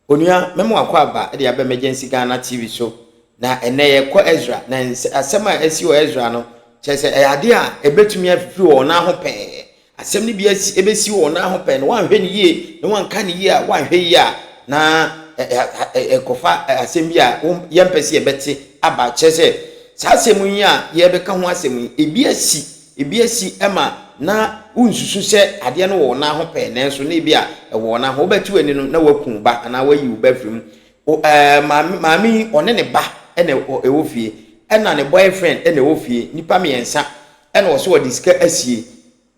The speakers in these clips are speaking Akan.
Onua, mɛma wakɔ aba de aba Emergency Ghana TV so. Na ɛnnɛ yɛkɔ Ezra, na asɛm a asi wɔ Ezra no, kyerɛ sɛ ɛyɛ adeɛ a ɛbɛtumi afifiri wɔ wɔn nan ho pɛɛ. Asɛm no bi asi ɛbɛsi wɔ wɔn nan ho pɛɛ, na wɔanhwɛ no yie, na wɔanka no yie a, wɔanhwɛ yie a, na ɛkɔfa asɛm bi a yɛmpɛ sɛ yɛbɛte aba. Kyerɛ sɛ saa asɛm yi a yɛrebɛka ho asɛm yi, ebi asi Ebi asi ma na wonsusu sɛ adeɛ no wɔ wo nan ho pɛɛ, nanso na ebi a ɛwɔ wo nan ho. Wobɛte w'ani no na woaku wo ba anaa woayi wo ba afiri mu. O, ɛɛ, maame, maame yi, ɔne ne ba na ɛwɔ fie, ɛna ne boyfriend na ɛwɔ fie. Nnipa mmiɛnsa ɛna ɔsɛ ɔde sika asie.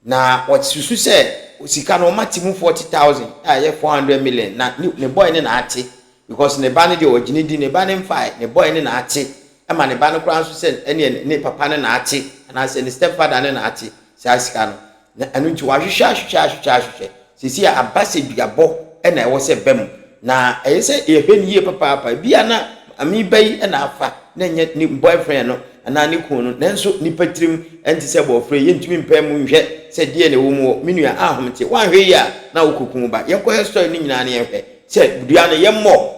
Na ɔsusu sɛ sika no ɔma te mu 40,000 a ɛyɛ 400 million na ne boy no na ate. Because ne ba no deɛ ɔgye ne di, ne ba no mfae, ne boy no na ate, ɛma ne ba no koraa nso sɛ ɛneɛ ne papa no na ate, anaasɛ ne step father no na ate saa sika no. Na ɛno nti wahwehwɛ ahwehwɛ ahwehwɛ ahwehwɛ, seesei a aba sɛ duabɔ na ɛwɔ sɛ ɛba mu. Na ɛyɛ sɛ yɛhwɛ no yie papaapa, ebia na maame ba yi na afa na ɛnyɛ ne boyfriend no anaa ne kunu no, nanso nipa tirim ɛnte sɛ bɔɔfrɛ, yɛntumi mpae mu nhwɛ sɛ deɛ na ɛwɔ mu wɔ, me nua ahomete, woanhwɛ yie a na wokɔku wo ba. Yɛnkɔhwɛ story no nyinaa na yɛnhwɛ. Sɛ dua no yɛmmɔ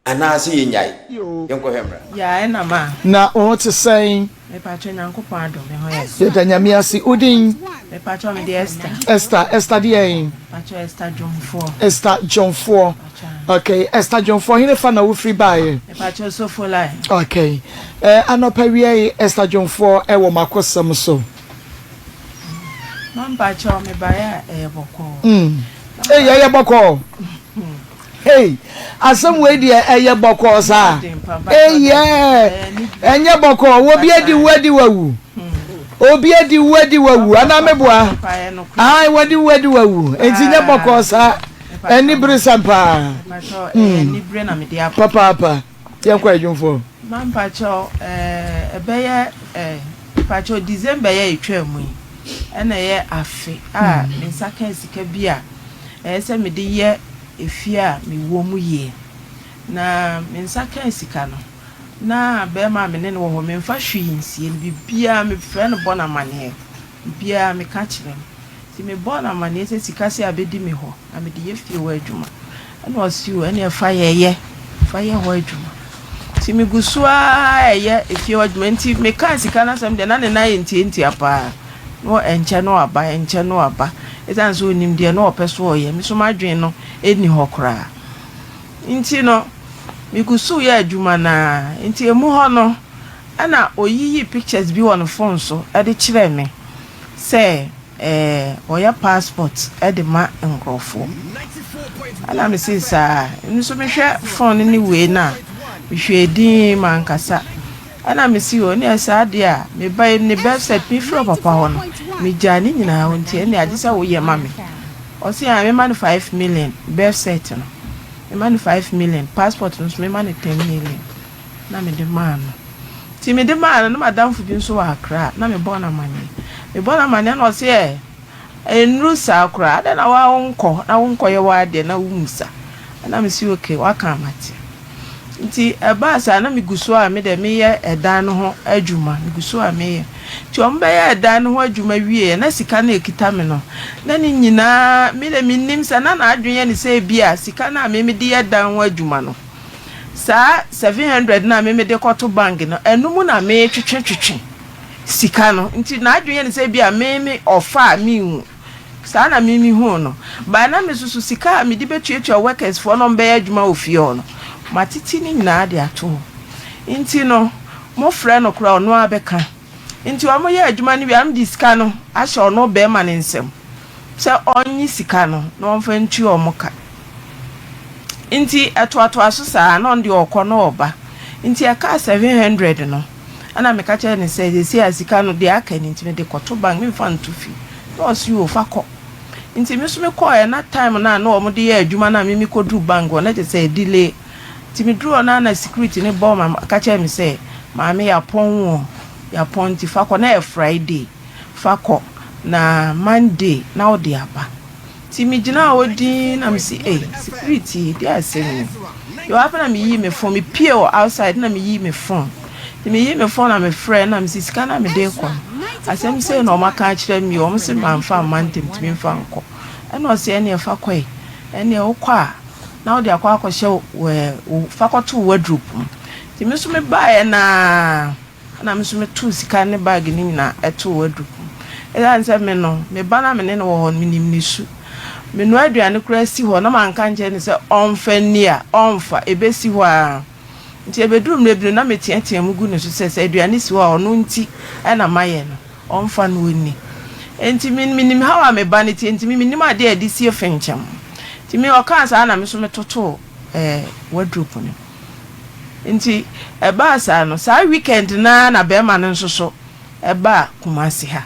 anaasɛ yɛnnyae? Yɛnkɔhwɛ mmra. Yaa ɛna ma. Na wo ho te sɛn? Mepakyɛ Nyankopɔn adom me ho yɛ. Yɛda Nyame ase. Wo din? Mepakyɛ me de Esther. Esther, Esther deɛn? Mepakyɛ Esther Dwomfoɔ. Esther Dwomfoɔ. Okay, Esther Dwomfoɔ, hene fa na wo firi baeɛ? Mepakyɛ Osofo line. Okay, eh, anɔpa wia yi Esther Dwomfoɔ ɛwɔ makosɛm so. Ma mpakyɛw me baeɛ a ɛyɛ bɔkɔɔ. Mm. Ei ɛyɛ bɔkɔɔ. Hey asɛm wei deɛ ɛyɛ bɔkɔɔ saa. Ei yɛ ɛnyɛ bɔkɔɔ obi adi wo adi wawu. Obi adi wo adi wawu anaa meboa. Ai wadi wo adi wawu enti nyɛ bɔkɔɔ saa. Ɛni bere sɛm paa. Mm. Papaapa. Yɛnkɔ adwumfoɔ. Ma mpakyɛw ɛɛ ɛbɛyɛ ɛɛ mpakyɛw December yi a etwaa mu yi ɛna ɛyɛ afe a me nsa kaa sika bi a ɛyɛ sɛ mede yɛ efie a mewɔ mu yie. Na me nsa kaa sika no na bɛɛma a me ne no wɔ hɔ memfa hwee nsie no biribiara mefrɛ no bɔ no amaneɛ biribiara meka kyerɛ no. Nti mebɔɔ no amaneɛ sɛ sika sei abɛdi me hɔ na mede yɛ fie hɔ adwuma. Ɛna ɔse o ɛneɛ fa yɛ yɛ, fa yɛ hɔ adwuma. Nti megu so ara ɛyɛ efie hɔ adwuma. Nti mekaa sika no asɛm deɛ na ne nan yɛ ntiantia paa. Na ɛnkyɛ na waba, ɛnkyɛ na waba. Ɛsiane sɛ ɔnim deɛ na ɔpɛ so ɔyɛ, me nso m'adwene no nni hɔ koraa. Nti no, megu so yɛ adwuma no ara. Nti ɛmu hɔ no, ɛna ɔyiyii pictures bi wɔ ne phone so de kyerɛɛ me. Sɛ eh ɔyɛ passport de ma nkurɔfoɔ. Ɛna me se saa. Me nso me hwɛ phone no ne wei no a, me hwɛɛ dinn mankasa. Ɛna me se o ɛneɛ saa deɛ a, me ba yi ne birth cert me firi ɔpapa hɔ no, me gyaa ne nyinaa hɔ nti ɛneɛ agye sɛ wo yɛ ma me. Ɔse ae me ma no 5 million birth cert no, me ma no 5 million, passport no nso me ma no 10 million. Na me de maa no. Nti mede maa no, na m'adamfo bi nso wɔ Accra, na mebɔɔ no amanneɛ. Mebɔɔ no amanneɛ na ɔse ɛ, ɛnnuru saa koraa, adɛn na woa wonkɔ na wonkɔyɛ w'adeɛ na wommisa? Ɛna mese okay, woaka a mate. Nti ɛbaa saa na megu so a me deɛ meyɛ ɛdan no ho adwuma, megu so a meyɛ. Nti wɔn bɛyɛɛ ɛdan no ho adwuma wieeɛ na sika no a ɛkita me no, na ne nyinaa, me deɛ mennim sɛ na n'adwene yɛ no sɛ ebia sika no a me mede yɛ dan ho adwuma no, Saa 700 no a me mede kɔto bank no, ɛno mu na metwetwetwetwe sika no. Nti n'adwene yɛ no sɛ ebia me me ɔfa a menhu. Saa na me mehuu no. But na me nso so sika a mede bɛtuatua workers foɔ na wɔbɛyɛ adwuma wɔ fie hɔ no, matete ne nyinaa de ato hɔ. Nti no, mofrɛ no koraa a, ɔno ara bɛka. Nti wɔyɛ adwuma no wie a, mede sika no ahyɛ ɔno barima no nsam. sɛ ɔnnye sika no na ɔmfa ntua wɔn ka. Nti ɛtoatoa so saa, na ɔno deɛ ɔkɔ na ɔba. Nti ɛkaa 700 no, ɛna meka kyerɛɛ no sɛ seesei a sika no deɛ aka ni nti mede kɔto bank, memfa nto fie. Na ɔse oo fa kɔ. Nti me nso mekɔeɛ na time no a na wɔde yɛ adwuma no a me mekɔduru bank hɔ no na kyerɛ sɛ delay. Nti meduru hɔ no a na security no bɔɔ me ka kyerɛɛ me sɛ maame yɛapɔn o, yɛapɔn nti fa kɔ. Na ɛyɛ Friday. Fa kɔ na Monday na wode aba. Nti me gyinaa hɔ dinn na me se ei security yi deɛ asɛm ni. Deɛ wapa na me yii me phone, me pie wɔ outside na me yii me phone. Nti me yii me phone na me frɛ na me se sika na me de kɔ no asɛm sei na wɔn aka akyerɛ me o, wɔn se manfa amma ntɛm nti me nfa nkɔ. Ɛna ɔse ɛneɛ fa kɔe, ɛneɛ wokɔ a. na wode akɔ akɔhyɛ wo fa kɔto wo wardrobe mu. Nti me nso mebaeɛ no ara na me nso metoo sika ne bag no nyinaa too wardrobe mu. Ɛsiane sɛ me no, me ba no a me ne no wɔ hɔ no, menim ne su. Menoa aduane koraa si hɔ na manka nkyerɛ no sɛ ɔmfa nni a, ɔmfa, ɛbɛsi hɔ ara. Nti ɛbɛduru mmerɛ bi no, na meteatea mu gu ne so sɛ, sɛ aduane si hɔ a, ɔno nti na mayɛ no, ɔmfa na ɔnni. Nti me, menim how a me ba no teɛ, nti me, mennim adeɛ a yɛde sie fenkyɛm. Nti me, ɔkaa saa na me nso metotoo ɛɛ wardrobe no mu. Nti ɛbaa saa no, saa weekend no ara na barima no nso so baa Kumasi ha.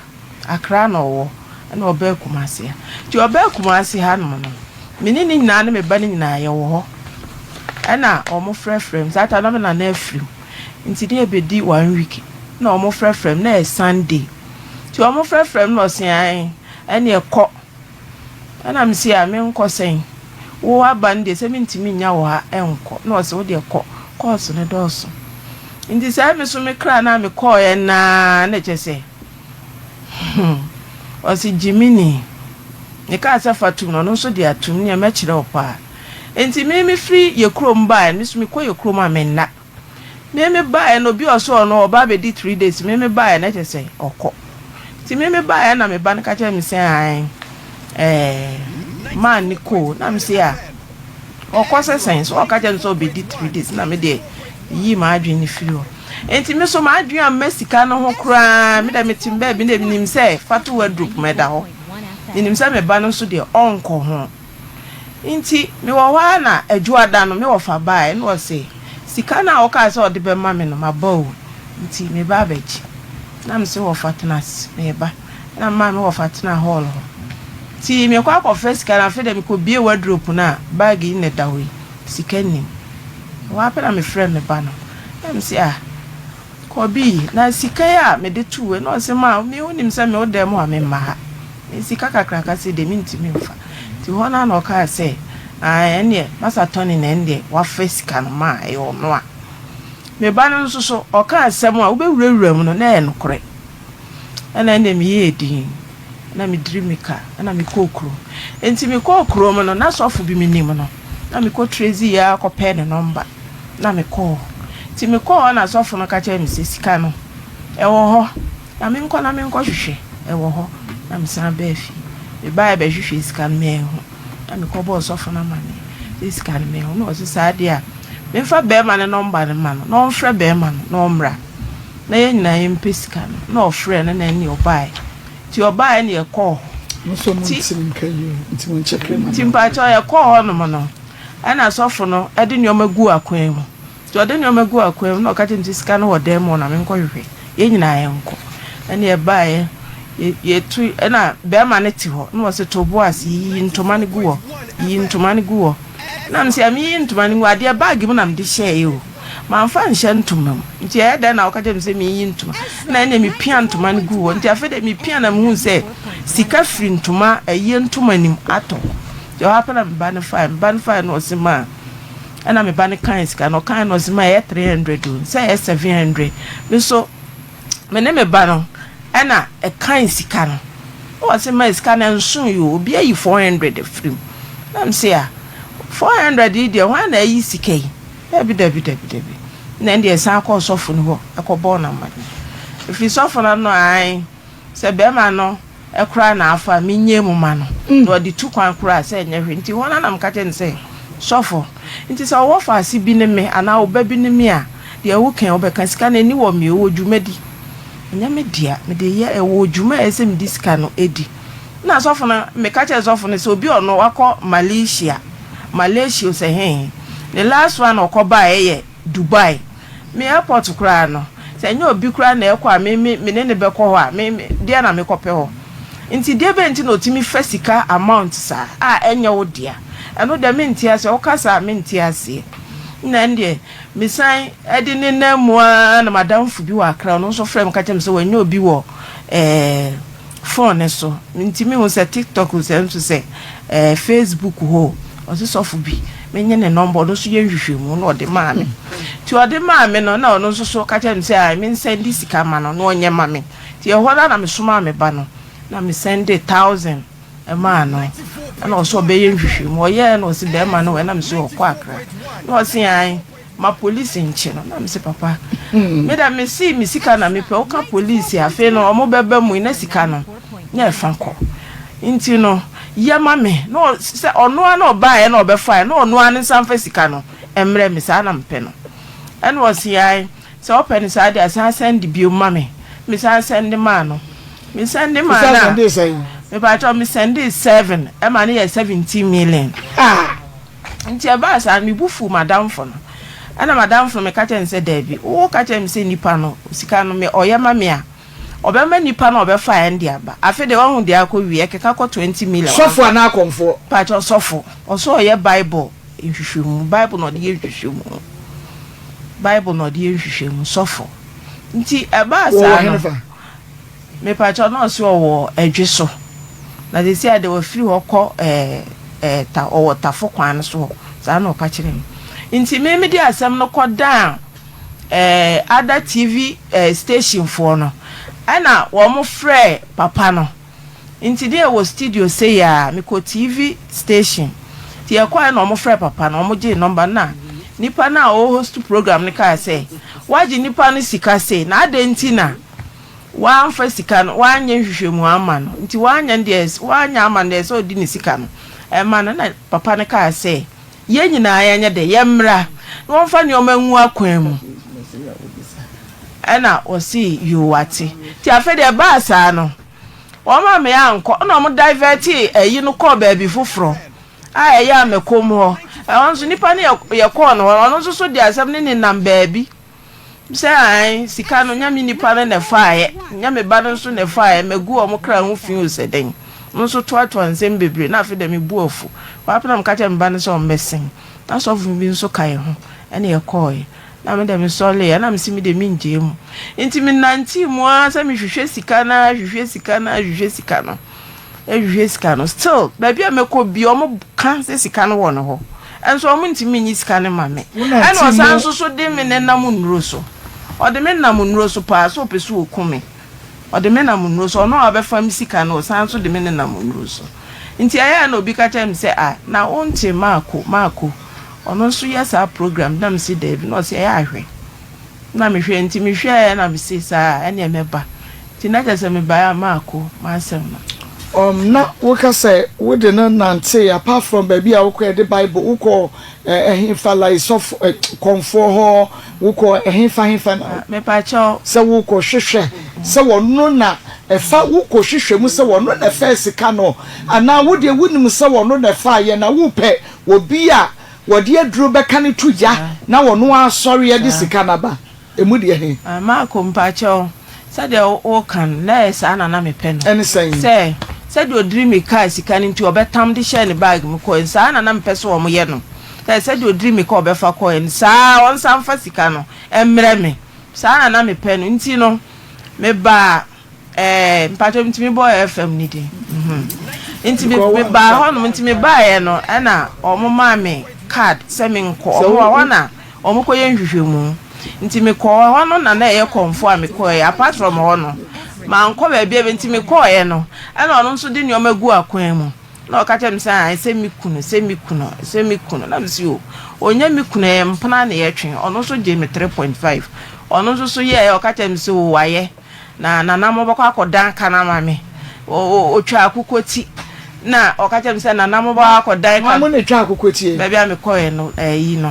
Accra na ɔwɔ, ɛna ɔbaa Kumasi ha. Nti ɔbaa Kumasi ha nom no, me ne ne nyinaa ne me ba no nyinaa yɛwɔ hɔ. Ɛna wɔn frɛfrɛ me, saa time na me nana afiri mu, nti ne yɛbɛdi one week, ɛna wɔn frɛfrɛ me, na ɛyɛ Sunday. Nti wɔn frɛfrɛ me na ɔse ae, ɛneɛ kɔ. Ɛna me se a, menkɔ sɛn? Wo aba no deɛ sɛ mentumi nnya wo ha nkɔ. Na ɔse wo deɛ kɔ, kɔɔso no dɔɔso. Nti saa me so me kra no a mekɔɔeɛ no ara na kyerɛ sɛ hmm, ɔse Gyimini. Mekaa sɛ fa tom no, ɔno nso de atom, neɛ mɛkyerɛ wo paa. Nti me mefiri yɛ kurom baeɛ no, me so mekɔ yɛ kurom a menna. Me me baeɛ no obi a ɔsɛ ɔno ɔba abɛdi 3 days, me me baeɛ no kyerɛ sɛ ɔkɔ. Nti me me baeɛ na me ba no ka kyerɛ me sɛ ae ɛɛ man ne koo na me se a ɔkɔ sɛ sɛn so ɔka kyerɛ me sɛ ɔbɛdi 3 days na me deɛ yii m'adwene no firi hɔ. Nti me so m'adwene amma sika no ho koraa, me deɛ mete me baabi na menim sɛ fa to wardrobe mu ɛda hɔ. Menim sɛ me ba no nso deɛ ɔnkɔ ho. Nti mewɔ hɔ ara na Adwoada no me wɔfa baeɛ na ɔse sika no a wokaa sɛ ɔde bɛma me no maba o nti meba abɛgye. Na mese wɔfa tena ase meba. Ɛna memaa me wɔfa tenaa hall hɔ. Nti mekɔ akɔfa sika no afei deɛ mekɔbue wardrobe no a bag yi na ɛda hɔ yi sika nnim. Ɛhɔ ara pɛ na mefrɛɛ me ba no na mese ah Kɔbi, na sika yi a mede too wei? Na ɔse, Ma, me wonim sɛ me wo dan mu a memma ha. Me sika kakraka sei deɛ mentumi mfa. Nti hɔ no ara na ɔkaa sɛ, Ae, ɛnneɛ Masa Tony na ɛndeɛ wafa sika no ma ɛyɛ ɔno a. Me ba no nso so, ɔka asɛm a wobɛwurawura mu no, na ɛyɛ nokorɛ. Ɛna ɛndeɛ meyɛɛ dinn, na mediri mika, ɛna mekɔɔ kurom. Nti mekɔɔ kurom no, na sɔfo bi menim no, na mekɔ Tracy yi ara kɔpɛɛ ne nɔmba. Na mekɔɔ hɔ. Nti mekɔɔ hɔ na sɔfo no ka kyerɛɛ me sɛ sika no, ɛwɔ hɔ, na menkɔ na menkɔhwehwɛ, ɛwɔ hɔ. Na mesan baa fie. Mebaeɛ bɛhwehwɛɛ sika no, manhu. Na mekɔbɔɔ sɔfo no amanneɛ sɛ sika no manhu. Na ɔse saa deɛ a, memfa barima no nɔmba no mma no, na ɔmfrɛ barima no na ɔmmra, na yɛn nyinaa yɛmpɛ sika no. Na ɔfrɛɛ no na ɛnneɛ ɔbaeɛ. Nti ɔbaeɛ na yɛkɔɔ hɔ. Nti, nti mpakyɛw yɛkɔɔ hɔnom no, Ɛnna sɔfo no de nneɛma guu akwan mu. Nti ɔde nneɛma guu akwan mu na ɔka kyerɛɛ me sɛ sika no wɔ dan mu hɔ na menkɔhwehwɛ. Yɛn nyinaa yɛnkɔ. Ɛnna yɛbaeɛ, yɛtu, ɛnna barima no te hɔ na ɔse to bo ase, yiyi ntoma no gu hɔ, yiyi ntoma no gu hɔ. Ɛnna mese meyi ntoma no ngu adeɛ bag mu na mede hyɛeɛ o. Mamfa anhyɛ ntoma mu. Nti ɛyɛ dɛn na woka kyerɛ me sɛ menyi ntoma? Ɛnna ɛnneɛ mepia ntoma no guu hɔ. Nti afei deɛ mepia na mehuu sɛ sika firi ntoma, ayie ntoma no mu atɔ hɔ. Nti ɔhɔ ara pɛ na me ba no fae, me ba no fae na ɔse ma, ɛna me ba no kae sika no, ɔkae na ɔse ma ɛyɛ 300 o, sɛ ɛyɛ 700. Me nso me ne me ba no ɛna ɛkae sika no, na ɔse ma sika no ɛnso yi o, obi ayi 400 afiri mu. Na me se a, 400 yi deɛ hwan na ayi sika yi? Dabi dabi dabi dabi. Na ɛnde ɛsan kɔɔ sɔfo no hɔ ɛkɔbɔɔ no amanneɛ. Ɛfiri sɔfo no ano ae. Sɛ bɛrima no koraa na afa a, menyɛ mu ma no, na ɔde tu kwan koraa a, sɛ ɛnyɛ hwee. Nti hɔ no ara na meka kyerɛɛ no sɛ, Sɔfo, nti sɛ wo wɔfaase bi ne me anaa wo ba bi ne me a, deɛ woka yi, wobɛka? Sika no, ɛnni wɔ me o, ɛwɔ dwumadi. Ɛnyɛ me dea, mede yɛ, ɛwɔ dwuma a ɛsɛ sɛ mede sika no di. Ɛnna sɔfo no, meka kyerɛɛ sɔfo no sɛ, obi a ɔno wakɔ Malaysia, Malaysia o sɛ he, ne last one a ɔkɔbaeɛ yɛ Dubai. Me airport koraa no, sɛ ɛnyɛ obi koraa na ɛkɔ a me me me ne no bɛkɔ hɔ a, me me deɛn na mekɔpɛ hɔ? Nti deɛ bɛn nti na ɔtumi fa sika amount saa a ɛnyɛ wo dea? Ɛno deɛ mente aseɛ, woka saa a mente aseɛ. Nna ɛndeɛ mesan de ne nam mu ara na m'adamfo bi wɔ Accra, ɔno nso frɛɛ me ka kyerɛɛ me sɛ wanya obi wɔ ɛɛ. Phone no so nti mehu sɛ tiktok o sɛ nso sɛ ɛɛ facebook hɔ o, ɔse sɔfo bi menye ne nɔmba ɔno nso yɛ nhwehwɛmu na ɔde maa me. Nti ɔde maa me no na ɔno nso so ka kyerɛ me sɛ ae mensɛnde sika ma no na ɔnyɛ ma me. Nti ɛhɔ no ara na mesomaa me ba no na mesɛnde thousand. maa no. Ɛna ɔse ɔbɛyɛ nhwehwɛmu. Ɔyɛɛ na ɔse bɛɛma no wɔ ɛna mese ɔkɔ Accra. Na ɔse ae ma police nkye no. Na mese papa me dɛ mese me sika na mepɛ woka police a afei no ɔmo bɛba mu yi na sika no na ɛfa kɔ. Nti no yɛ ma me. Na sɛ ɔno ara na ɔbaeɛ na ɔbɛfaeɛ na ɔno ara ne nsa mfa sika no mmrɛ me saa na mepɛ no. Ɛna ɔse ae. Sɛ wopɛ no saa de a, san sɛnde bio ma me. Me san sɛnde maa no. Me sɛnde maa no a, mepakyɛw me sɛndee seven ɛma no yɛ 17 million. Ah! Nti ɛbaa saa no, me bo fuu m'adamfo no. Ɛna m'adamfo no meka kyerɛɛ no sɛ, Daabi, wo ka kyerɛɛ me sɛ nipa no, sika no, me ɔyɛ ma me a, ɔbɛma nipa no a ɔbɛfaeɛ no de aba. Afei deɛ wahu deɛ akɔ wie, ɛkeka kɔ 20 million. Sɔfo anaa akɔmfoɔ? Mepakyɛw, sɔfo. Ɔse ɔyɛ Bible nhwehwɛmu. Bible na ɔde yɛ nhwehwɛmu. Bible na ɔde yɛ nhwehwɛmu, sɔfo. Nti ɛbaa saa no, mepakyɛw na ɔse ɔwɔ Ɛdwe so. Na seesei a deɛ wafiri hɔ kɔ ɛɛ ɛɛ ta ɔwɔ Tafo kwan no so hɔ. Saa na ɔka kyerɛɛ me. Nti me mede asɛm no kɔdaa ɛɛ other TV ɛɛ station foɔ no, ɛna wɔn frɛɛ papa no. Nti deɛ wɔ studio sei aa me kɔ TV station nti yɛ kɔɛ na ɔmo frɛ papa no ɔmo gyee number no na nipa no a ɔɔ host program no kaa sɛ wagye nipa no sika sei na adɛn nti na wanfa sika no wanyɛ nhwehwɛmu amma no nti wanyɛ no deɛ wanyɛ ama no deɛ ɛsɛ ɔdi ne sika no ɛma no na papa no kaa sɛ yɛn nyinaa yɛnyɛ dɛ yɛmmra na wɔmfa nneɛma ngu akwan mu ɛna ɔse yoo wate nti afei deɛ ɛbaa saa no Wɔn a me ankɔ na wɔn divɛtee ayi no kɔɔ baabi foforɔ a ɛyɛ Amakom hɔ. Ɛhɔ nso nipa no yɛ yɛkɔɔ no hɔ no, ɔno nso so de asɛm no nenam baabi sɛ ae sika no nyɛ me nipa no na ɛfaeɛ, nyɛ me ba no nso na ɛfaeɛ, magu wɔn kra ho fi o sɛ dɛn. Ɔno nso toatoa nsɛm bebree na afei deɛ me bo afu. Hɔ ara pɛ na meka kyerɛɛ me ba no sɛ ɔmmɛsen. Na sɔfo bi nso ka yɛn ho ɛna yɛkɔeɛ. Na me deɛ mesɔreeɛ na mese me deɛ mengyae mu. Nti menantee mu ara sɛ mehwehwɛ sika no ara hwehwɛ sika no ara hwehwɛ sika no hwehwɛ sika no. Still baabi a mɛkɔ bi wɔn ka sɛ sika no wɔ ne hɔ. Nso wɔn ntumi nyi sika no ma me. Ɛna ɔsan nso so de me nenam nnuro so. Ɔde me nam nnuro so paa sɛ ɔpɛ sɛ ɔku me. Ɔde me nam nnuro so. Ɔno a ɔbɛfa me sika no ɔsan nso de me nenam nnuro so. Nti ɛyɛ a na obi ka kyerɛ me sɛ ah na wonte Marko Marko. Ɔno nso yɛ saa program no na mese daabi na ɔse ɛyɛ a hwɛ na mehwɛ nti mehwɛɛ na mese saa a ɛneɛ mɛba nti na kyerɛ sɛ mebaeɛ a maako m'asɛm no. Um na woka sɛ wode no nantee apart from baabi a wokɔ yɛde bible wokɔ ɛhefa like sɔfo eh, kɔmfoɔ hɔ wokɔ ɛhefa hefa na Mepakyɛw. Sɛ wokɔ hwehwɛ sɛ wɔno na ɛfa wokɔ hwehwɛ mu sɛ wɔno na ɛfaa sika no anaa wodeɛ wonim sɛ wɔno na ɛfaeɛ na wopɛ Obi a wɔde aduro bɛka no to gya na ɔno ara asɔre de sika no aba, ɛmu deɛ he? Marko, mpakyɛw, sɛdeɛ woka no, na ɛyɛ saa na na mepɛ no. Ɛne sɛn? Sɛ, sɛdeɛ ɔdiri me kaa sika no nti ɔbɛtam de hyɛɛ ne bag mu kɔeɛ no, saa na na mepɛ sɛ wɔyɛ no. Sɛ, sɛdeɛ ɔdiri me kaa ɔbɛfa kɔeɛ no, saa ara ɔnsan mfa sika no mmrɛ me. Saa na na mepɛ no. Nti no, mebaa. Ɛɛ mpakyɛw metumi bɔ FM ne din mhm nti me me baa hɔ nom nti me baeɛ no ɛna wɔn maa me card sɛ me nkɔ wɔn wɔ hɔ na wɔn kɔ yɛ nhwehwɛmu nti me kɔɔ hɔ no na na ɛyɛ kɔnfo a me kɔɛ apart from hɔ no mankɔ baabi a nti me kɔɛ no ɛna ɔno nso de nneɛma gu akwan mu na ɔka kyerɛ me sɛ ae sɛ me kunu sɛ me kunu sɛ me kunu na me si o ɔnyɛ me kunu ɛyɛ mpena na yɛtwe ɔno nso gye me 3.5 ɔno nso so yɛɛ ɔka kyerɛ me sɛ o wayɛ Na Nana mobɛkɔ akɔdan ka no ama me. Ɔtwa akokɔ ti. Na ɔka kyerɛ me sɛ, Nana mobɛkɔ akɔdan ka. Hwan mo na ɛtwa akokɔ ti? Baabi a mekɔɛ no, ɛyi no.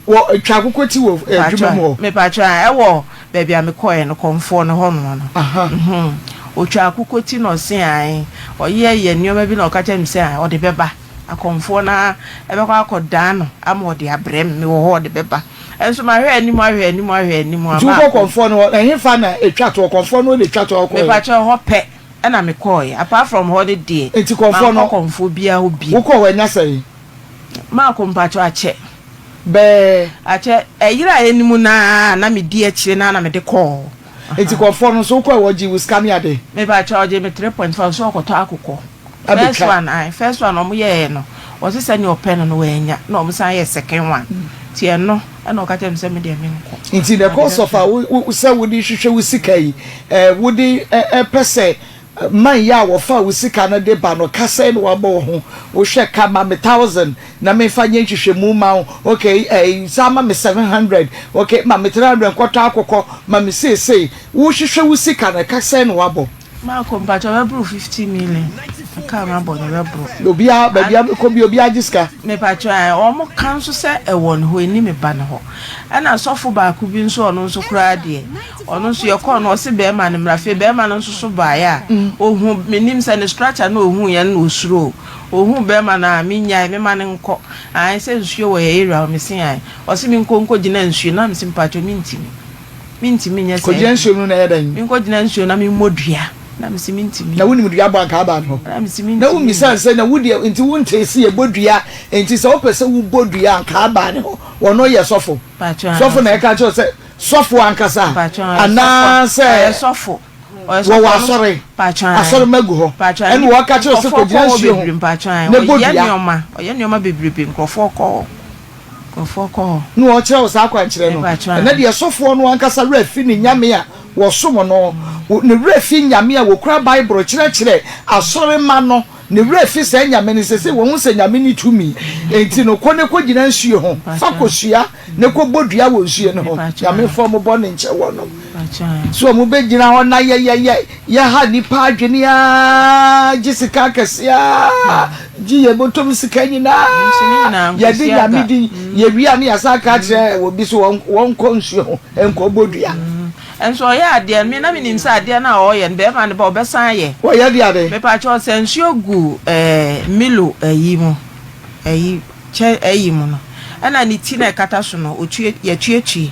Wɔ twa akokɔ ti wɔ adwuma mu hɔ? Mepatwa, ɛwɔ baabi a mekɔɛ no, kɔmfoɔ no hɔ nom no. Ɔtwa akokɔ ti na ɔse ae. Ɔyɛ yɛ nneɛma bi na ɔka kyerɛ me sɛ ae, ɔde bɛba. Akɔmfoɔ no ara bɛkɔ akɔdan no ama ɔde abrɛ me. Mewɔ hɔ, ɔde bɛba. Nso mahwɛ anim ahwɛ anim ahwɛ anim a Nti wokɔ kɔmfoɔ no hɔ, ɛhefa na ɛtwa toɔ? Kɔmfoɔ no hɔ na ɛtwa toɔ a wokɔeɛ? Mepakyɛw hɔ pɛ ɛna mekɔeɛ, apart from hɔ no deɛ Nti kɔmfoɔ no, mankɔ kɔmfoɔ biara hɔ bio. Wokɔɔ hɔ ɛnya sɛn? Maako mpakyɛw akyɛ. Bɛɛ. Akyɛ, ɛyere a ɛnim no ara na medi akyire no ara na mede kɔɔ hɔ. Nti kɔmfoɔ no nso wokɔɛ hɔ ɔgyee wo sika ne ade? Mepakyɛw ɔgyee me 3.5 sɛ ɔkɔtɔ akokɔ. First one ae first one ɔmo yɛɛ no ɔse sɛnea ɔpɛ no no wannya na ɔmo san yɛɛ second one nti ɛno ɛna ɔka kyerɛ me sɛ me deɛ menkɔ. Nti the course of a wo sɛ wode hwehwɛ wo sika yi eh, wode eh, pɛ sɛ Man yi a wɔfaa wo sika no de ba no, ka sɛn na wabɔ wo ho? Wohwɛ ka ma me thousand na memfa nyɛ nhwehwɛmu mma wo, okay, ɛɛ, san ma me 700, okay, ma me 300 nkɔtɔ akokɔ, ma me seesei. Wohwehwɛ wo sika no, ka sɛn na wabɔ? Marco, mpakyɛ ɔbɛboro 50 million, ɛka a mabɔ no ɛbɛboro. Obiara, baabi a mekɔ biara, obiara gye sika. Mepakyɛ ɛɛ, wɔn ka nso sɛ ɛwɔ ne hɔ, ɛnni me ba no hɔ. Ɛna sɔfo baako bi nso ɔno nso koraa deɛ. Ɔno nso yɛkɔɔ no ɔse bɛɛma no mmra afei bɛɛma no nso so baeɛ a ɔhu menim sɛ ne structure no ɔhuuiɛ no na ɔsuro o ɔhuu bɛɛma no a menyae mema no nkɔ ae sɛ nsuo wɔ yɛ area hɔ mese ae ɔse menkɔ nkɔ gyina nsuo na mese mpakyɛw mentimi mentimi nyɛ saa Kɔgyina nsuo no na ɛyɛ dɛn? Menkɔ gyina nsuo na memmɔ dua na mese mentimi Na wonim dua bɔ anka aba no na mese Na mentimi wommisa no sɛ na wo deɛ nti wontee se yɛbɔ dua nti sɛ wopɛ sɛ wobɔ dua anka aba ne hɔ ɔno yɛ sɔfo Mpakyɛw Sɔfo na ɛka kyerɛ wo sɛ Sɔfo ankasa anaasɛ wɔwɔ asɔre, asɔremma gu hɔ, ɛna wɔka kyerɛ wo sɛ kɔgyina nsuo ho na bɔ dua. Na wɔkyerɛ wo saa akwankyerɛ no. Ɛnnɛ deɛ sɔfoɔ no ankasa werɛ afi ne nyame a wɔsom no, ne werɛ afi nyame a wɔkura Bible kyerɛkyerɛ asɔremma no, ne werɛ afi saa nyame no. Seesei wɔahu sɛ nyame nni tumi, enti no kɔ na kɔgyina nsuo ho, fa kosua. Ne kɔ bɔ dua wɔ nsuo no ho. Nyame mfa ɔmo bɔne nkyɛ wɔnom. So ɔmo bɛ gyina hɔ na yɛ yɛ yɛ yɛ ha nipa adwene aa gye sika akɛse aa gye yɛ bɔtɔm sika nyinaa yɛ de Nyame din yɛ wie a ne yɛ san ka kyerɛ wɔ bi so wɔn nkɔ nsuo ho nkɔ bɔ dua. Nso ɔyɛ adeɛ me na menim sɛ adeɛ no a ɔyɛ no bɛɛma no ba ɔbɛsan ayɛ. Ɔyɛ de ade. Mepakyɛw sɛ nsuo gu ɛɛ Milo ayi mu ayi. Kyɛ ayi mu no, ɛna ne ti no a ɛkata so no, otue, yɛtuatue.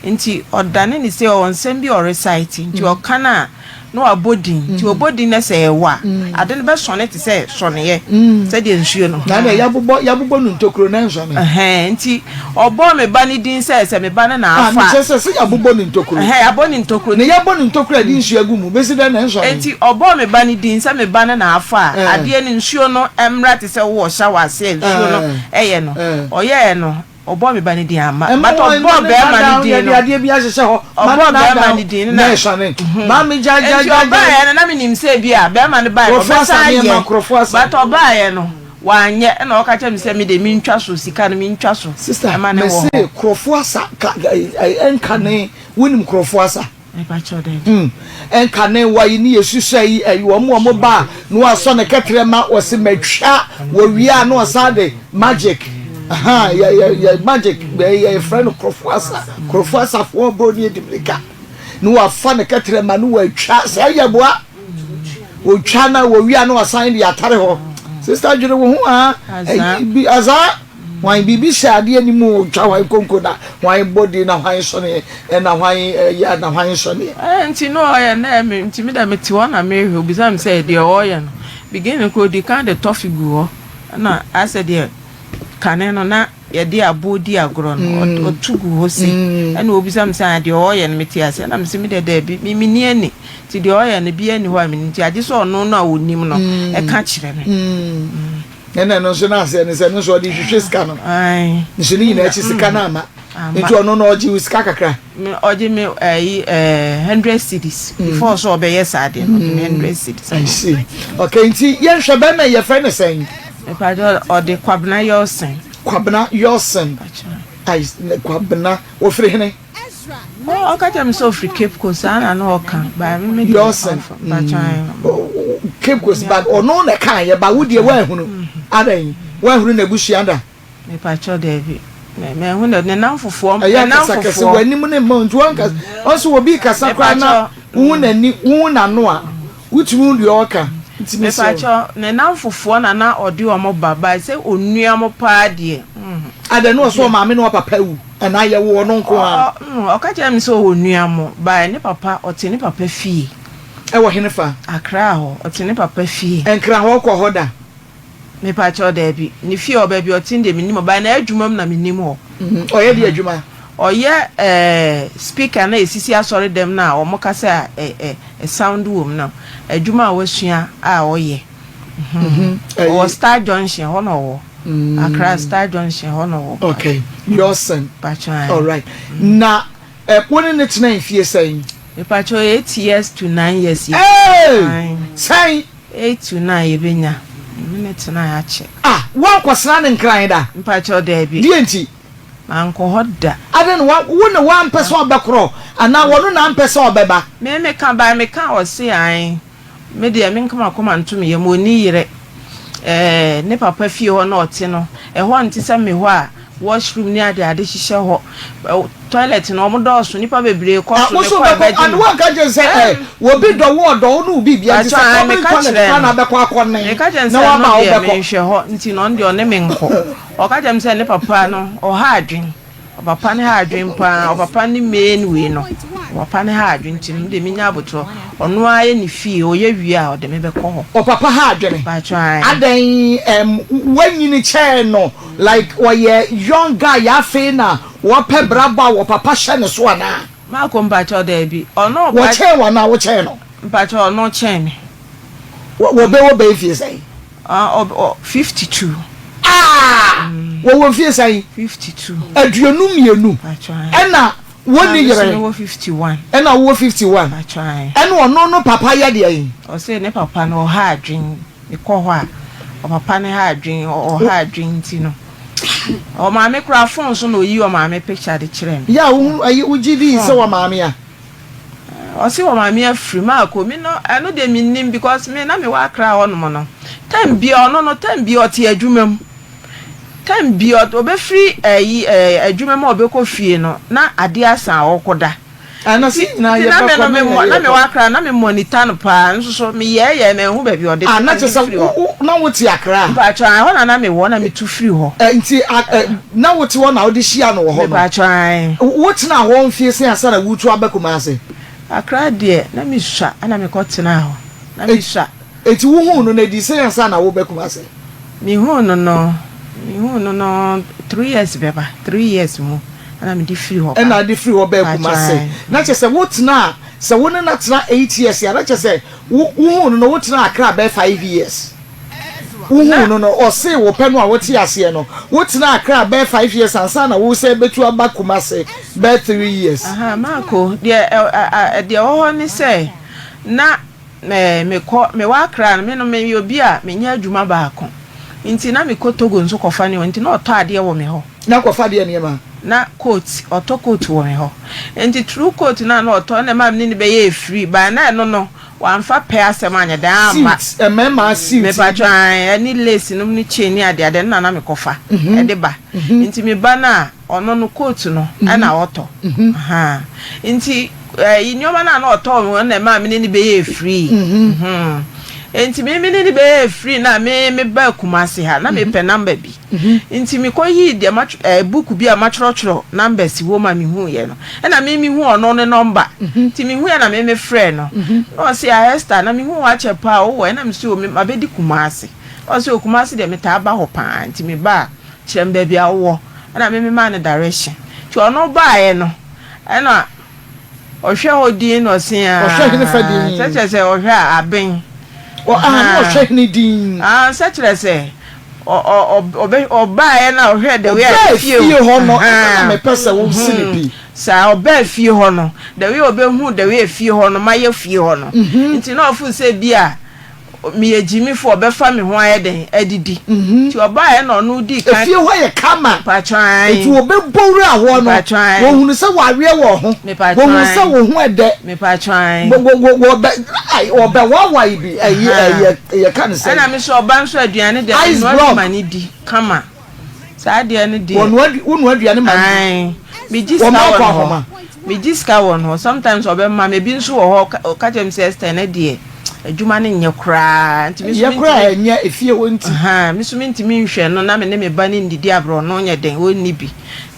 Nti ɔdane ne sei, ɔwɔ nsɛm bi a ɔrecite, nti ɔka no a, na wabɔ din. Nti ɔbɔ din na sɛ ɛwɔ a, ade no bɛsɔne te sɛ sɔneeɛ, sɛdeɛ nsuo no. Na ɛna yɛabobɔ, yɛabobɔ no ntokuro na ɛnsɔne. Ɛhɛn, nti ɔbɔɔ me ba no din sɛ, sɛ me ba no na Ah, afa a. mekyerɛ sɛ, sɛ yɛabobɔ no ntokuro. Ɛhɛn, yɛabɔ no ntokuro. Na yɛabɔ no ntokuro a yɛde nsuo agu mu, bɛsi dɛn na ɛnsɔne? Enti ɔbɔɔ me ba no din sɛ me ba no na afa a, adeɛ no, nsuo no mmra te sɛ wowɔ shower ase a nsuo no yɛ no. Ɔyɛɛ no, ɔbɔɔ me ba no din amma. But ɔbɔɔ barima no din no, ɔbɔɔ barima no din no na, enti ɔbaeɛ no na menim sɛ ebia barima no baeɛ no ɔbɛsan ayɛ, but ɔbaeɛ no wanyɛ, ɛna ɔka kyerɛɛ me sɛ me deɛ mentwa so, sika no mentwa so Sister, mma no wɔ mese hɔ. Kurɔfoɔ asa, ka, ɛnkane, wonim Kurɔfoɔ asa? Mepakyɛw dɛn? Hmm ɛnka ne wa yi ne yɛ susua yi ɛyi wɔn wɔn ba a na wasɔ ne kɛtrɛ ma wɔsi matwa wɔ wie a na ɔsan de magic ahan yɛ yɛ yɛ magic yɛ yɛ frɛ no korɔfo asa korɔfo asafoɔ bɔ ne edi mirika na wafa ne kɛtrɛ ma no watwa sɛ ɛyɛ boa otwa na wɔ wie a na wasan de atare hɔ sista dwere wo ho a ɛyi bi azaa. Hwan biribi hyɛ adeɛ no mu otwa hwan konko na hwan bɔ din na hwan sɔneɛ ɛna hwan yɛ na hwan sɔneɛ. Ɛɛ nti na ɔyɛ na ɛmi nti mi dɛ mi te hɔ na mi hwɛ obisa mi sɛ deɛ ɔyɛ no beginning kɔ odi kan de tɔfi gu hɔ ɛna asɛ deɛ kane no na yɛde aboɔ di agorɔ no ɔtu gu hɔ si ɛna obisa mi sɛ deɛ ɔyɛ no mi te ase ɛna mi sɛ mi dɛ dɛbi mi mi ni ani nti deɛ ɔyɛ no bi ani hɔ a mi ni nti agye sɛ ɔno no a onim no ɛka kyerɛ mi. Ɛna ɛno nso n'aseɛ ne sɛ ɛno nso ɔde hwehwɛ sika no nso ne nyinaa akyi sika no ama nti ɔno no ɔgye wo sika kakra. Ɔgye me ɛyi ɛɛ hundred cedis mm. before so ɔbɛyɛ saa deɛ no ɔgye me hundred cedis. I see okay nti yɛnhwɛ bɛrima yi yɛfrɛ ne sɛn. Ìpàdé ɔde Kwabena Yɔsen. Kwabena Yɔsen Kwabena ofiri hene. Oh, ɔka kyerɛ me sɛ ɔfiri Cape Coast, saa na na ɔka. Ba me me deɛ Yɔsen. ɔmfa, Cape Coast ba ɔno na ɛka yɛ ba wo deɛ woanhunu. Adɛn woanhunu n'abusua da? Mepakyɛw daabi. Mɛhu ne ne namfofoɔ. Ɛyɛ akasa kɛse w'anim ne mma nti wɔnka ɔnso obi kasa koraa na wohu n'ani wohu n'ano a wotumi hu deɛ ɔreka nti mesrɛ wo. Mepakyɛw ne namfofoɔ na na ɔde wɔn ba but sɛ onua mo paa deɛ. Adɛn na ɔsɛ ɔmaame ne ɔpapa awu anaa yɛwoo ɔno nko ara? Ɔka kyerɛɛ me sɛ ɔwɔ nua mo but ne papa ɔte ne papa fie. Ɛwɔ henefa? Accra hɔ, ɔte ne papa fie. Nkran hɔ wokɔ hɔ da? Mepakyɛw daabi, ne fie hɔ baabi a ɔte no deɛ mennim hɔ but n'adwuma mu na menim hɔ. Ɔyɛ deɛ adwuma? Ɔyɛ ɛɛ speaker no a ɛsisi asɔre dɛm no a wɔn kasa a ɛ ɛ sound wɔ mu no, adwuma a wasua a ɔyɛ. Ɔwɔ Star Junction hɔ na ɔwɔ. Accra Star Junction hɔ na ɔwɔ. Okay, Yɔsen. Alright. Na wo ne ne tena mfie sɛn? Mepakyɛw 8 years to 9 years. Hey! Sɛn? 8 to 9 yɛbɛnya. Me ne tenae akyɛ. Ah, woankɔsra no Nkran da? Mpakyɛw, daabi. Deɛ nti? Mankɔ hɔ da. Adɛn na wa, wo na woampɛ sɛ ɔbɛkorɔ anaa wɔno na ampɛ sɛ ɔbɛba? Me, meka bae, meka a ɔse ae. Me deɛ menka m'akoma nto me yam, ɔnni yerɛ. Ɛɛ, ne papa fie hɔ na ɔte no, ɛhɔ nte sɛ me hɔ a washroom ne adeade hyehyɛ hɔ. Ɛ, toilet no, wɔdɔɔso, nnipa bebree kɔ Ah, so, wo nso mekɔ a wobɛkɔ, ɛbɛgye and me. woanka nkyerɛ no sɛ, ɛ, Ɛm. obi dɔ wo, ɔdɔ wo ne wo biribiara nti Pakyɛ, sɛ ae, public meka toilet kyerɛɛ koraa no. na wobɛkɔ akɔnen Meka kyerɛɛ no na sɛ woaba ɛno a deɛ wobɛkɔ. menhwɛ hɔ, nti no ɔno deɛ ɔne me nkɔ. Ɔka kyerɛɛ me sɛ ne papa no, ɔha adwene. Ɔpapa no ha adwen paa, ɔpapa ne main wei no, ɔpapa no ha adwen nti no me deɛ menya abotrɔ, ɔno ara yɛ ne fie, ɔyɛ wie a ɔde me bɛkɔ hɔ. Ɔpapa ha adwene Mpakyɛw ae. adɛn ɛm wanyini kyɛn no like ɔyɛ young guy afei na wɔpɛ brabɔ a wɔpapa hyɛ ne so anaa? Marco mpakyɛw daabi, ɔno ɔpa. Wɔkyɛn wo anaa wokyɛn no? Mpakyɛw ɔno kyɛn me. Wɔ wɔbɛ wɔ bɛyɛ fie sɛn? Ah ɔ ɔ 52. Ah! Wɔwɔ mfie sɛn? 52. 22. Ɛna wɔnni yere. Na mewɔ 51. Ɛna wowɔ 51. Ɛna ɔno no papa yɛ deɛn? Ɔse ne papa no ɔha adwen. Mekɔ hɔ a, ɔpapa no ha adwen, ɔha adwen nti no. Ɔmaame koraa phone so na oyi ɔmaame picture de kyerɛ me. Yɛ a wohu ayi wogye dii sɛ wɔmaame a? Ɔse wɔ maame afiri mu akɔ mi no ɛno deɛ me nim because me na me wɔ Accra hɔ nom no time bia ɔno no time bia ɔte adwuma mu time bia ɔbɛfiri ɛyi ɛɛ adwuma mu a ɔbɛkɔ fie no na adeɛ asa a ɔkɔ da Ɛna se nyinaa nti na me yɛbɛkɔ no na me mɔ na yɛyɛ me wɔ Accra na me monitor no paa nso so me yɛɛ yɛɛ manhu baabi ɔde Ah te na na me kyerɛ tu sɛ firi wo hɔ wo na wote Accra? Mpakyɛw ae hɔ na na me wɔ na me tu firi hɔ. Ɛ nti a ɛ na wote hɔ na wode hyia no wɔ hɔ no? Mepakyɛw ae. Wo tenaa hɔ mfie sɛn ansa na woretu aba Kumasi? Accra deɛ na me sua ɛna me kɔ tenaa hɔ na me sua. Enti wo huu no no ɛdii sɛn ansa na woreba Kumasi? Me huu no no me huu no no 3 years bɛba 3 years mu ɛna me de firi hɔ ba. Ɛna wode firi hɔ baa Mepakyɛw Kumasi. ae. Na kyerɛ sɛ wo tenaa sɛ wo ne no atena 8 years a na kyerɛ sɛ wo wo huu no no wo tenaa Accra bɛyɛ 5 years. Wohuu no no, ɔsee wo pɛ no a wote aseɛ no, wotenaa Accra bɛyɛ 5 years ansa na wosan bɛtu aba Kumasi bɛyɛ 3 years. Ahaa Marco, deɛ ɛ ɛ deɛ ɛwɔ hɔ ne sɛ, na mɛ mekɔ mewɔ Accra no, me no meyɛ obi a menyɛ adwuma baako, nti na mekɔ Togo nso kɔfa nneɛma, nti na ɔtɔ adeɛ wɔ me hɔ. Na kɔfa deɛ nneɛma? Na coat, ɔtɔ coat wɔ me hɔ, nti through coat no a na ɔtɔ na ɛma me ne no bɛyɛɛ free, but na ɛno no Wamfa pɛ asɛm anyɛ dɛn amma. Suit, mmarima suit. Mepakyɛw ae, ɛne lace nom ne chain ne ade ade, ɛno na na mekɔfa de ba. Nti me ba no a, ɔno no coat no na ɔtɔ. Ahaa. Nti ɛyi nneɛma no a na ɔtɔ wɔ me hɔ no na ɛmaa me ne no bɛyɛɛ free. Nti me me ne no bɛyɛɛ free no a, me mebaa Kumasi ha, na mepɛ number bi. Nti mekɔyii deɛ matw ɛɛ book bi a matwerɛtwerɛ numbers wɔ mu a mehuiɛ no, ɛna me mehuu ɔno ne number. Nti mehuiɛ na me mefrɛɛ no. Na ɔse, ah Esther, na mehuu wo akyɛ paa o, wowɔ he? Na mese, o me mabɛdi Kumasi. Na ɔse, o Kumasi deɛ metaa ba hɔ paa, nti meba a, kyerɛ me baabi a wowɔ. Ɛna me memaa no direction. Nti ɔno baeɛ no, ɛna Ɔhwɛ hɔ dinn na ɔse aa. Ɔhwɛ hene fa dinn. Sɛ kyerɛ sɛ ɔhwɛ a aben. Ɔ aa na ɔhwɛ hene dinn. Aa sɛ kyerɛ sɛ ɔ ɔ ɔbɛ ɔbaeɛ na ɔhwɛ the way a Ɔbaa fie fie hɔ no ɛno na mepɛ sɛ wo si no pi. Saa ɔbaa fie hɔ no the way ɔbɛhu the way fie hɔ no mayɛ fie hɔ no nti na ɔfeel sɛ bi a Meyɛ gyimifo ɔbɛfa me ho ayɛ dɛn adidi nti ɔbaeɛ na ɔno dii kan. Efie hɔ yɛ kama Mpakyɛw ae. nti wɔbɛbɔ wura hɔ no Mpakyɛw ae. wɔhunu sɛ waweɛ wɔ ho Mepakyɛw wɔhunu ae. sɛ wo ho ɛdɛ Mepakyɛw ae. wɔ wɔ wɔbɛ ai wɔbɛwawae bi ɛyi Ahaa. ɛyɛ yɛka ne sɛn. Ɛna me nso ɔba nso aduane deɛ Ice menoa bi block. ma no di kama. Saa adeɛ no deɛ. Wɔnoa adu wonoa aduane ma no di. Ae megye sika Wɔma wɔ akɔ ne hɔ. ahoma. Megye sika wɔ ne hɔ. Sometimes ɔbɛma me. Ebi nso wɔ hɔ ɔka ɔka kyerɛ me sɛ Esther ɛnɛ deɛ adwuma no nyɛ koraa nti me nso Ɛyɛ koraa a mentumi. ɛnyɛ efie hɔ nti. Ahaa me nso mentumi nhwɛ no na me ne me ba no ndidi abrɛ ɔno nyɛ dɛn ɔnni bi.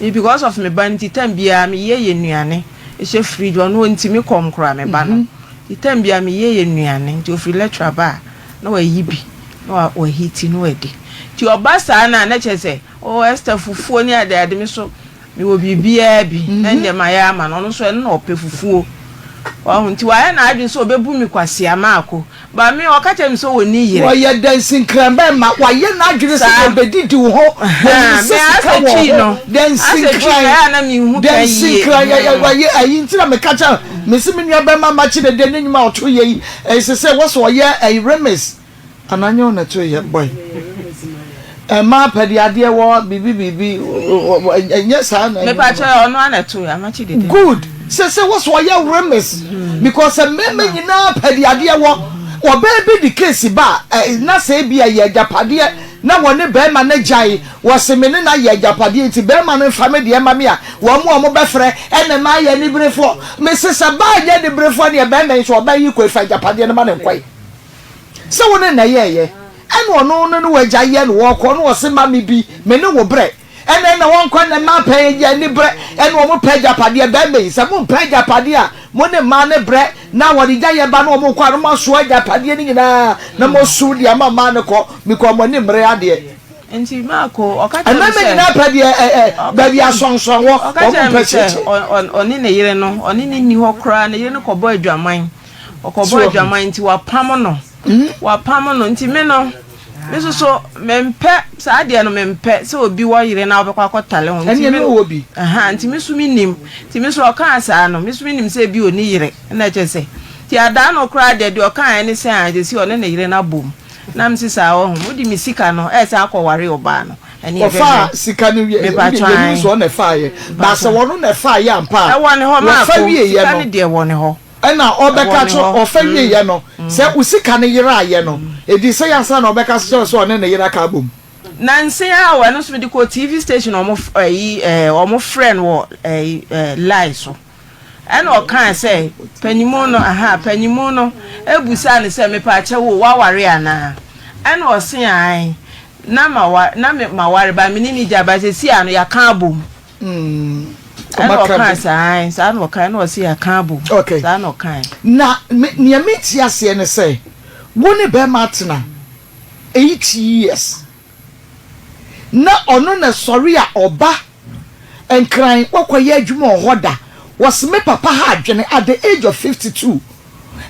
Me because of me ba no nti time biara meyɛ yɛ nnuane hyɛ fridge ɔno ɔntumi kɔm koraa me ba no. Nti time biara meyɛ yɛ nnuane nti ɔfiri lecture ba a na wayi bi na wahiti na wadi. Nti ɔba saa no a na kyerɛ sɛ oh Esther fufuo ne ade ade me nso mewɔ biribiara bi na ɛndeɛ mayɛ ama no ɔno nso ɛno na ɔpɛ fufuo. Wahu? Nti wayɛ n'adwene sɛ ɔbɛbu me kwasea maako. But me, ɔka kyerɛ me sɛ ɔnni yere. Ɔyɛ dansinkran bɛma. Wayɛ n'adwene sɛ Saa. ɔbɛdidi wo ho. Ɔnim Ahaa, sɛ me sika asɛ wɔ twi ho. no, asɛ twi no, Dansinkran, ɛyɛ a na menhu ka yie. dansinkran, yɛ, yɛ, Hmm. wayɛ ayi nti na meka kyerɛ no, mese me nua bɛma makye dede ne nnwuma a ɔto yɛ yi, ɛsɛ sɛ wɔ sɛ ɔyɛ ayi remix. Anaa nyɛ wo na ɛto yɛ boy. Mmaa pɛ de adeɛ wɔ biribi biribi ɛnyɛ saa na. Mepa kyɛ ɔno ara na ɛto yɛ amakye dede. Good sɛ sɛ wɔ so ɔyɛ remes because mmarima nyinaa pɛ de adeɛ wɔ ɔbaa bi de case ba a na sɛ ebi a yɛ agyapadeɛ na wɔne bɛrima no gyae wɔse me ne no ayɛ agyapadeɛ nti bɛrima no nfa me deɛ ma me a wɔn a wɔn bɛfrɛ ɛna mmaa yɛ aniberefoɔ mese sɛ baa nyɛ aniberefoɔ neɛ bɛrima yi nso ɔbaa yi kɔ efa agyapadeɛ no ma ne nkɔe. Sɛ wo ne na yɛɛyɛ ɛna ɔno ne ne wagya yɛ no wɔkɔ no ɔse ma me bi me ne wo brɛ ɛna ɛna wɔnkɔ ɛna mmaa pɛ yɛ ani brɛ ɛna wɔn pɛ agyapadeɛ bɛrima yi sɛ mo mpɛ agyapadeɛ a mo ne mmaa ne brɛ na wɔde gya yɛ ba na wɔn kɔ a na mo asoa agyapadeɛ no nyinaa na mo asu de ama mmaa no kɔ mekɔ mo ani mmere adeɛ. Nti Marko ɔka kyerɛ me Mmarima sɛ. nyinaa pɛ deɛ ɛ ɛ baabi asɔnsɔn wɔ Ɔka wɔn kyerɛ mpɛ me sɛ kyekyere. ɔne ne yere no ɔne ne nni hɔ koraa ne yere no kɔbɔ adwaman. Ɔkɔbɔ adwaman nti wapam no. Wapam no nti me no, me nso so mempɛ saa adeɛ no mempɛ sɛ obi wɔ yere na wobɛkɔ akɔtale ho. Nti Ɛneɛ me na ɔwɔ bi. Aha, nti me nso menim. Nti me nso ɔkaa saa no, me nso menim sɛ ebi ɔnni yere. Ɛna kyerɛ sɛ, nti adaa no koraa deɛ, deɛ ɔkaeɛ ne sɛ ah seesei ɔne ne yere no abom. Na mese saa ɔho, wode me sika no ɛɛsan akɔware ɔbaa no. Ɛneɛ Ɔfaa bɛhwɛ. sika no wie, wode Mepatwɔ yɛnim ae. sɛ ɔna ɛfaeɛ. But sɛ Mepatwɔ. ɔno na ɛfaeɛ ampa a, Ɛwɔ ne hɔ, wɔfa Maako, wieɛ sika no. no deɛ ɛwɔ ne hɔ. Ɛna ɔbɛka Ɛwɔ ne kyerɛ hɔ. ɔfa wieɛ no sɛ wo sika no yeraeɛ no, ɛdii sɛ yɛ ansa na ɔbɛka kyerɛ wo sɛ ɔne ne yere aka abom. Nansa yi ara o, ɛno nso mede kɔɔ TV station a wɔn ɛyi ɛɛ wɔn frɛ no wɔ ɛyi ɛɛ line so. Ɛna ɔkaa sɛ panyimu no aha panyimu no ebusaa no sɛ mepaakyɛw o waware anaa? Ɛna ɔse ae na mawa na me maware ba me ne ne gya ba sɛsi a no yɛaka abom. Ɛna ɔkaa saa ae saa na ɔkae ɛna ɔse yɛaka abom. Okay. Saa na ɔkae. Na me nea mente aseɛ ne sɛ wo ne bɛrima atena 8 years na ɔno na sɔre a ɔba Nkran wakɔyɛ adwuma wɔ hɔ da wɔse me papa ha adwene at the age of 52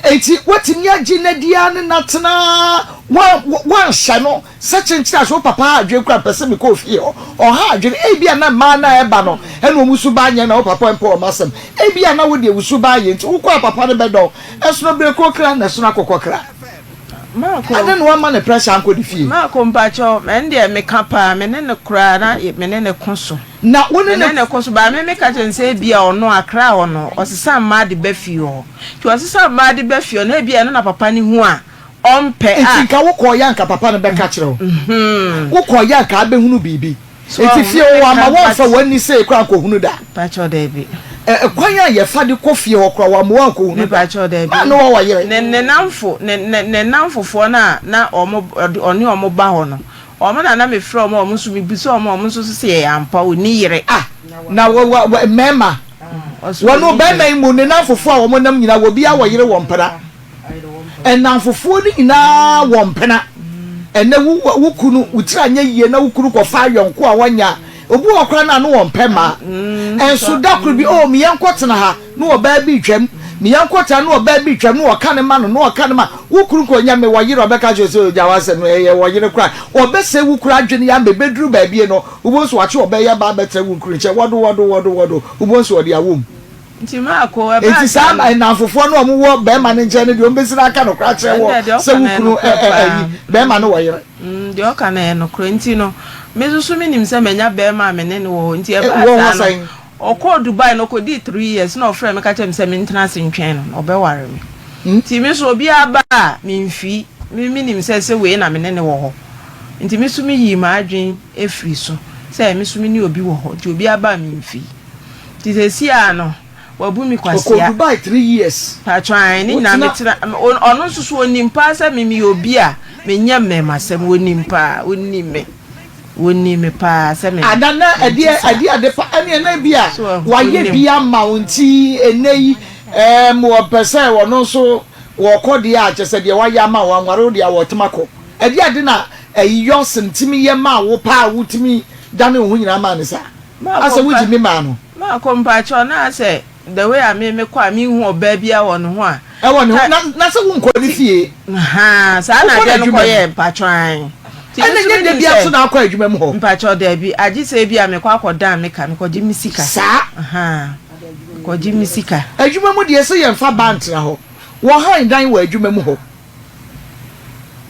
enti watumi agye n'adi ara ne n'atena wanhyɛ no sɛ kyenkyere ase wo papa ha adwene kora mpɛ sɛ mekɔ ofie hɔ ɔha adwene ebia na mmaa na ɛba no ɛna wɔn su ba nyɛ na wo papa mpɛ wɔn asɛm ebia na wo deɛ wo su ba yɛ nti wokɔ a papa no bɛdɔn ɛsono bere koro kra na ɛsono akokɔ kra Maako. Ade na wama ne pressure ankɔ ne fie. Maako mpakyɛw, ɛn deɛ meka paa, me ne no koraa na me ne no ko so. Na wo ne Me ne. ne no ko so, but me meka kyerɛ no sɛ ebia ɔno Accra hɔ no, ɔsesa mmaa de ba fie hɔ. Nti ɔsesa mmaa de ba fie hɔ no, ebia ɛno na papa no hu a, ɔmpɛ Nti a. nka wokɔɔ yɛ anka papa no bɛka kyerɛ wo. Wokɔɔ yɛ anka abɛhunu biribi. So Nti ɔho, fie me hɔ meka wama wɔmfa but. w'ani sei koraa ankɔhunu da. Mpakyɛw daabi. Ɛ kwan a yɛfa de kɔ fie hɔ koraa wama woankɔhunu da. Mepakyɛw daabi. Maa ne wɔ wɔ yere. Ne ne namfo ne ne ne namfofoɔ no a na wɔn ɔde ɔne wɔn ba hɔ no, wɔn na na mefrɛ wɔn a wɔn nso mebisa wɔn a wɔn nso se ɛyɛ ampa ɔnni yere. Ah na wɔ wɔ wɔ mmarima Ɔse wɔn ɔnni barima yere. yi mu ne namfofoɔ a wɔn nam nyinaa obiara wɔ yere wɔ mpena. Nnamfofoɔ no nyinaa wɔ mpena. Ɛnɛ wo wo kunu wo tiri anyɛ yie na wo kunu kɔfa ayɔnko a wanya a, obi wɔ hɔ koraa no a no ɔmpɛ mmaa. Nso da koro bi oh me yɛnkɔ tena ha na ɔbaa bi retwam, me yɛnkɔ tena na ɔbaa bi retwam na ɔka ne ma no na ɔka ne ma wo kunu kɔ nya me wɔ yere ɔbɛka kyerɛ sɛ gya w'asɛm no ɛyɛ wɔ yere koraa. Ɔbɛsɛe wo kunu adwene ama ɛbɛduru baabi no wobɛhu sɛ wakye ɔbaa yi aba abɛtena wo kunu nkyɛn wɔdo wɔdo wɔdo wɔdo wobɛhu sɛ ɔde awom. Nti Marko, ɛbaa Enti saa saa no. nnamfofoɔ no a wɔwɔ barima no nkyɛn no deɛ, wɔbɛsi no aka nokorɛ akyerɛ Ɛnna wɔ deɛ sɛ ɔka wo no yɛ kunu nokorɛ ɛ ɛ paa. ayi, barima no wɔ yere. Mm, deɛ ɔka no yɛ nokorɛ. Nti no, me nso so menim sɛ manya barima a me ne no wɔ hɔ. Nti Ɛ, ɛbaa wɔ hɔ saa no, sɛn? ɔkɔɔ Dubai no, ɔkɔdii 3 years na ɔfrɛɛ me ka kyerɛɛ me sɛ mentena ase ntwɛn no, na ɔbɛware me. Nti me nso obiara ba a, memfii. Me menim sɛ sɛ wei na me ne no wɔ hɔ. Nti me nso meyii m'adwene firii so sɛ me nso me ne obi wɔ hɔ. Nti obiara ba a, memfii. Nti seesei ara no, wabu me Ɔkɔɔ kwasea. Dubai 3 years. Paatwɔ ae, ne nyinaa Wotena. metena, ɔno nso so ɔnim paa sɛ me meyɛ obi a menyɛ mmarimasɛm, ɔnim paa, ɔnim me, ɔnim me paa sɛ me Ada na mente ɛdeɛ saa. ɛdeɛ ade pa ɛne ɛna bi a So wahu, wayɛ ɔnim. bi ama wo nti ɛnɛ yi ɛɛm wɔpɛ sɛ ɔno nso wɔkɔ deɛ a kyɛ sɛ deɛ wayɛ ama wo anware wo deɛ a wɔtem akɔ ɛdeɛ ade na ɛyi Yɔsen tumi yɛ maa wo paa a wotumi dane wo ho nyinaa maa no saa Maakɔ asɛ mpa wogye mi maa no. Maakɔ mpakyɛw na asɛ. the way a me mekɔ a menhu ɔbaa biara wɔ ne ho a. Ɛwɔ ne ho na na sɛ wonkɔ ne fie. Ahaa saa na Wokɔ adeɛ no n'adwuma mu. kɔyɛɛ mpakyɛw ae. Nti me Ɛna nso ɛnyɛ da menim biara sɛ nso na akɔ adwuma mu hɔ. mpakyɛw daabi agye sɛ ebia mekɔ akɔdan me ka mekɔgye me sika. Saa. Ahaa mekɔgye me sika. Adwuma mu deɛ sɛ yɛmfa baa ntena hɔ. Wɔhan dan wɔ adwuma mu hɔ.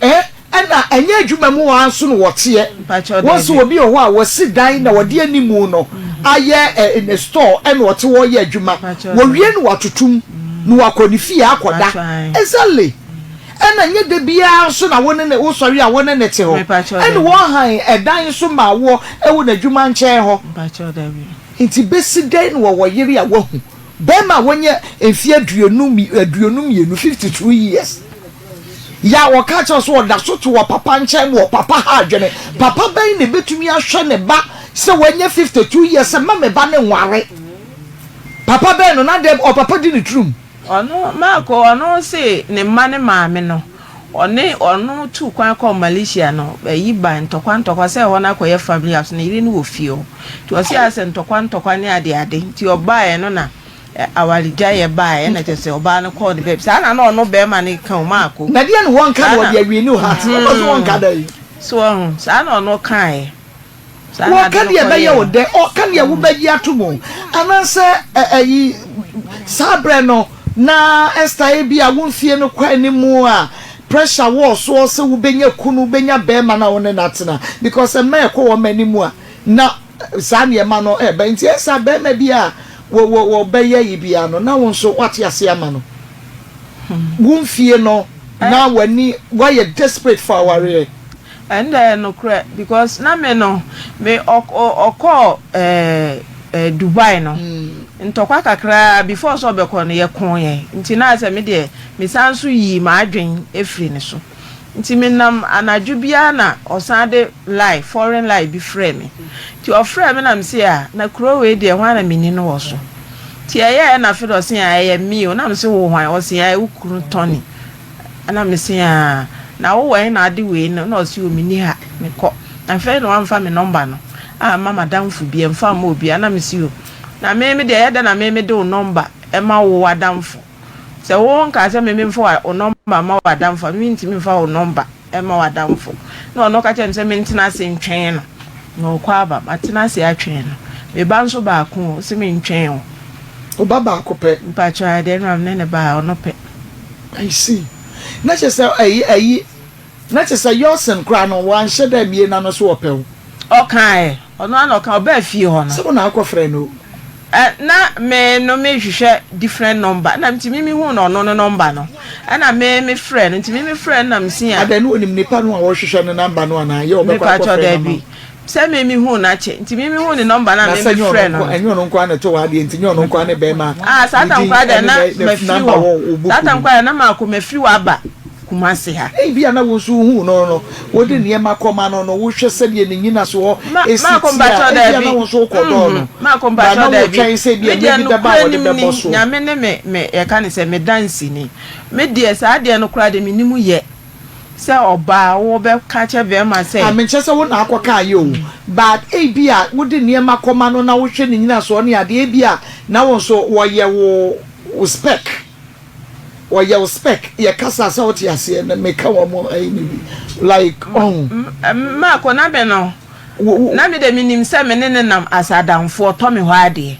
Eh, ɛna ɛnyɛ adwuma mu hɔ ara nso na wɔteɛ. Mpakyɛw Wɔn nso daabi. obi wɔ hɔ a wɔsi dan na wɔde animu no ayɛ eh, ne store ɛna ɔte hɔ yɛ adwuma. Mpakyɛw Wɔwie daabi. no watotom na wakɔ ne fie akɔda. Mpakyɛw ae. Exactly. Ɛna ɛnyɛ da biara nso na wo ne ne wosɔre a wo ne ne te hɔ. Mepakyɛw Ɛna daabi. wɔhan ɛdan nso ma woɔ ɛwɔ n'adwuma nkyɛn hɔ. Mpakyɛw daabi. Nti bɛsi dɛn na wɔwɔ yere a wahu Barima a wanya mfe 52, 52 years, yɛ a wɔka kyerɛ sɛ ɔda so te ɔpapa nkyɛn ma ɔpapa ha adwene. Papa bɛn na ebetumi ahwɛ ne ba sɛ wanya 52 years sɛ mma me ba no nware? Papa bɛn no na dɛn ɔpapa di ne tirim? Ɔno Marco ɔno se ne mma ne maame no ɔne ɔno tuu kwan kɔɔ Malaysia no ayi ba ntɔkwa ntɔkwa sɛ ɛhɔ no akɔyɛ family house ne yere no wɔ fie hɔ nti ɔse ayɛ sɛ ntɔkwa ntɔkwa ne ade ade nti ɔbaeɛ no na awaregyaeɛ baeɛ na kyerɛ sɛ ɔbaa no kɔɔ ne baabi saa na na ɔno bɛrima no ka o Marco Na deɛ na wɔnka saa na na wɔde awie ne heart na ɔsɛ wɔnka da yi. so wahu saa na ɔno kaeɛ. Saa na ade Wɔka no deɛ ɛbɛyɛ wo kɔyɛɛ. dɛ, ɔka deɛ wobɛgye ato mu. Anaasɛ ɛyi, saa berɛ no na Esther ebia wo mfie no kɔ anim a, pressure wɔ soɔ sɛ wobɛnya kunu, wobɛnya barima na wo ne no atena. Because mmaa ɛkɔ wɔn anim a, na saa nneɛma no ɛreba. Nti Esther barima bi a wɔbɛyɛ yi biara no, na wo nso woate aseɛ ama no. Wo mfie no, na w'ani, woayɛ desperate for awareɛ. Ɛnde ɛyɛ nokorɛ because na me no me ɔkɔɔ ɛɛ Dubai no ntɔkwa kakraa before sɛ ɔbɛkɔ no yɛkoo yɛn nti na ayɛ sɛ me deɛ me san nso yii m'adwen firi ne so nti me nam anadwo biara na ɔsan de lie foreign lie bi frɛɛ me nti ɔfrɛɛ me na me se ah na kuro wei deɛ hwan na menni no wɔ so nti ɛyɛɛ na afei de ɔse ah ɛyɛ me o na me se wo hwan ɔse ah wo kunu Tony Ɛna me se aa na wo wɔ he na ade wei no na ɔse o menni ha mekɔ na afei na wamfa me number no amma madamfo bi ɛmfa amma obiara na me se o na me me deɛ ɛyɛ dɛn na me mede wo number ɛma wo w'adamfo sɛ wo nkaa sɛ me memfa wo number mma w'adamfo a me mentumi mfa wo number ɛma w'adamfo na ɔno ka kyerɛ me sɛ mentena ase ntwɛn no na ɔkɔ aba matena ase atwɛn no me ba nso baako o ɔse mentwɛn o. Wo ba baako pɛ? Mpakyɛw adeɛ no a me ne ne ba a ɔno pɛ. I see. Na kyerɛ sɛ ɛyi ɛyi na kyerɛ sɛ Yɔsen koraa no wanhyɛ da ammie n'ano sɛ ɔpɛ wo. Ɔkae, ɔno ara na ɔkae, ɔbaa fie hɔ no. Sɛ wo na akɔ frɛ no o. Ɛ na me no me hwehwɛ different number ɛna nti me me huu no ɔno no number no ɛna me me frɛ no nti me me frɛ no na me si a. Adɛn na onim nipa no a ɔhwehwɛ ne number no anaa yɛ ɔbɛkɔ akɔ Mepakyɛw frɛ no ama daabi wo. Sɛ me me huu no akyɛ nti me me huu ne number no a Na me sɛ me nyɛ ɔno frɛ no nko no. ɛnyɛ ɔno nko ara na ɛtɔ w'adeɛ nti nyɛ ɔno nko ara ne bɛrima Ah a saa ne tam din koraa deɛ ɛne na ne ne mafiri number hɔ wɔ wo book saa tam mu. koraa deɛ na maako mafiri hɔ aba Kumasi ha. Ebia na wo nso wohuu no no, wode nneɛma kɔma no no, wohwɛ sɛdeɛ ne nyinasoɔ Ma si maako teɛ a, mpakyɛw ebia na daabi wo nso wokɔdɔɔ no, mhm maako ba mpakyɛw na daabi wotwɛn sɛ me ebia deɛ nna bi bɛba a nokorɛ wɔde nim bɛbɔ ni soɔ. Nyame ne me me yɛka ne sɛ me danseni me deɛ saa adeɛ no koraa deɛ menim yɛ. Sɛ ɔbaa wo bɛ ka kyɛ bɛɛma sɛ. Ah menkyerɛ sɛ wo na akɔ kaa yɛ o but ebia wode nneɛma kɔma no na wohwɛ ne nyinasoɔ ne adeɛ ebia na wo nso wɔyɛ wo wo spec wɔyɛ wo spec yɛ kasa sɛ wote aseɛ na meka wɔn ayi no bi like ɔho. Mako na me no na me de menim sɛ me ne no nam as adamfoɔ ɔtɔ me hɔ adeɛ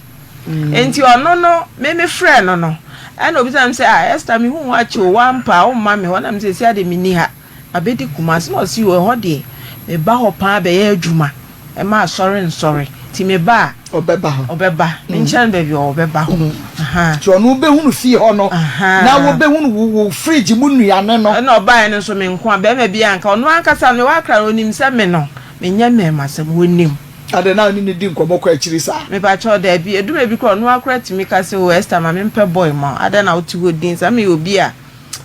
nti ɔno no me me frɛ no no ɛna obisa me sɛ ah Esther me hu wo akyɛ o wampa a womma me hɔ na me sɛ sia de menni ha mabɛdi Kumasi na ɔse o ɛhɔ deɛ meba hɔ paa bɛyɛ adwuma ɛma asɔre nsɔre nti meba a Ɔbɛba hɔ. Ɔbɛba menkyerɛ no baabi ɔwɔ ɔbɛba hɔ ahaa. Nti ɔno wobɛhunu fie hɔ no na wobɛhunu wo wo fridge mu nnuane no. Ɛna ɔbaeɛ no nso me nko a barima biara nka ɔno ankasa no mewɔ Accra no ɔnim sɛ me no menyɛ mmarimasɛm ɔnim. Adɛn na wo ne no di nkɔmmɔ kɔ akyiri saa? Mepakyɛw, dabi. Edu baabi koraa a, ɔno ara koraa tumi ka sɛ, Oh, Esther, ma mempɛ boy mma wo. Adɛn na wote hɔ dinn saa? Meyɛ obi a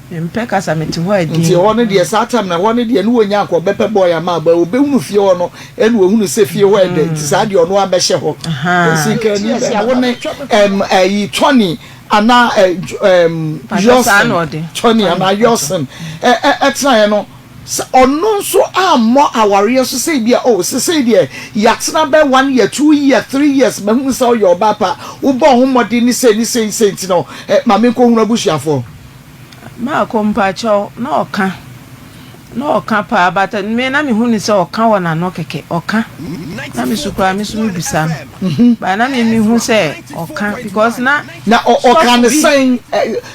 mempɛ kasa, mete hɔ a Nti dinn. ɛhɔ no deɛ, saa time no, ɛhɔ no deɛ, ne wɔnya anka ɔbɛpɛ boy ama wo, but ɔbɛhunu fie hɔ no, ɛna ɔhunu sɛ fie hɔ yɛ dɛ, nti saa deɛ ɔno ara bɛhyɛ hɔ. Ahaa. Nti nka ani bɛma wo ne ɛm ɛyi Tony anaa ɛ ɛm Mpakyɛw, saa Yɔsen, na ɔde. Tony Tony, anaa mpakyɛw. Yɔsen ɛ ɛ ɛtenaeɛ no. Sɛ ɔno nso ammɔ awareɛ so sɛ ebia oh sesei deɛ yɛatena bɛ one year, 2 year, 3 years, mahunu sɛ ɔyɛ ɔbaa pa, wobɔ ho mmɔden ne sei ne sei ne sei nti no ma menkɔhunu abusuafoɔ. Maako, mpakyɛw, na ɔka paa, but me na mehu ne sɛ ɔka wɔ n'ano kɛkɛ. Ɔka na me so koraa, me so mebisa no, but na me mehu sɛ ɔka because na Na ɔka ne sɛn?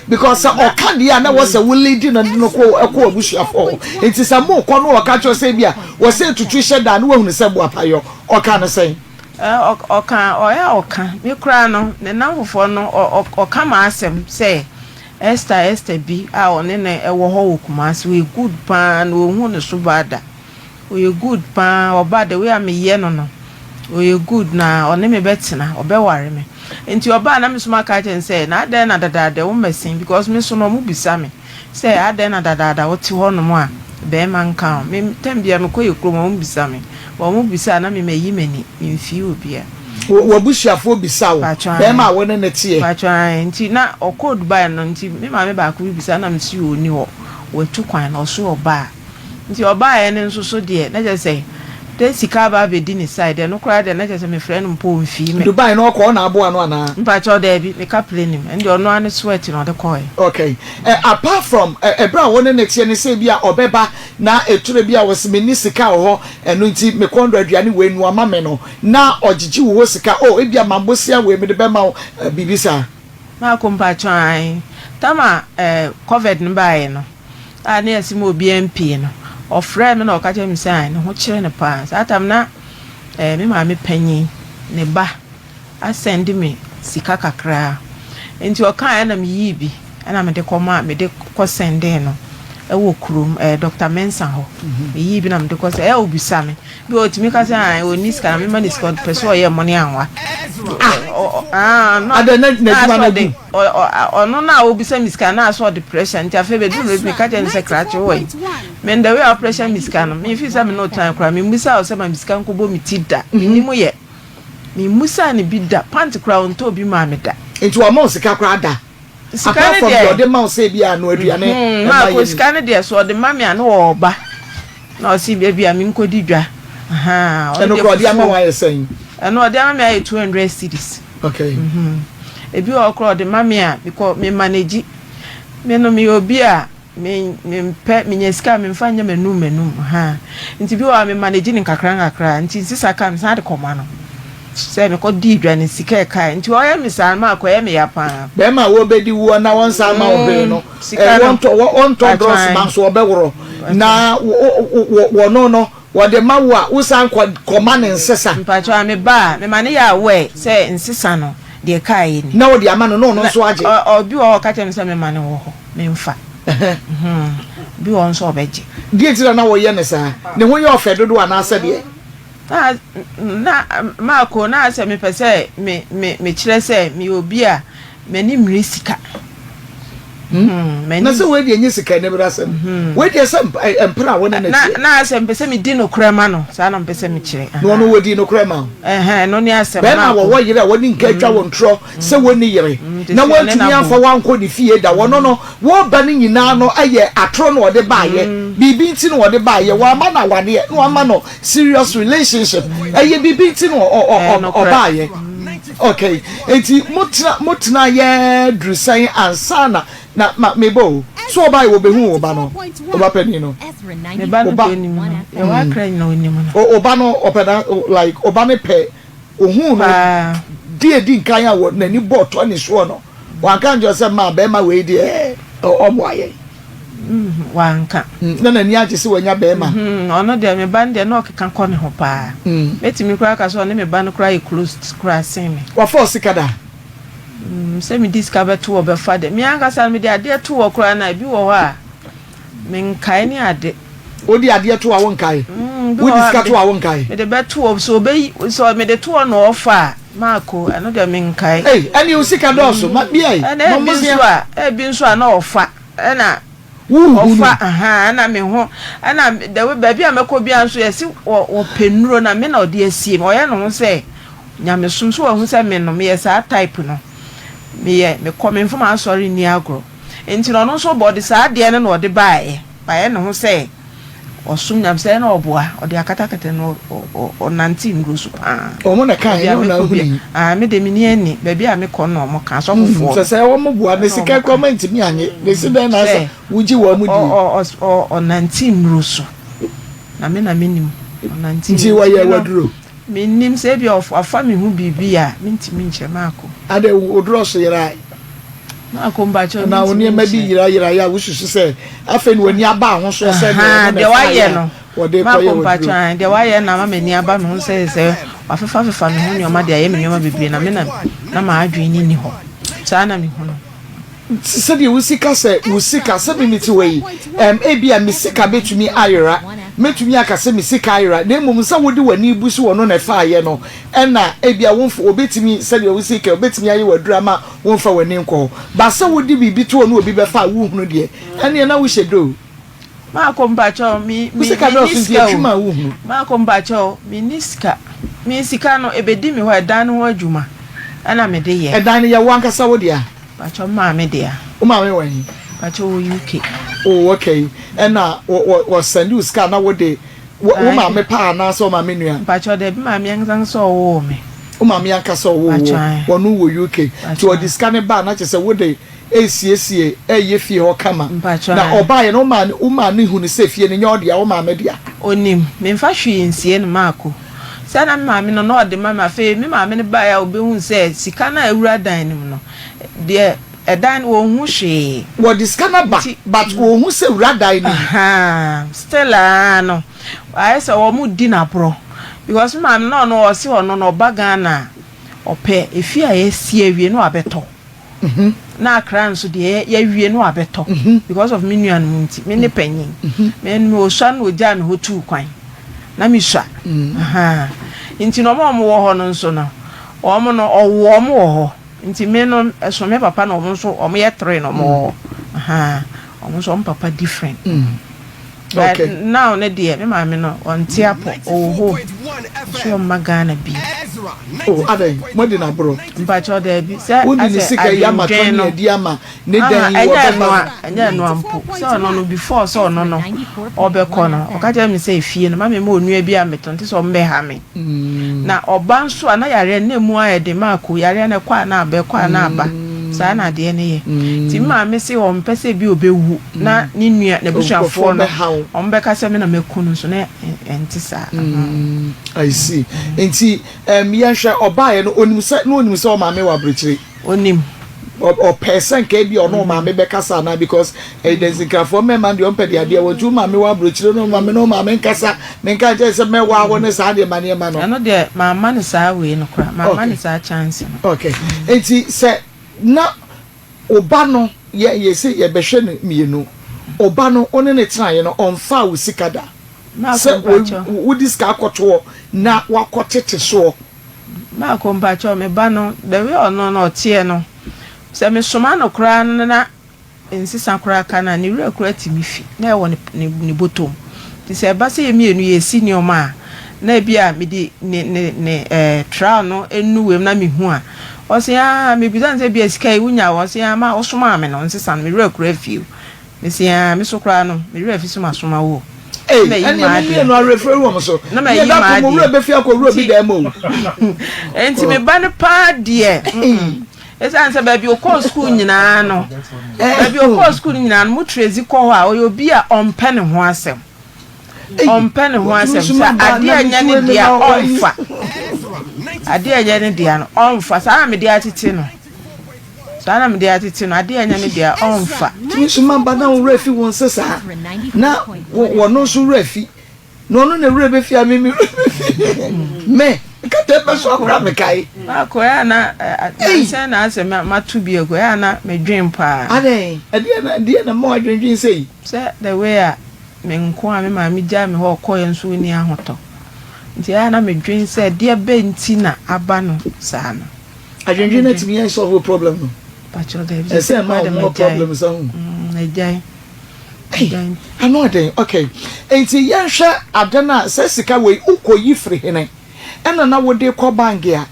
Because sɛ ɔka deɛ a na wɔ sɛ wo lead no kɔ ɛkɔ abusuafoɔ hɔ, nti sɛ mo kɔ no ɔka kyerɛ sɛ bi a wɔsɛ tutu hyɛ da no, wahunu sɛ boapayɔ ɔka ne sɛn? Ɔka, ɔyɛ a ɔka me koraa no ne nam fofoɔ no, ɔka ma asɛm sɛ Esther bi a ɔne no ɛwɔ hɔ wɔ Kumasi, ɔyɛ good paa na ohun ne so ba da, ɔyɛ good paa. Ɔba the way a meyɛ no, ɔyɛ good na ɔne me bɛtena, ɔbɛware me. Nti ɔbaa na me so ma ka kyerɛ no sɛ na adɛn na dadaada wo mmɛsen, because me so no ɔmo bisa me sɛ adɛn na dadaada wote hɔnom a bɛrima nka ho. Me tam bia mekɔ yɛ kurom, ɔmo bisa me, ɔmo bisa na me mayi m'ani, memfii obia. W'abusuafoɔ bisa wo bɛrima a wo ne ne teɛ? Patro, nti na ɔkɔɔ Dubai no, nti me maame baako bi bisa na me si ɔni hɔ, watu kwan na ɔso ɔbaa. Nti ɔbaeɛ no nso so deɛ, na kyerɛ sɛ de sika aba abɛdi ne side. Ɛno koraa deɛ, na kyerɛ sɛ mefrɛ no mpo ɔmfii me. Dubai no ɔkɔ, ɔna aboa no anaa? Mpakyɛw, daabi, meka plane nim, ɛno deɛ ɔno ara ne sweat na ɔde kɔɛ. Okay, apart from ɛberɛ a wo ne ne teɛ ne sɛ bi a ɔbɛba na ɛture bi a wɔsɛ menni sika wɔ hɔ, ɛno nti mekɔndɔ aduane wei noa ma me no, na ɔgyegye wo hɔ sika, oh ebia mambosia wei mede bɛma wo, biribi saa? Maako, mpakyɛw, ae. Tama COVID no baeɛ no a ne yɛse ma obiara mpie no, ɔfrɛɛ me na ɔka kyerɛ me sɛ ae, ne ho kyerɛ no paa. Saa tam na me maame panyin ne ba asɛnde me sika kakraa, nti ɔkaeɛ na meyii bi ɛna mede kɔma, mede kɔ sɛndee no ɛwɔ kurom Dr. Mensa hɔ. Meyii bi na mede kɔ sɛ ɛyɛ obisa me bi, ɔtumi ka sɛ ae, ɔnni sika na mema ne sika, ɔpɛ sɛ ɔyɛ mmɔne anwa. Adɛn, na n'adwuma no agu? Ɔno na obisa mi sika na asɔ ɔde pressure, nti afei bɛduru no meka kyerɛ no sɛ krakye wɔ yi me the way a pressure mi sika no, memfi sɛ me no tan koraa. Memmusa wo sɛ ma me sika nkɔbɔ me ti da, menim yɛ memmusa ne bi da, pant koraa ɔntɔ bi maa me da. Nti wama wo sika koraa da? Sika apart ne from deɛ deɛ ɔde ma wo sɛ bi a no aduane ɛma maako yɛ ni. Sika ne deɛ so ɔde ma me a ne wɔ ɔba na ɔsi baabi a menkɔdi dwa. Ahaa, ɔno ɛno deɛ koraa ɔde ama fufuo wo ayɛ sɛn? Ɛno ɔde ama me ayɛ 200 cedis. Ebi wɔ hɔ koraa ɔde ma me a mekɔ me manage. Me no meyɛ obi a me mempɛ menya sika a memfa nyɛ m'anum m'anum ha, nti bi wɔ hɔ a me manage ne nkakra nkakra, nti nsesa ka mesan de kɔma no sɛ mekɔ di dwa ne sika ɛkae. Nti ɔyɛ me saa no maakɔ ɛyɛ me ya paa. Bɛrima a wɔbɛdi woɔ na wɔnsa ama wo hwee no Sika no wɔntɔ drɔs ma nso ɔbɛworɔ na wɔno no wɔde ma wo a wosan kɔma ne nsesa. Mpakyɛw, a me ba a mema ne yɛ aware sɛ nsesa no deɛ kaeɛ ni. Na wɔde ama no na ɔno nso agye. Ɔbi wɔ hɔ ɔka kyerɛ me sɛ mema no wɔ hɔ memfa. Bi wɔ hɔ nso ɔbɛgye. Deɛ nti na wɔyɛ no saa, ne ho yɛ ɔfɛ dodo anaasɛ deɛ? Na maako na sɛ mepɛ sɛ me me mekyerɛ sɛ meyɛ obi a m'ani mmiri sika. Na sɛ wei deɛ nye sika ne bere asɛm, wei deɛ sɛ mpere a wɔne n'akyi. Na sɛ mpɛ sɛ medi nokorɛ ma no, saa na mpɛ sɛ mekyerɛ. Na ɔno wɔdi nokorɛ ma wo? Ɛno ne asɛm. Bɛrima a wɔwɔ yere a wɔne nka atwa wɔn torɔ sɛ wɔnni yere na wɔntumi amfa wɔankɔ ne fie da, wɔno no wɔba no nyinaa no yɛ atorɔ na ɔde baayɛ. Biribi nti na ɔde baayɛ, wɔama no awadeɛ na wɔama no serious relationship, ɛyɛ biribi nti na ɔbaayɛ. Okay, nti motena motena yɛ duru sɛn ansa na ma mebɔ o so ɔbaayɛ wɔbɛhu wo ba no, ɔba panin no? Me ba no deɛ onim no, yɛwɔ akra nyina onim no. Ɔba no ɔpɛ na like ɔba no pɛ ohun no di edi nkan a wɔ n'ani bɔ ɔtɔ ne soɔ no, wanka nkyɛn sɛ maa bɛrima wei deɛ ɔmo ayɛ? Wanka. Na n'ani agye sɛ wanya bɛrima. Ɔno deɛ, me ba no deɛ na ɔkeka kɔ ne ho paa. Mɛtumi koraa ka sɛ ɔne me ba no koraa yɛ close koraa sen me. Wafa ɔsika da? Sɛ mede sika bɛto wɔ bɛfa de, me ankasa no mede adeɛ to wɔ koraa na ebi wɔ hɔ a menkae ne ade. Wode adeɛ to a wonkae? Wode sika to a wonkae? Mede bɛto wɔ so obeyi sɛ mede to wɔ na ɔfa a maako, ɛno deɛ menkae. Ei, ɛne wo sika dɔɔso ma bia yi. Ɛna ebi nso a na ɔfa ɛna Wohu ɔfa ɛna me ho ɛna the way baabi a mɛkɔ bia nso yɛsi wɔ wɔpɛ nnuro na me na ɔde asie me. Ɔyɛ ne ho sɛ nyamesom so, wɔn ho sɛ me no meyɛ saa type no, meyɛ mekɔ me nfam asɔre nni agorɔ, nti na ɔno nso bɔ ɔde saa adeɛ no na ɔde baeɛ, bayɛ ne ho sɛ. Ɔsom Nyame sɛ na ɔboa, ɔde akatakata no ɔnante nnuro so paa. Wɔn na ɛka ɛnyɛ wɔn na ahunu yi. Ah, me de menni ani, baabi a mekɔ no na wɔn ka, asɔfofoɔ. Sɛ sɛ wɔn boa, ne sika kura wɔn ntumi anye, ne si dɛn na asɛ wogye wɔn di. Ɔnante nnuro so, na me na menim, ɔnante nnuro so. Nti wɔyɛ waduro. Mennim, sɛ ebia wafa me ho biribi a, mentumi nkyerɛ, Marko. Adɛn, wo drɔso yerae? Marko, mpakyɛw, mentumi nkyerɛ. Anaa wo nneɛma bi yerayerae a wususu sɛ afei na w'ani aba ho so sɛ nea ɔno na Deɛ wayɛ ɛfaeɛ a no, wɔde rekɔyɛ Marko, w'aduro? mpakyɛw, ae, deɛ wayɛ no ama m'ani aba me ho sɛ sɛ wafefafefa me ho nneɛma de ayɛ me nneɛma bebree na me na na m'adwene nni hɔ. Saa na mehu no. Sɛdeɛ wosi ka sɛ wo sika, sɛ me mete hɔ yi, ɛm, ebia me sika bɛtumi ayera, mɛtumi aka sɛ me sika ayera, na mmom sɛ wode w'ani bu so ɔno na ɛfaeɛ no, ɛna ebia womfa, wɔbɛtumi, sɛdeɛ wosi ka, wɔbɛtumi ayɛ w'aduro ama womfa w'ani nkɔ hɔ. But sɛ wode biribi to hɔ na obi bɛfa a wonhunu deɛ, ɛnneɛ na wohyɛ doo. Maako mpakyɛw me Wo me sika me dɔɔso ni nti sika atwim o a wohunu. Maako mpakyɛw me ni sika me sika no ebedi me hɔ ɛdan no ho adwuma ɛna me de yɛ. Ɛdan no yɛ wo ankasa wo dea? Mpakyɛw me maame dea. Wo maame wɔ he? Mpakyɛw wɔ UK. Oh okay ɛna wɔ wɔ wɔ sɛnde wo sika a na wo de wo wo maame paa anaasɛ wo maame nua? Mpakyɛw dabi maame ankasa ankasa ɔwoo me. Wo maame ankasa ɔwoo wo Mpakyɛw ae. ɔno wɔ UK nti Mpakyɛw ɔde sika no ba a na kyerɛ sɛ wo de resiesie reyɛ fie hɔ kama. Mpakyɛw Na ae. ɔbaeɛ no, womaa no womaa no hunu sɛ fie no nyɛ ɔdea, wo maame dea? Ɔnim. Memfa hwee nsie no Marco. Sɛ na me maame no na ɔde ma me. Afei me maame no baeɛ a ɔbɛhuu sɛ sika no a awura dan no mu no, deɛ ɛdan no ɔnhu hwee. Wɔde sika no aba Nti. but ɔnhu sɛ wura dan no mu. Ahaa, still ara no, ayɛ sɛ wɔredi no aborɔ. Because me maame no na ɔno ɔse ɔno no ɔba Ghana a, ɔpɛ efie a yɛasi awie na wabɛtɔ. Na Accra nso deɛ yɛawie no abɛtɔ because of me nuanom nti me ne panyin me me osua no ogyaa me hɔ tuu kwan na me sua nti na wɔn a wɔwɔ hɔ no nso no wɔn no ɔwɔ wɔn wɔ hɔ nti me no ɛso me papa na wɔn nso wɔn yɛ three na wɔn wɔ hɔ wɔn nso wɔn papa different. But now ne deɛ me maame no ɔnte apɔ ɔwɔ home ɔso ɔmma Ghana bio. Oh adɛn moadi no aborɔ. Mpakyɛw daabi sɛ Wode ne asɛ sika yi ama adwendwen tɔ ne no adi ama ne aha dan yi ɛnyɛ wɔbɛba ɛnoa no. ɛnyɛ ɛnoa mpo sɛ ɔno no before sɛ ɔno no ɔbɛkɔ no ɔka kyerɛ me sɛ efie no ma me ma onua bi a meto nte sɛ ɔmbɛha me Na ɔba nso a, na yareɛ no na ɛmu ayɛ den. Marco, yareɛ no ɛkɔ a na aba, ɛkɔ a na aba. Saa na adeɛ no yɛ. Nti me maame se ɔmpɛ sɛ bi ɔbɛwu na ne nua, n'abusuafoɔ no, wɔbɛka sɛ me na maku no nso, na ɛnte saa. I see. Nti yɛnhwɛ, ɔbaeɛ no, ɔnim sɛ, na ɔnim sɛ ɔmaame wɔ aburokyire? Ɔnim. Ɔpɛɛ sɛ nka ebia ɔne ɔmaame bɛkasa anaa because ɛyɛ dɛ nsikrafoɔ mmarima deɛ ɔmpɛ deɛ adeɛ wɔ nti wo maame wɔ aburokyire no maame ne ɔmaame nkasa menka nkyɛn sɛ mɛwaa wo ne saa nneɛma nneɛma no. Ɛno deɛ mamma no saa wei no koraa mamma no saa chance no. Okay nti sɛ na wo ba no yɛ yɛse yɛbɛhwɛ no mmienu wo ba no wo ne no tenaeɛ no ɔmfaa wo sika da sɛ wode sika akɔtoɔ na wakɔtete soɔ. Marco mpakyɛw me ba no the way ɔno no ɔteɛ no sɛ me soma no koraa no na nsesa koraa ka no a ne werɛ koraa tumi fi na ɛwɔ ne ne ne bɔtɔ mu nti sɛ ɛba sɛ yɛ mmienu yɛresi nneɛma a na ebi a mede ne ne ne ɛɛ trial no enu wei mu na mehu a ɔse aa mebisa no sɛ ebi a sika yi wonya wɔ ɔse aa ma wosomaa me no nsesa no me werɛ koraa fi o. Mese aa me so koraa no me werɛ afi sɛ masoma wo o. Ei Na mayi ɛneɛ mo m'adeɛ. mmienu awerɛfiri wɔ mo so. Na Neɛ mayi da koro mo m'adeɛ. werɛ bɛfi akɔ wura bi Nti dan mu o. Nti me ba no paa deɛ mm ɛsiane sɛ baabi ɔkɔɔ sukuu nyinaa no baabi ɔkɔɔ sukuu no nyinaa no mo Tracy kɔ hɔ a ɔyɛ obi a ɔmpɛ ne ho asɛm. Ɔmpɛ ne ho asɛm sɛ adeɛ a ɛnyɛ ne dea ɔmfa. Adeɛ a ɛnyɛ ne dea no ɔmfa. Saa na mede atete no. Saa na mede atete no. Adeɛ a ɛnyɛ ne dea ɔmfa. Tumi soma ba na wo werɛ fi wo nsa saa na wɔno nso werɛ fi na ɔno na werɛ bɛfi a me me werɛ bɛfi me kata bɛ so akora mekae. Baako ɛyɛ a na nansɛn na asɛ mato bi agu ɛyɛ a na medwen paa. Adɛn ɛdeɛ na ɛdeɛ na mma wadwendwen sei. Sɛ the way a Me nko a me maame gyaa me hɔ kɔeɛ nso ɔnni ahotɔ. Nti ɛyɛ a na medwen sɛ deɛ bɛn nti na aba no saa no. Adwendwen no atumi yɛ solve problem no. Pakyɛ daabi sɛ sɛ ɛma koraa de wo more magyae. problems ahu. Magyae. Ei, Magyae. ano ɔden. Okay. Nti yɛnhwɛ ade no a sɛ sika wei wokɔyi firi hene ɛna na wode kɔ bank a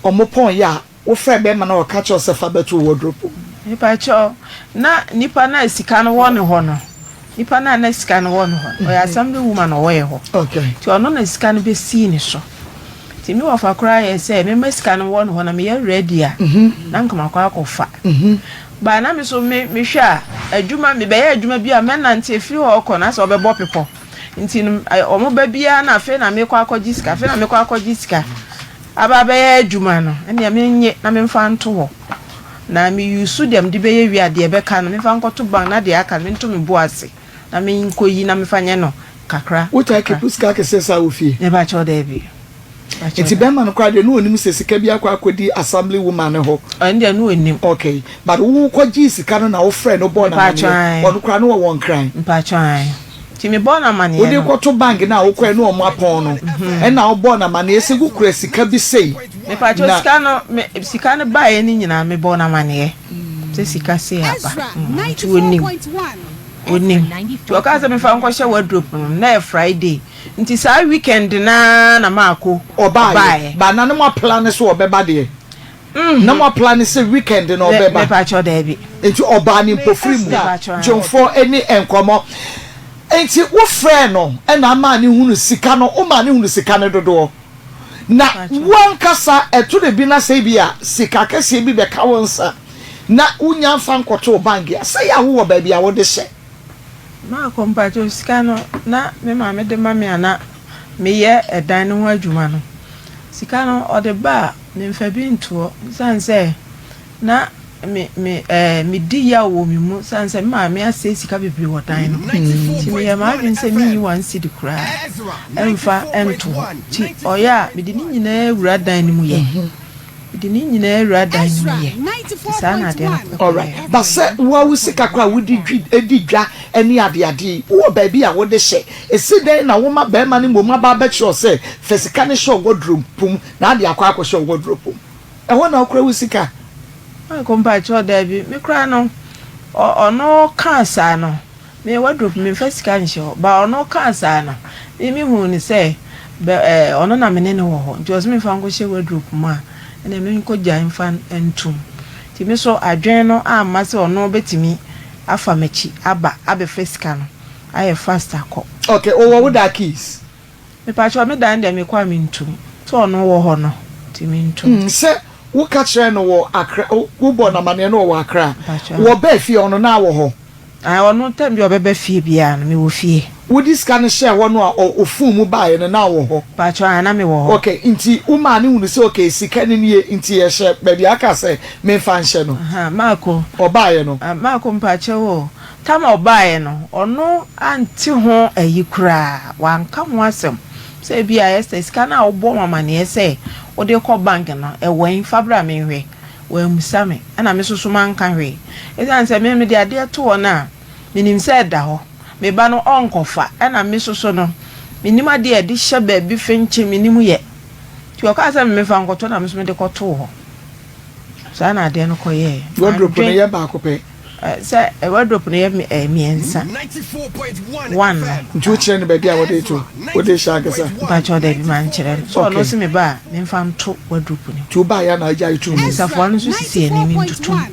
ɔmo pɔn yɛ a Wofrɛɛ bɛrima na ɔka kyerɛɛ wo sɛ fa bɛto wo wardrobe mu. Mepakyɛw, na nipa no a sika no wɔ ne hɔ no, Nipa no a na sika no wɔ no hɔ no, ɔyɛ assembly woman a ɔwɔ yɛ hɔ. Nti ɔno na sika no bɛsii ne so. Nti me wɔfa koraa yɛ sɛ memma sika no wɔ no hɔ na meyɛ ready a, na nka makɔ akɔfa. But na me so me mehwɛ a, adwuma mebɛyɛ adwuma bi a mɛnante afiri hɔ rekɔ no asɛ ɔbɛbɔ bepɔ. Nti no wɔn ba biara na afei na mekɔ akɔgye sika, afei na mekɔ akɔgye sika aba abɛyɛ adwuma no, ɛnneɛ mennye na memfa nto hɔ. Na me use deɛ mede bɛyɛ wie a, deɛ ɛbɛka no memfa nkɔto bank na deɛ aka no mento me bo ase na menkɔyi na memfa nyɛ no kakra Wotaa kakra. keep sika akɛseɛ saa wɔ fie? Mepakyɛw daabi. Nti bɛrima no koraa deɛ na ɔnim sɛ sika bi akɔ akɔdi assembly woman no hɔ? Ɔno deɛ na ɔnim. Okay, but wo kɔgyee sika no na wo frɛɛ no bɔɔ no amaneɛ? Ɔno koraa na ɔwɔ Nkran? Mpakyɛw ae. Nti me bɔɔ no amaneɛ no. Wode kɔto bank no a wokɔɛ na ɔmo apɔn no ɛna wo bɔɔ no amaneɛ sɛ wo kura sika bi sei na. Mepakyɛw sika no me sika no baeɛ no nyinaa me bɔɔ no amaneɛ sɛ sika sei aba nti ɔnim ɔnim nti ɔkaa sɛ mefa nkɔhyɛ wardrobe no mu na ɛyɛ Friday nti saa weekend no ara na maako Ɔbaeɛ ɔbaeɛ. but na na mo aplane sɛ ɔbɛba deɛ na mo aplane sɛ weekend no ɔbɛba. Mepakyɛw daabi. Nti ɔbaa ne mpofiri mu. Mepakyɛw ae. Dwomfoɔ ɛni nkɔmɔ. Nti wo frɛɛ no ɛna amaa no hunu sika no, wo maa no hunu sika no dodoɔ. Na wo ankasa ɛto da bi na sɛ ebia sika kɛseɛ bi bɛka wo nsa na wo nya nfa nkɔtoo bank a, sɛ yɛ a wo wɔ baabi a wo de hyɛ. Maakɔ mpakyɛw sika no na me maame de ma me a na me yɛ ɛdan no ho adwuma no, sika no ɔde ba a me nfa bi ntoɔ ɛsiane sɛ na me me ɛɛ medi yaw wɔ me mu sane sɛ me maame asɛe sika bebree wɔ dan no ho nti meyɛ m'adwene sɛ menyi one cedi koraa ɛmfa nto hɔ nti ɔyɛ a mede ne nyinaa wura dan no mu yɛ mede ne nyinaa wura dan no mu yɛ nti saa na adeɛ no Alright, but sɛ woa wo sika koraa a wode dwi di dwa ne adeade yi, wowɔ baabi a wode hyɛ? Esi dɛn na woma barima no mmom aba abɛkyerɛ wo sɛ fa sika no hyɛ wo wardrobe mu na ade akɔ akɔhyɛ wo wardrobe mu? Ɛhɔ na wokora wo sika. Michael mpakyɛw daabi me koraa no ɔno kaa saa no me wardrobe me nfa sika nhyɛ hɔ but ɔno kaa saa no me me huu no sɛ bɛ ɛɛ ɔno na me ne no wɔ hɔ nti ɔsɛ me nfa nkɔ hyɛ wardrobe mu a ɛna me nkɔ gyae nfa ntum nti me so adwene no amma sɛ ɔno bɛtumi afa m'akyi aba abɛfa sika no ayɛ fast akɔ. Okay, ɔwɔ wo daa keys? Mepakyɛw me dan deɛ mekɔ a mentum sɛ ɔno wɔ hɔ no nti mentum. Sɛ wo ka kyerɛɛ no wɔ Accra wo bɔɔ no amaneɛ no ɔwɔ Accra wɔ baa fie ɔno naa wɔ hɔ. Ae ɔno time bi a ɔbɛba fie biaa no mewɔ fie. Wo de sika no hyɛɛ hɔ no a ɔfon mu baeɛ no naa wɔ hɔ. Mpakyɛw ae na mewɔ hɔ. Ok nti wo maa no hunu sɛ ok sika no nie nti yɛhyɛ baabi a aka sɛ menfa nhyɛ no. Ahaa Marco. Ɔbaeɛ no. Marco mpakyɛw o Tam a ɔbaeɛ no, ɔno ante ho ayi koraa, wanka ho asɛm sɛ ebia Esther, sika no a wobɔɔ me amaneɛ sɛ wode rekɔ bank no, ɛwɔ he? Fa bra menhwɛ. Wammisa me, ɛna me nso so manka hwee. Ɛsiane sɛ me mede adeɛ to hɔ no a, menim sɛ ɛda hɔ. Me ba no ɔnkɔfa, ɛna me nso so no, mennim adeɛ a yɛde hyɛ baabi fenkye, mennim yɛ. Nti ɔkaa sɛ memfa nkɔto na me nso mede kɔtoo hɔ. Saa na adeɛ no kɔyɛɛ. Wardrobe no yɛ baako pɛ. Sɛ wardrobe no yɛ mmiɛnsa. One no. Nti wokyerɛ no baabi a wɔde to wode hyɛ ankasa? Mpakyɛw dabi mankyerɛ no. So ɔno se me ba a memfa nto wardrobe no mu. Nti wobaeɛ a na agyae to mu? Nsafoa no nso sisi ani mentoto mu.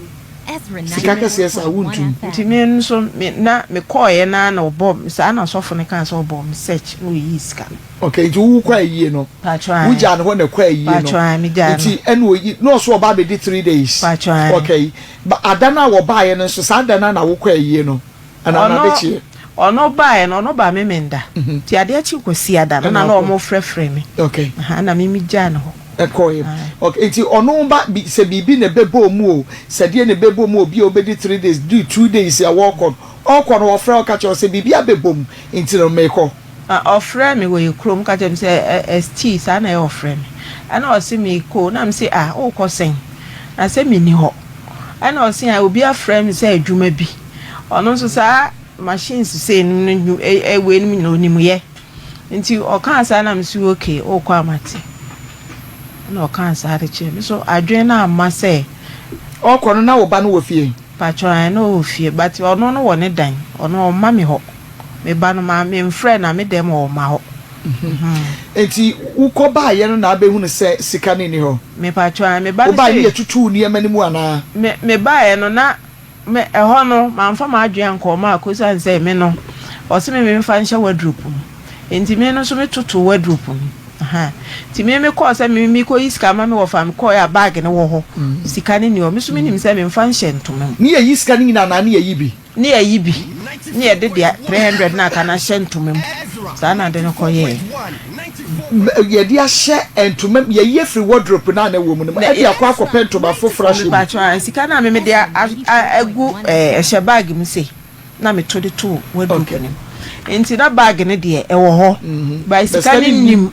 Sika kɛseɛ saa wontum? Nti me nso me na mekɔeɛ no ara na ɔbɔɔ saa na sɔfo no kaa sɛ ɔbɔɔ me search na ɔyii sika no. Okay nti wo kɔ ayie no wo gyaa no hɔ na ɛkɔ ayie no nti ɛna oyi na ɔso ɔba abɛdi 3 days okay ba ada no a wɔbaeɛ no nso saa da no a na wokɔ ayie no anaa na ade kyeɛ. Ɔno baeɛ no ɔno baa Memenda nti adeɛ kye kɔsi ada no na na ɔmo frɛfrɛ me okay ɛna me me gyaa no hɔ. Ɛkɔɛ okay nti ɔno ba bi sɛ biribi na ɛbɛbɔ mu o sɛ deɛ na ɛbɛbɔ mu obi a ɔbɛdi 3 days di 2 days a wɔkɔ no ɔkɔ no ɔfrɛ ɔka kyerɛ sɛ biribi abɛbɔ mu nti no mekɔ. Na ɔfrɛɛ me wɔ yɛ kurom ka kyerɛɛ me sɛ Estie saa na ɛyɛ ɔfrɛ me ɛna ɔse meekɔ o na mese ah wookɔ sɛn na sɛ menni hɔ ɛna ɔse ah obi afrɛ me sɛ adwuma bi ɔno nso saa machines sei nom no wei nom nyina ɔnim yɛ nti ɔkaa saa na mese okay wookɔ a mate ɛna ɔkaa saa de kyerɛ me so adwene no amma sɛ. Ɔkɔ no na wo ba no wɔ fie? Pakyɛ ɛɛ na ɔwɔ fie but ɔno no wɔ ne dan ɔno ɔmma me hɔ. Me ba no ma me nfrɛ na me dɛm wɔ ɔma hɔ. Nti wo kɔ baayɛ no na abɛhunu sɛ sika no nni hɔ? Me pakyɛw ae me ba no Wo baayɛ sei. no yɛ tutuu nneɛma no mu anaa? Me me baayɛ no na me ɛhɔ no manfa m'adwene ankɔ ɔma kosiane sɛ me no. Ɔse me memfa nhyɛ wardrobe mu. Enti me no nso me totoo wardrobe mu. Ahaa. Nti me me kɔɔ sɛ me me kɔ yi sika ama me wɔfa me kɔɔɛ a bag no wɔ hɔ. Sika no nni hɔ. Me nso me nim sɛ me nfa nhyɛ ntoma mu. Ne yɛyi sika no nyinaa anaa ne yɛyi bi? Ne yɛyi bi. Ne yɛde deɛ 300 no a aka no ahyɛ ntoma mu. Saa na ade no kɔ yɛɛ. Yɛde ahyɛ ntoma mu, yɛyi afiri wardrobe no a na ɛwɔ mu no mu de akɔ akɔpɛ ntoma foforɔ ahyɛ mu. Mepakyɛw a, sika no a me mede agu ɛhyɛ bag mu sei na meto de too wardrobe no mu. Nti na bag no deɛ ɛwɔ hɔ, but sika no nnim.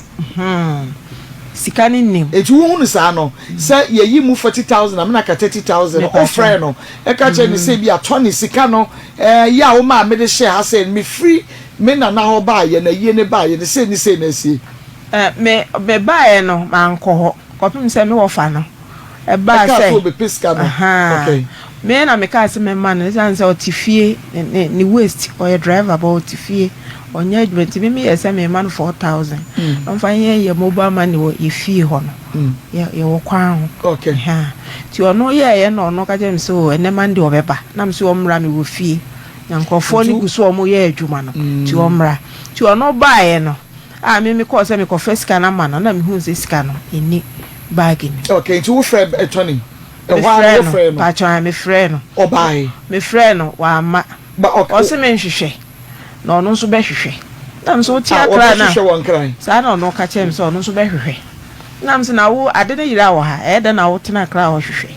Sika no nnim. Nti wohunu saa no, sɛ yɛyi mu 40,000 a, me na ka 30,000 no, wofrɛɛ no ka kyerɛɛ no sɛ ebia Tony sika no yɛ a womaa mede hyɛɛ ha sɛ mefiri Me nana hɔ baeɛ na ayie no baeɛ no sei ne sei na asie. Me me baeɛ no mankɔ hɔ kɔpem sɛ me wɔfa no baa Ɛkaa sɛ sɛ ɔbɛpɛ sika no ahaa okay. Me na mekaa sɛ mɛma no ɛsiane sɛ ɔte fie ne ne ne waist ɔyɛ driver but ɔte fie ɔnyɛ adwuma nti me meyɛɛ sɛ mema no 4000 na ɔmfa nyɛ yɛ mobile money wɔ yɛ fie hɔ no yɛ yɛwɔ kwan ho Okay. ahaa nti ɔno yɛɛyɛ na ɔno ka kyerɛɛ me sɛ oh ɛnɛ Monday ɔbɛba na me sɛ ɔmmra mewɔ fie. Na nkurɔfoɔ no gu so a wɔyɛ adwuma no, nti ɔmmra. Nti ɔno baeɛ no, a me mekɔɔ sɛ mekɔfa sika no ama no, na mehuu sɛ sika no nni bag no mu. Okay, nti wofrɛɛ Tony? Ɛhɔ ara no wofrɛɛ no? Mpakyɛw, ae, mefrɛɛ no. Ɔbaeɛ? Mefrɛɛ no, wamma. Ɔse menhwehwɛ, na ɔno nso bɛhwehwɛ. Na me nso wote Accra no a, Ɔbɛhwehwɛ wɔ Nkran? Saa na ɔno ka kyerɛɛ me sɛ ɔno nso bɛhwehwɛ. Na mese na wo ade no yera wɔ ha, ɛyɛ dɛn na wotena Accra a ɔhwehwɛ?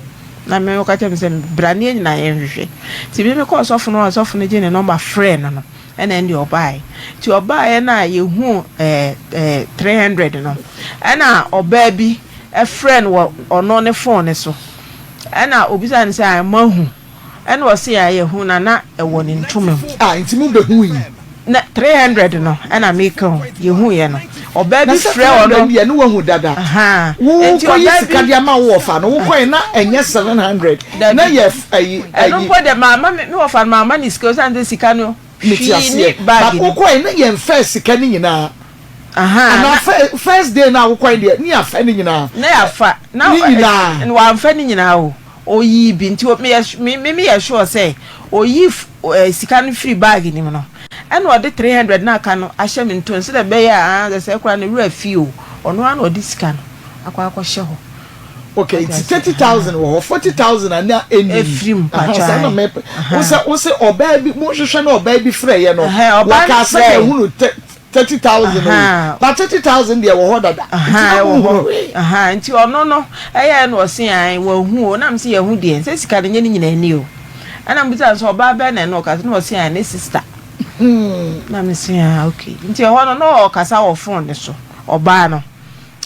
Na me ɔka kyerɛɛ me sɛ bra ne yɛn nyinaa yɛnhwehwɛ. Nti me mekɔɔ sɔfo no hɔ a sɔfo no gyee ne nɔmba frɛɛ no no, ɛna ɛnde ɔbaeɛ. Nti ɔbaeɛ no a yɛhuu ɛɛ ɛɛ 300 no, ɛna ɔbaa bi frɛɛ no wɔ ɔno ne fon no so. Ɛna ɔbisaa no sɛ ae moahu? Ɛna ɔse ae yɛhu na na ɛwɔ ne ntoma mu. Ah nti mo bɛ hui? Na 300 no ɛna meka o, yɛhu yɛ no. Ɔbaa Na bi sɛ frɛ ɔno. 300 deɛ ne wahu dada. Ahaa Wo nti kɔ yi ɔbaa sika bi. de ama wo wɔfa no, wo kɔ yɛ na ɛnyɛ 700 Dabi. na yɛ ayi Ɛno ayi. mpo deɛ mamma me wɔfa no mamma no sika osiane sɛ sika no Mete hwee aseɛ nni bag but no wo mu. kɔ yɛ na yɛn fɛɛ sika no nyinaa. Ahaa Anaa na. first day no a wo kɔ yɛ deɛ ne yɛafɛ ne nyinaa. Na yɛafa na Ne nyinaa. wamfa ne nyinaa o. Oyii bi nti meyɛ me me meyɛ sure sɛ oyii ɛɛ sika no firi bag no mu no ɛna ɔde 300 no aka no ahyɛ me ntom sɛdeɛ ɛbɛyɛ a aa sɛsɛɛ koraa ne werɛ afi o ɔno ara na ɔde sika no akɔ akɔhyɛ hɔ. Okay, Wate nti aseɛ 30,000 ahaa. wɔ hɔ, 40,000 a na ɛnni mu. Ɛfiri mu Aha, mpakyɛ saa na ae mepɛ. Wo ahaa. sɛ wo sɛ ɔbaa bi, monhwehwɛ na ɔbaa bi frɛeɛ no, Ɛhɛn ɔbaa no wɔkaa sɛ frɛɛ. yɛhunu 30,000 o, Ahaa. but 30,000 deɛ ɛwɔ hɔ dada, nti Ahaa, na ɛwɔ monhunu hɔ. hwee. Ahaa, nti ɔno no, ɛyɛɛ na ɔse ae, wahu o, na mese yɛahu deɛ, sɛ sika no nyɛ ne nyinaa ni o. Ɛna mebisaa no sɛ ɔbaa bɛn na ɛne ɔkasa, na ɔse ae, ne sister. Na mese ah, okay. Nti ɛhɔ no, na ɔkasa wɔ phone no so, ɔbaa no.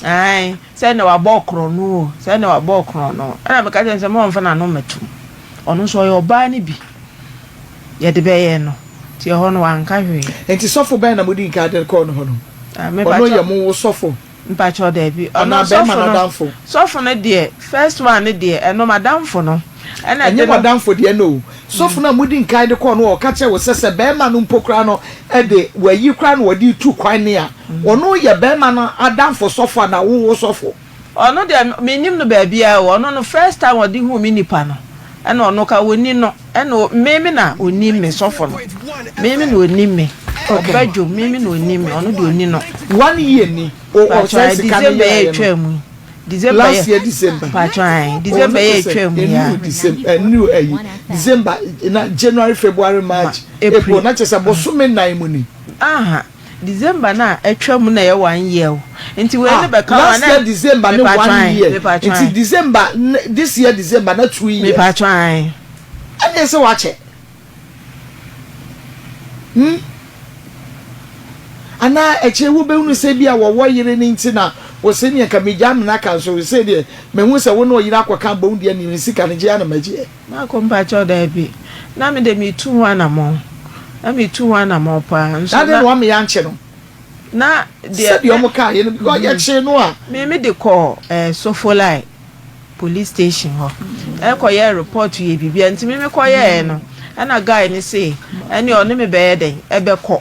Ae, sɛ na wabɔ korɔno o, sɛ na wabɔ korɔno. Ɛna meka kyerɛɛ no sɛ mma ɔmfa n'ano mmɛtom. Ɔno nso ɔyɛ ɔbaa no bi. Yɛde bɛyɛ no. Nti ɛhɔ no wanka hwee. Nti sɔfo bɛn na modi nkan de no kɔɔ ne hɔ no? Ɔno yɛ mo wo sɔfo? Mpakyɛw daabi. Ɔno Anaa bɛrima sɔfo no no, adamfo? sɔfo no deɛ, first one no deɛ, ɛno m'adamfo no ɛna Ɛnyɛ ɛde no. w'adamfo deɛ no o. Sɔfo no a modi nkan de kɔɔ no hɔ, ɔka kyerɛɛ wo sɛ sɛ bɛrima no mpo koraa no de wayi koraa na ɔde retu kwan no a, ɔno yɛ bɛrima no adamfo sɔfo anaa wo wo sɔfo? Ɔno deɛ mennim no baabiara o, ɔno no first time ɔde huu me nipa no ɛna ɔno ka ɔnni no ɛna me me na ɔnim me sɔfo no me me na ɔnim me ɔba dwom me me na ɔnim me ɔno deɛ ɔnni no. One year ni o Paatwa ɔsɛe sika no December yɛ yeraeɛ no. atwa mu yi December Last yɛ year December. paatwa ae Oh December na yɛ kyerɛ sɛ atwa mu yi a. ɛnuru December ɛnuru ɛyi December na January February Ma March April April na kyerɛ sɛ bosome nnan mu ni. Aha. December no a atwa mu na ɛyɛ one year o nti wei no Ah bɛka ho a last na year December ne mepatwɔ one ae year mepatwɔ nti ae. December ne this year December na 2 years. Mepatwɔ ae. Ɛneɛ sɛ wakyɛ hmm anaa akyire wobɛhunu sɛ bi a wɔwɔ yere no nti na wɔsɛ neɛ nka megya amena ka nso sɛ deɛ mahu sɛ wo ne ɔyere akɔka abom deɛ ne sika no gye a na magyeɛ. Marco mpakyɛw daabi na me de metu ho anamɔn na metu ho anamɔn paa nso Na adɛn na. na wama yɛankye no? Na deɛ Sɛdeɛ wɔn kaa yɛ no because yɛkyee no a. Me me de kɔɔ ɛɛ Sofolai police station hɔ ɛkɔ yɛɛ report yɛ biribiara nti me me kɔ yɛɛ no ɛna guy no se ɛne ɔne me bɛyɛ dɛn ɛbɛkɔ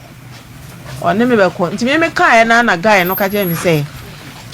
ɔne me bɛkɔ nti me me kaeɛ na na guy no ka kyerɛ me sɛ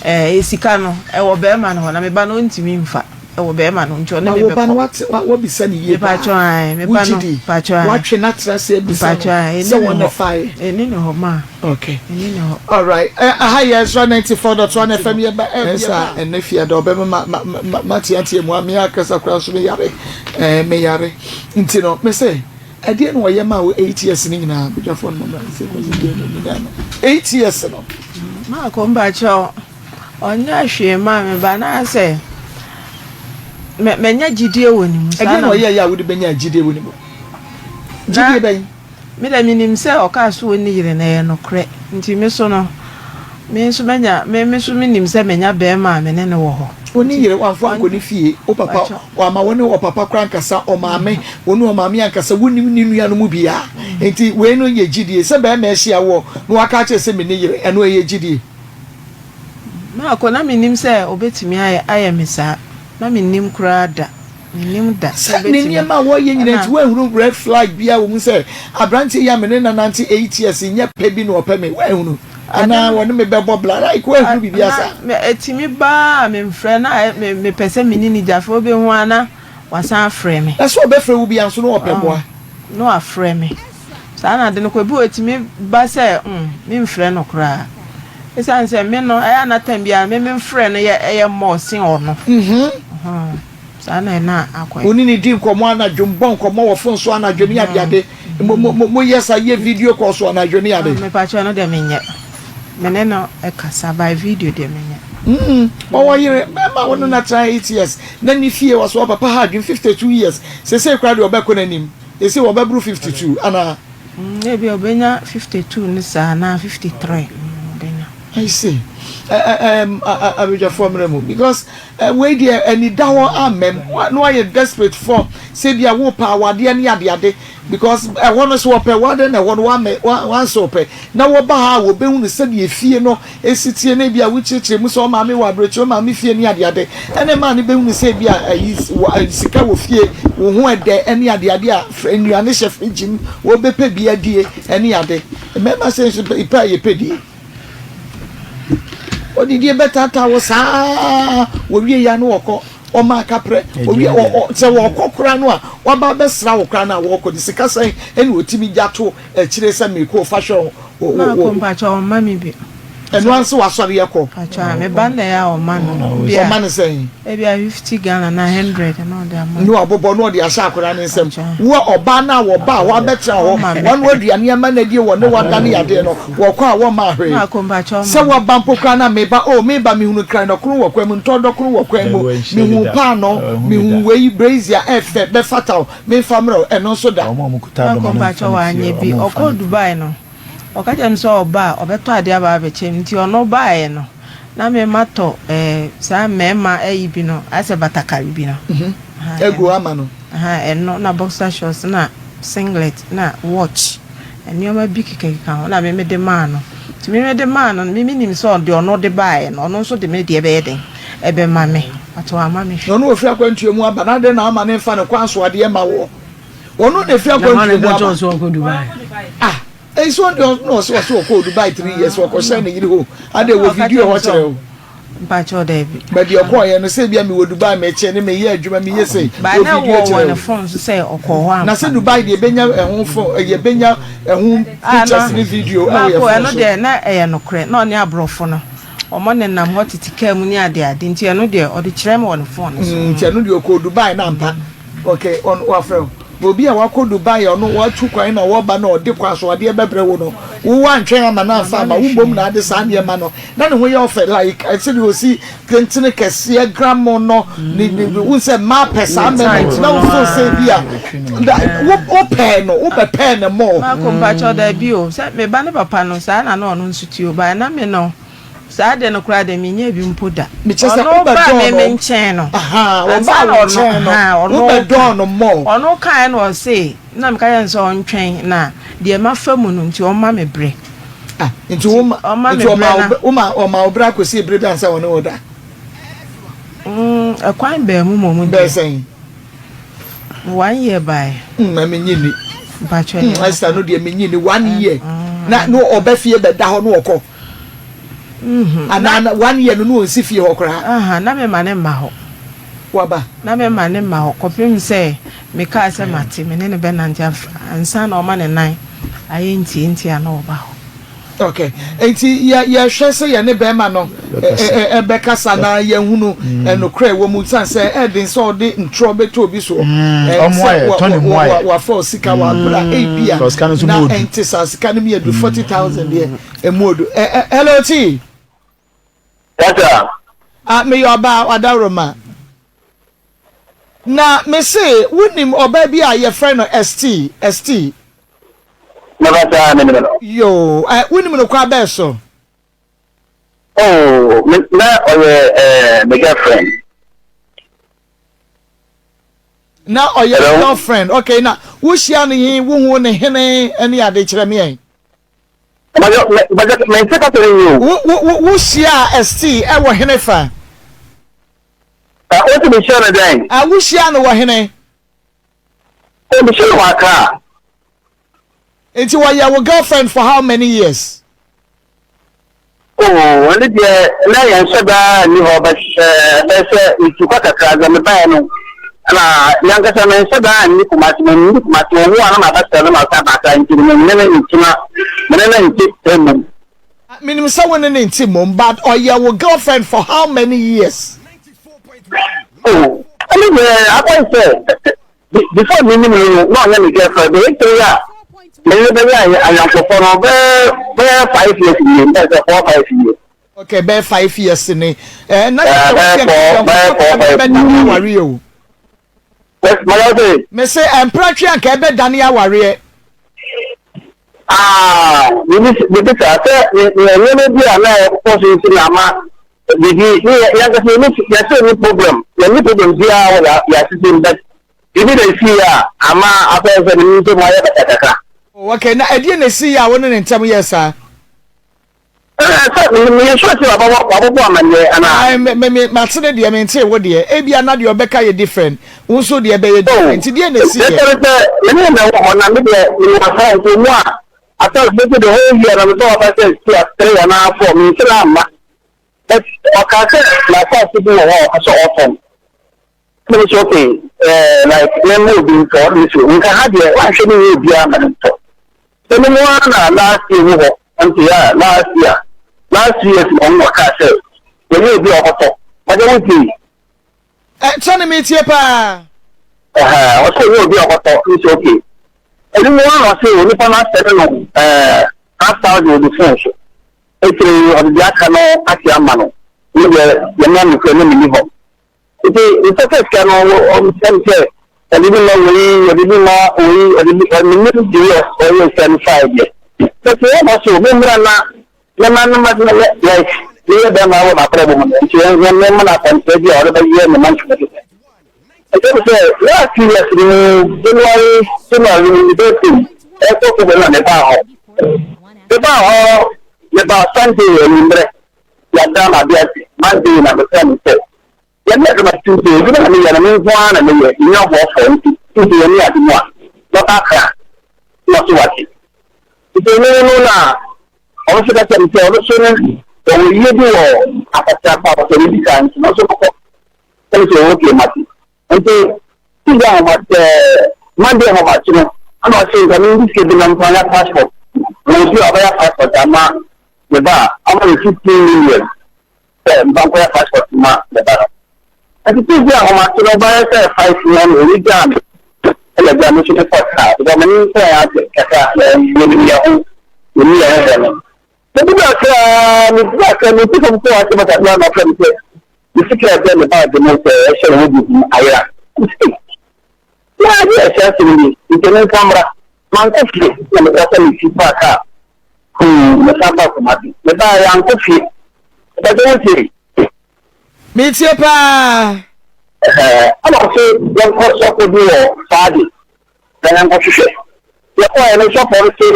ɛɛ sika no ɛwɔ bɛrima no hɔ na me ba no ɔntumi nfa. wɔ bɛrima no nti ɔne Na me wo ba no bɛkɔ. wate wa wabisa no yie paa? Mepakyɛw ae, me ba Wogye no, di? pakyɛw ae. Watwe no atra ase abisa Mpakyɛw no ae, sɛ ɛnni ne wɔn na hɔ. ɛfaeɛ? Ɛnni ne hɔ maa. Okay. Ɛnni ne hɔ. Alright, eh, aha yɛ Ezra 94.1 FM yɛ ba eh, yɛ ba. Ɛnɛ fiada ɔbɛma ma ma ma mateatea mu a me akasa koraa nso meyare eh, meyare nti no me sɛ ɛdeɛ na ɔyɛ maa wo 8 years no nyinaa badwafoɔ no mɔmra sɛ kɔsi deɛ no nyinaa no 8 years no. Maako mpakyɛw ɔnyɛ hwee maa me ba na sɛ manya gyidie wɔ ne mu. Ɛdeɛ na ɔyɛ yɛ a wode bɛnya gyidie wɔ ne mu gyidie bɛn? Me deɛ menim sɛ ɔkaa so ɔnni yere no ɛyɛ nokorɛ nti me so no me nso manya me me nso menim sɛ manya barima a me ne no wɔ hɔ. Ɔnni yere wamfa ankɔ ne fie wo papa wamma wo ne ɔpapa koraa ankasa ɔmaame wo ne ɔmaame ankasa wonim ne nua no mu biara nti wei no yɛ gyidie sɛ barima ahyia woɔ na waka akyerɛ sɛ menni yere ɛno ɛyɛ gyidie. Maako na mennim sɛ ɔbɛtumi ayɛ ayɛ me saa na mennim koraa da. Mennim da sɛ Sɛ ne obetumi. nneɛma a wɔreyɛ nyinaa Ɛna. nti, woanhunu red flag biara wɔ mu sɛ aberanteɛ yi a me ne no anante 8 years yi nyɛ pɛ bi na ɔpɛ me? Woanhunu? Ade Anaa no. wɔne me bɛbɔ bra? Like woanhunu A biribiara na saa? me ɛtumi ba a memfrɛ na ɛ me mepɛ sɛ me ne no gya afei wobɛhu ara na wasan afrɛ me. Na sɛ ɔbɛfrɛ wo biara nso na ɔpɛ Ɔho, mmoa? na wafrɛ me. Saa na ade no kɔ. Ebi wɔ hɔ ɛtumi ba sɛ mm memfrɛ no koraa. Ɛsiane sɛ me no ɛyɛ a na time biara me memfrɛ no yɛ ɛyɛ more sen ɔno. Ɔho. Saa na ɛna akɔyɛ. Wo ne no di nkɔmmɔ anadwo, mobɔ nkɔmmɔ wɔ fon so anadwo ne adeade, mo, mo, mo, moyɛ saa, yɛ video call so anadwo ne ade. Mepakyɛw ɛno deɛ menyɛ. Me ne no kasa by video deɛ menyɛ. Mm, ɔwɔ yere, bɛrima a wo ne no atena 8 years, na ne fie wɔ so, ɔpapa ha adwene, 52 years, seesei koraa deɛ ɔbɛkɔ n'anim, seesei ɔbɛboro 52 anaa? Mm, ebia ɔbɛnya 52 ne saa anaa 53, mm, ɔbɛnya. I see. Ɛ, ɛ, ɛm, abadwafoɔ mmerɛ mu, because Wei deɛ anidahɔ amma mu na wayɛ desperate for sɛ ebia wopɛ awadeɛ ne adeade because ɛhɔ no sɛ wɔpɛ wo adɛn na ɛhɔ no wammɛ wansɛ ɔpɛ na wɔba ha a wɔbɛhunu sɛdeɛ efie no si teɛ na ebia wokyerɛkyerɛ mu sɛ wo maame wɔ aberɛkyɛ wo maame fie ne adeade ɛna ɛmaa no bɛhunu sɛ ebia ayi sika wɔ fie wo ho ɛdɛ ɛne adeade a nnuane hyɛ fridge mu wɔbɛpɛ bi adie ɛne ade mmarima sɛ nso pɛ a yɛpɛ die. Odidie bɛtaataa wɔ saa wɔwie ya no wɔkɔ ɔma akaprɛ owie sɛ wɔkɔ koraa no a waba abɛsra wo koraa no a wɔkɔ de sika sɛn ɛna ɔtumi gya to akyire sɛ mekɔ fa hwɛ wo Maako mpakyɛ ɔmma me bi. Ɛno ara nso wasɔre ɛkɔ. Mpakyɛ me ba na ɛyɛ a ɔma no. Ɔma no sɛn? Ebia 50 Ghana anaa 100 na ɔde ama no. Ne wabobɔ na ɔde ahyɛ akwadaa no nsam. Wo ɔbaa no a wɔbaa hɔ abɛtena hɔ, wɔanoa aduane ama no adie, wɔne wo ada ne yadeɛ no, wɔkɔ a wɔmmaa hwee. Sɛ woaba mpo koraa na meba, oh meba mehunu kran dɔkono wɔ kwan mu, ntɔ dɔkono wɔ kwan mu, mehuu paanoo, mehuu wei, brazier ɛfɛ, bɛfata wo, memfa mmerɛ wo, ɛno nso da. Maako mpakyɛw wanyɛ bi, ɔkɔɔ Dubai no. Ɔka kyerɛɛ me sɛ ɔba a, ɔbɛtɔ adeɛ aba abɛkyɛ me. Nti ɔno baeɛ no, na me matɔ eh, saa mmarima ayi bi no, ayɛ sɛ batakari bi no. Aha, Agu ɛno. ama no. Aha, ɛno, na boxer shorts, na singlet, na watch, nneɛma bi kekakeka ho, na me mede maa no. Nti me mede maa no no, me menim sɛ deɛ ɔno de baeɛ no, ɔno nso de me deɛ bɛyɛ dɛn? Ɛbɛma me. But wamma me Na hwee. ɔno ɔfiri akwantuo mu aba, na adɛn na ama no mfa ne kwan so adeɛ mma woɔ? Ɔno na ɛfiri akwantuo mu aba. Ah, ɛyi sɛ ɔde ɔno ɔsɛ ɔsɛ ɔkɔɔ Dubai 3 years ɔkɔhyɛ ne yere hɔ. Ade wɔ video hɔ kyerɛ o. Mpakyɛw daabi. Baabi ɔkɔɔ yɛ no sɛ ebia mewɔ Dubai mekyɛ ne meyɛ adwuma meyɛ sei. Ba Wɔ na video wɔ wɔ kyerɛ ne o. phone so sɛ ɔkɔɔ hɔ Na ampa. sɛ Dubai deɛ ebenya ɛho phone yɛbenya ɛho Ah pictures na ne video ɛwɔ yɛ Maako phone ɛno so. deɛ na ɛyɛ nokorɛ na ɔne aborɔfo no wɔn nenam hɔ tete kaa mu ne ade ade nti ɛno deɛ ɔde kyerɛ me wɔ ne phone no so. Nti ɛno deɛ ɔkɔɔ Dubai na ampa. Ok ɔno wafrɛ wo. But obi a wakɔ Dubai a ɔno watu kwan na wɔba na ɔde kɔ aso adeɛ bɛbrɛ wo no, wo wantwɛn ama no amfa amma wo mmom na ade saa nneɛma no na ne ho yɛ ɔfɛ like sɛdeɛ ɔsi tentene kɛseɛ gramo no ne ne wohu sɛ mmaa pɛ saa mmarima nti na wo feel sɛ bi a da wo wopɛɛ no wobɛpɛɛ no more. Marco mpakyɛw dabi o sɛ me ba ne papa no saa na na ɔno nso te o but na me no Saa ade no koraa deɛ menyɛɛ bi mpo da. Mekyerɛ sɛ Ɔno baa wobɛdɔɔ me no. me nkyɛn no. Ahaa, Ansa wɔbaa na wo ɔno, nkyɛn no, ahaa, ɔno wobɛdɔɔ no more. Ɔno kaeɛ na ɔse, na meka kyerɛɛ no sɛ ɔntwɛn na deɛ mafa mu no nti ɔmma me berɛ. Ah, nti woma, Ɔmma nti me ɔmaa berɛ wo na. bɛ, woma, ɔmaa wo berɛ akɔsi berɛ bi ansa ɔne wo da? Mm, ɛkwan baa mu mmom deɛ. Bɛyɛ sɛn? One year baeɛ. Mm, na menye nni. Mpakyɛ Mm, ɛyɛ Esther no deɛ menye nni, one year. Mm. Na, na ɔba fie bɛda hɔ na ɔkɔ. Mhm. Anaa na one year no na ɔnsi fie hɔ koraa. Aha, na mema ne mma hɔ. Waba. Na mɛma no mma hɔ kɔpem sɛ mekaa sɛ mate, me ne no bɛnante ansa na ɔma ne nan ayɛ ntiantia na ɔba hɔ. Ok, nti yɛ yɛhwɛ sɛ yɛne bɛrima no bɛkasa na yɛhunu nokorɛ ɛwɔ mu sane sɛ ɛden sɛ ɔde ntorɔ bɛto obi soɔ sɛ wafa osika wɔ abere a ebia na ɛnte saa sika no mu yɛ du 40,000 deɛ ɛmu odu. Hello T. Kasa. Ah, meyɛ ɔbaa ɔdawuroma. Na mese wonim ɔbaa bi a yɛfrɛ no Esti, Esti. Mɛba menim no. Yoo, eh, wonim no kwa bɛɛ so? Oh, me, na ɔyɛ eh, me girlfriend. Na ɔyɛ girlfriend. Okay, na wohyia no he, wohu ne hene ne ade kyerɛ me ɛ. Mente kasa no yie o. Wo wo wo wohyiaa Esti wɔ hene fa? Ɛ wose mehyia no dɛn? Ɛ wohyiaa no wɔ hene? O mehyia no wɔ Accra. Nti wɔyɛ wo girlfriend for how many years? Oh, ɛno deɛ na yɛn nhyɛ daa nni hɔ but ɛbɛyɛ sɛ metu kwa kakra deɛ mebaeɛ no ɛna me ankasa menhyɛ daa nni Kumasi menni Kumasi wɔ hɔ a na mabɛsrɛ na masan aba Accra nti no me ne no ntena me ne no nte mmom. Menim sɛ wo ne no nte mmom but ɔyɛ wo girlfriend for how many years? Oh, ɛno deɛ akɔyɛ sɛ Before me nim no no na ɔnyɛ me girlfriend bɛyɛ three a me ne bɛyɛ ayɔnkofo no bɛyɛ bɛyɛ 5 years nie mbɛ sɛ 4 5 years. Okay, bɛyɛ 5 years ni. Eh, na kyerɛ sɛ bɛyɛ four bɛyɛ 4 5 bɛdane awareɛ o. Maya sɛ. Me se mpratwe anka ɛbɛdane awareɛ. Ah, bibi bibi saa sɛ nneɛma bi a na ɛkɔ so nti na ama bibi ne yɛ yankasa yɛ yɛsɛ ni problem yɛn ni problem biara wɔ yɛ yɛ asese mu but bibi na esi a ama afɛn sɛ ne nso mu ayɛ bata kakra. Oh, okay, na ɛdeɛ na esi yɛ a wo ne ne ntam yɛ saa? Ɛɛ sɛ me me sure sɛ wabɔbɔ wabɔbɔ amaneɛ anaa. Ayi me me me mate ne deɛ mente wo deɛ ebia na deɛ ɔbɛka yɛ different wo nso deɛ ɛbɛyɛ different nti deɛ na esi yɛ. Ɛsɛ sɛ me ne na wɔ hɔ na me deɛ me wɔ asa nso mu a asa me the whole year na me sɛ waba sɛ two a three anaa four me nhyɛ na amma but ɔka sɛ n'asase bi wɔ hɔ a ɔpɛ sɛ ɔtɔn ɛna me sɛ okay ɛɛ like mɛma obi ntɔ ɛna me sɛ nka ha deɛ wanhwɛ ne nyɛ obiara ma ne ntɔ ɛno mu ara na last year mu hɔ nti ya last year last year na ɔno ɔkaa sɛ yɛnyɛ obi a ɔkɔtɔ ɔde wo tie. Ɛ kyɛ ne metie paa. Ɛhɛn ɔsɛ yɛnyɛ obi a ɔkɔtɔ ne sɛ okay ɛno mu ara na ɔsɛ onipa no asɛne no ɛɛ 5,000 wɔ ne phone so akyire ɔde deɛ aka no ate ama no ne deɛ yɛma no kura ne menni hɔ nti nsɛ sɛ sika no ɔmsɛm sɛ ɔde bi ma wei ɔde bi ma wei ɔde bi ɔmenim deɛ ɔyɛ sika no fae deɛ bɛsɛ yɛma so memmra na mema no ma like meyɛ bɛrima wɔ m'abrabɔ mu no nti yɛn mema no akwankyerɛ bi a ɔde bɛyɛ ne ma ntoma bi ɛsɛ sɛ last years no January no birthday ɛkɔ so bɛ na mebaa hɔ mebaa hɔ mebaa Sunday anwummerɛ yɛada ma ade ase Monday na mefrɛ no sɛ yɛne adwuma Tuesday adwuma na meyɛ no me nko ara na meyɛ menya ɔboafoɔ nti Tuesday yɛne ade mu a mɛba Accra na ɔso wate nti ɛno no na ɔno nso ka kyerɛ me sɛ ɔno so no ɔwɔ yie bi wɔ akasakɔ a ɔsɛ ne bi saa nti na ɔso kɔkɔ ɛne sɛ ɔwɔ okay mate nti Tuesday ahomakye Monday ahomakye no ɛna ɔse nka mendi sika bi na mfa nyɛ passport na nso ɔbɛyɛ passport ama me ba a ama me 15 million sɛ mfa nkɔyɛ passport ma me ba no nti Tuesday ahomakye no ɔbɛyɛ sɛ 5 pm ɔni gyaa me ɛna gya me nso mekɔ kaa because me ne nsɛn yɛ ate kakra yɛnim yɛ ho yɛni yɛ ho bɔ no mebi kakra mebi kakra meti fam kɔ ase bɛka na ɔfrɛ me sɛ me sika ɛbɛ me baage mu sɛ ɛhyɛ ne ho bi mu ayera na ade ɛhyɛ asɛm bi nti ne nsa mmra mankɔ fie na mekɔ sɛ mefi park a mesan ba Kumasi mebaa yɛankɔ fie ɛbɛsɛ wo tie. Metie paa. Ɛna ɔse yɛnkɔ sɔfo bi wɔ Saadi na yɛnkɔhwehwɛ yɛkɔɛ no sɔfo no se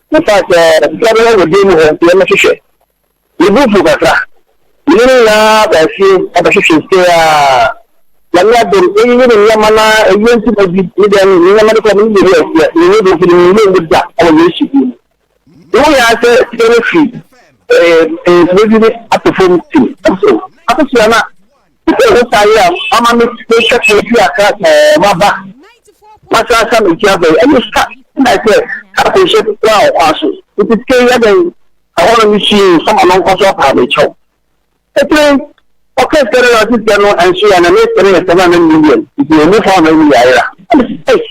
in fact sika no wɔ dan mu hɔ nti yɛmmɛhwehwɛ mebu fu kakra mene no nyinaa baa fie ɛbɛhwehwɛ sika a Nyame adom ɛyiyi ne nneɛma na ɛyɛ nti ma bi ne dɛn ne nneɛma no kɔ mene yɛyi aseɛ mene de nti no menyɛ mu da ɛwɔ Yesu din mu woyɛ sɛ sika no firi ntoma bi ne atɔ fam tim so akosua na Sɛ wo saa yɛ a, ama me mehwɛ kwan fi Accra sɛ maba masan asa me nkyɛn aba yi, ɛne sika na sɛ akwanhyia bi koraa wɔ kwan so. Nti sika yi adɛn ɛhɔ no mesui sɛ ma no nkɔ so apaa me kyɛw. Akyire yi, ɔka sika no na ɔse sika no ɛnso yɛ na ne sika no yɛ 700 million nti ɛmu 400 million ayera. Ɛna mese ei,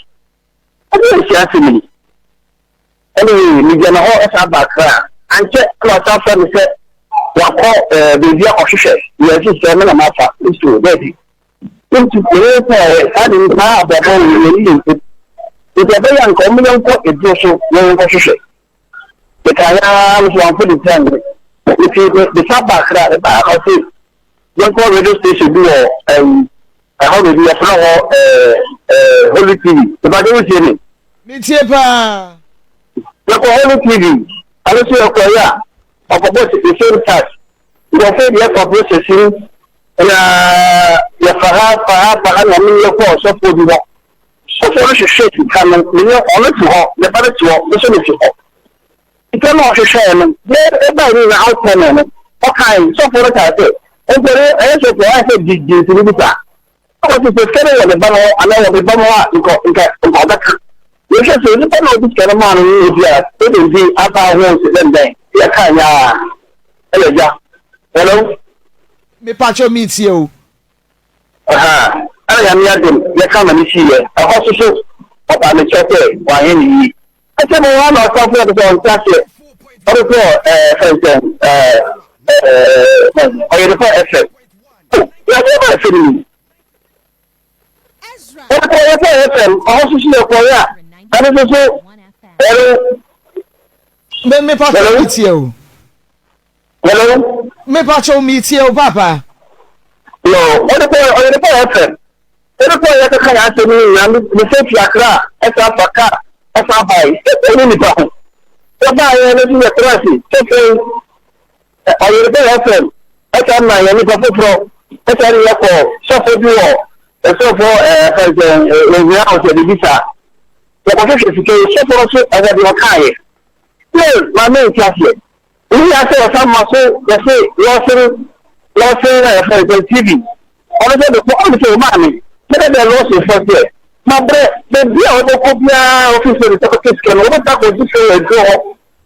ɛdeɛn nhyia asɛm ni? Anyway, megyina hɔ san ba Accra. Ankyɛ na ɔsan frɛ me sɛ wakɔ eh, baabi akɔhwehwɛ deɛ ɛte sɛ me na mafa. Mese o, daabi. Nti meyɛ sɛ saa de saa abrabɔ wei yɛn yɛ mpo. Nti ɛbɛyɛ anka wɔn yɛnkɔ aduro so na yɛnkɔhwehwɛ. Mekaeɛ ara no so wamfa ne ti anyɛ. Nti me san ba Accra, mebaa na ɔse yɛnkɔ radio station bi wɔ ɛyi ɛhɔ baabi yɛfrɛ hɔ ɛɛ ɛɛ Holy TV. Ìbàdàn wotie me? Metie paa. Yɛkɔ Holy TV, ɛno nso yɛkɔeɛ a, ɔkɔbɔ the same tax. Nkurɔfoɔ deɛ yɛfa process mu na yɛfa ha fa ha fa ha na me yɛkɔ ɔsɔfoɔ bi hɔ. Sɔfoɔ no hwehwɛ sika no, me ne ɔno te hɔ, ne ba no te hɔ, me nso mete hɔ. Sika no a ɔhwehwɛɛ no, deɛ ɛbae no nyinaa outcome no, ɔkae, sɔfoɔ no kaa sɛ, nti ɛno ɛyɛ sɔfoɔ ayɛ sɛ gyingyinsi bi saa. Ɔka sɛ, sɛ sika no wɔ ne ba no hɔ anaa wɔ me ba no hɔ a, nka nka nka ɔbɛka. Yɛhwɛ sɛ onipa no a ɔde sika no maa no no yɛ bi a, ɛde bi aba ho sɛ dɛn dɛn. Yɛka nyɛ a, ɛyɛ gya. Hello? Mepakyɛw metie o. Ahaa, ɛna Nyame adom yɛka ma no siiɛ. Ɛhɔ so so ɔbaa me kyɛw sɛ wanyɛ no yie. Ɛsɛ mo hɔ na ɔsɔfo no sɛ ɔnte aseɛ. Ɔde kɔ ɛɛ fɛnsɛn ɛɛ ɛɛ ɔyɛ de kɔ FM. O yɛde ba FM ni. Ɔde kɔ yɛ kɔ FM ɔhɔ soso yɛ kɔ yɛ a ɛno soso ɛno. Me me pa kyɛw mi tie o. Hello. Me pa kyɛw mi tie o papa. No, ɔde kɔ ɔyɛ de kɔ FM. Ɔde kɔ yɛ kaka yɛ asɛm yi nyinaa me sɛ fi Accra ɛsan afa car ɛsan abae sɛ ne nipa ho. Yɛbaa yɛ no nso yɛ tena ase sɛ fɛn ɔyɛ de kɔ FM ɛsan ma yɛ nipa foforɔ ɛsan ne yɛ kɔ sɔfo bi wɔ sɔfo ɛɛ fɛn sɛ ɛhia ɔsɛ bibi saa. Yɛkɔhwehwɛ sika yi sɔfo no so ɛwɔ deɛ ɔkaeɛ. Still maame nte aseɛ. Wohia sɛ wɔsan ma so yɛse lɔsen lɔsen na yɛfrɛ no sɛ TV ɔno sɛ bɛkɔ ɔno sɛ ɔmaa me mɛdɛ dɛ lɔsen fɔ sɛ mabrɛ baabi a wɔbɛkɔ biara ɔfi sɛ ne sɛ kɔkɛ sika no wɔbɛsa akɔgye sɛ aduro hɔ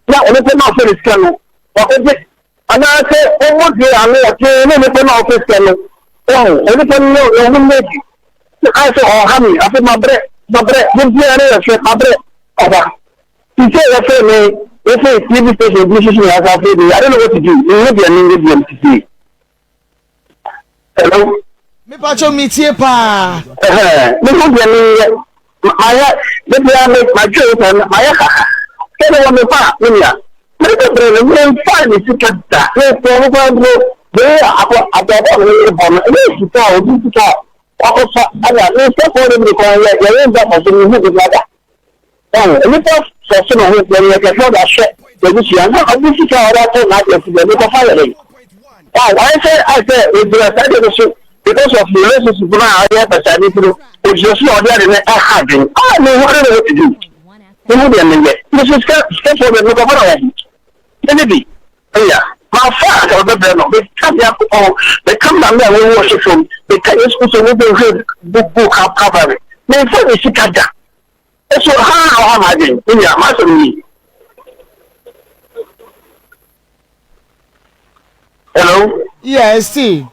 na ɔno sɛ na ɔfɛ ne sika no wakɔgye anaasɛ ɔmmɔ due ano ɔte ne nipa na ɔfɛ sika no ɔho onipa no ne ɔho no adi ayɛ sɛ ɔha me afei mabrɛ mabrɛ de biara ne yɛfrɛ mabrɛ ɔba Te sɛ wɔfrɛ me wɔfrɛ TV station bi soso na wɔsan frɛ me I don't know what to do mehu deɛ menyɛ biom sisi hello. Mepakyɛw metie paa. Mehu deɛ menyɛ mayɛ de bia me madwe wo sɛ mayɛ kaka sɛ ne wɔ me fa me nua mede bɛbrɛ no memfa ne sika da mefrɛ no kwan mpo bɛyɛ akɔ abrabɔ a mene bɔ no ɛnyɛ sika a obi sika a wakɔfa ɛna mesɛfoɔ no bi kwan yɛ yɛyɛ nda fa so mehu bi da Wahu? Nnipa sɔ so ne ho yɛ nea ɛsɛ sɛ ɔde ahyɛ n'abusua na ɔde sika a ɔde ato n'adeɛ so deɛ mekɔfa yɛ dɛn? Wahu? Ayɛ sɛ ayɛ sɛ ogyina saa deɛ no so because of relationship no a ɔyɛ basaa no nti no ogyina so na ɔde ade no ɛha adwene. Ah, mehu I don't know what to do. Mehu deɛ menyɛ. Me so sika sikafoɔ deɛ mekɔfa na wahu. Mene bi. Eya, mafa a anka mebɛbrɛ no. Meka Nyankopɔn, meka Maame a wawu ɔhwe fam, meka Yesu Kristo mu bɛhwɛ gugu Calvary. Memfa ne sika da. Eso ha na ɔha m'adwen, me nua, m'asɛm ni. Hello? Yes, see.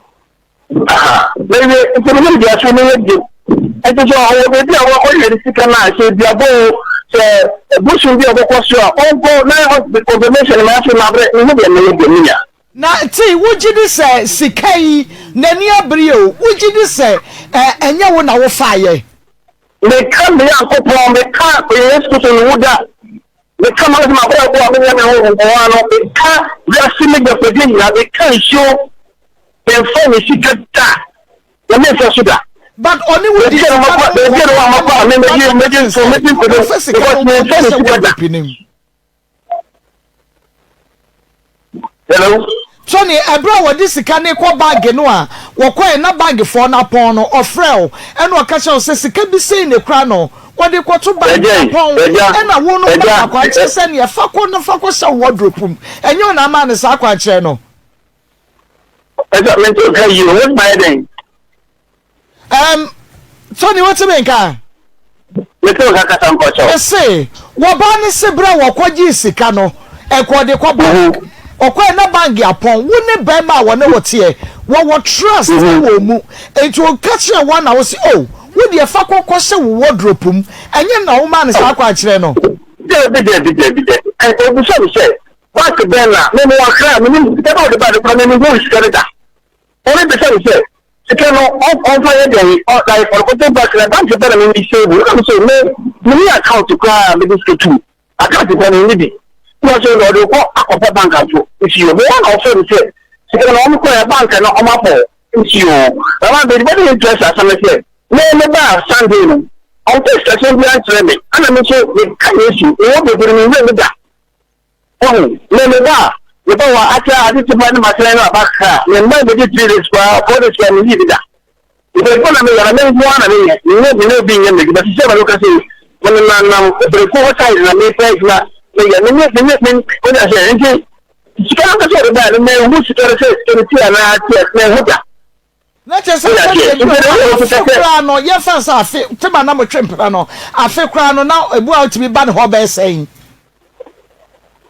Aha, mewie, nti me nim deɛ so meyɛ bio. Nti sɛ ɔwɔ baabi a wɔkɔhwɛ ne sika no a, sɛ duabɔ o, sɛ bosom bi a ɔbɛkɔ so a, ɔnkɔ na confirmation ma afei mabrɛ, mehu deɛ meyɛ bio, me nua. Na Tee, wogye di sɛ sika yi, n'ani abere o, wogye di sɛ ɛnyɛ wo na wofaeɛ? Meka me Nyankopɔn, meka Yesu Kristo ne wu da, meka m'asɛm abrabɔ a menya me ho nkoa no, meka wiase me gyapadeɛ nyinaa, meka nsuo, memfa ne sika da, na memfa so da. But ɔne wo di sika no nkɔmmɔ na ɔka kyerɛ sɛ ɔfa sika no nkɔmmɔ sɛ wɔrepi ne mu. Hello. Tony, ɛberɛ a wɔde sika no rekɔ bank no a wɔkɔɛ na bankfoɔ no apɔn no, ɔfrɛɛ wo ɛna ɔka kyerɛɛ wo sɛ sika bi sei na ɛkura no, wɔde rekɔto bank apɔn, ɛna wo no maa akwankyerɛ sɛ neɛ fa kɔ na fa kɔhyɛ wo wardrobe mu. Ɛnyɛ wo na amaa no saa akwankyerɛ no? Ɛsɛ mente wo ka yie o, wode mayɛ dɛn? Um, Tony, wote me nka? Mete wo nka kasa mpɔkyɛw. Mese, wɔbaa ne se berɛ a wɔkɔgyee sika no, ɛkɔɔ de kɔ bank. Mhm. Ɔkɔɛ na bank apɔn, wo ne bɛrima a wɔne wo teɛ, wɔwɔ trust mhm. wɔ mu. Enti ɔka kyerɛ wɔn na wo se, oh, wo deɛ fa kɔ kɔhyɛ wo wardrobe mu. Ɛnyɛ na womaa no saa akwankyerɛ no. Dabi, dabi, dabi, dabi. Ɔbisa me sɛ, bank bɛn na me mewɔ akra, menim sika na ɔde ba no koraa, menim sika no da. Ɔrebisa me sɛ, Sika no ɔmfa nyɛ dɛn? Ɔ like ɔrekɔtɔ bank na bank bɛn na me me save? Ɛna me sɛ me menni account koraa a mede sika tu mu. Account koraa menni bi. Ɛna ɔsɛ ɔde rekɔ akɔpɛ bank ato. Mesi yoo. Mewɔ na ɔfrɛ me sɛ sika no wɔn kɔɛ bank no wɔn apɔ. Mesi yoo. Na ma baabi bɛde interest asɛm ne sɛ me me baa Sunday no ɔmfa sikasɛm biara nkyerɛ me. Ɛna me nso meka Yesu mewɔ bebree me nwura mu da. Wahu? Me me ba a, me ba wɔ akyɛ ade te ba ne matena no aba kakra a, me mma bɛdi 3 days koraa, 4 days koraa menyii bi da. Nti adwuma na meyɛ na me nko ara na meyɛ, menyɛ me ne obi nyɛ m'adwuma. Sisi a me ka sɛ me nenam Obreko hɔ side na mepɛ adwuma meyɛ, me ne me ne me wode aseɛ nti sika no ankasa ɔde baeɛ no manhu sika no sɛ sika no ti anaa ti a manhu da. Na kyerɛ sɛ sɛdeɛ ebi wɔ hɔ a afe koraa no yɛmfa no sɛ afe tema na motwe mpena no afe koraa no na ebu a wotumi ba ne hɔ bɛyɛ sɛn?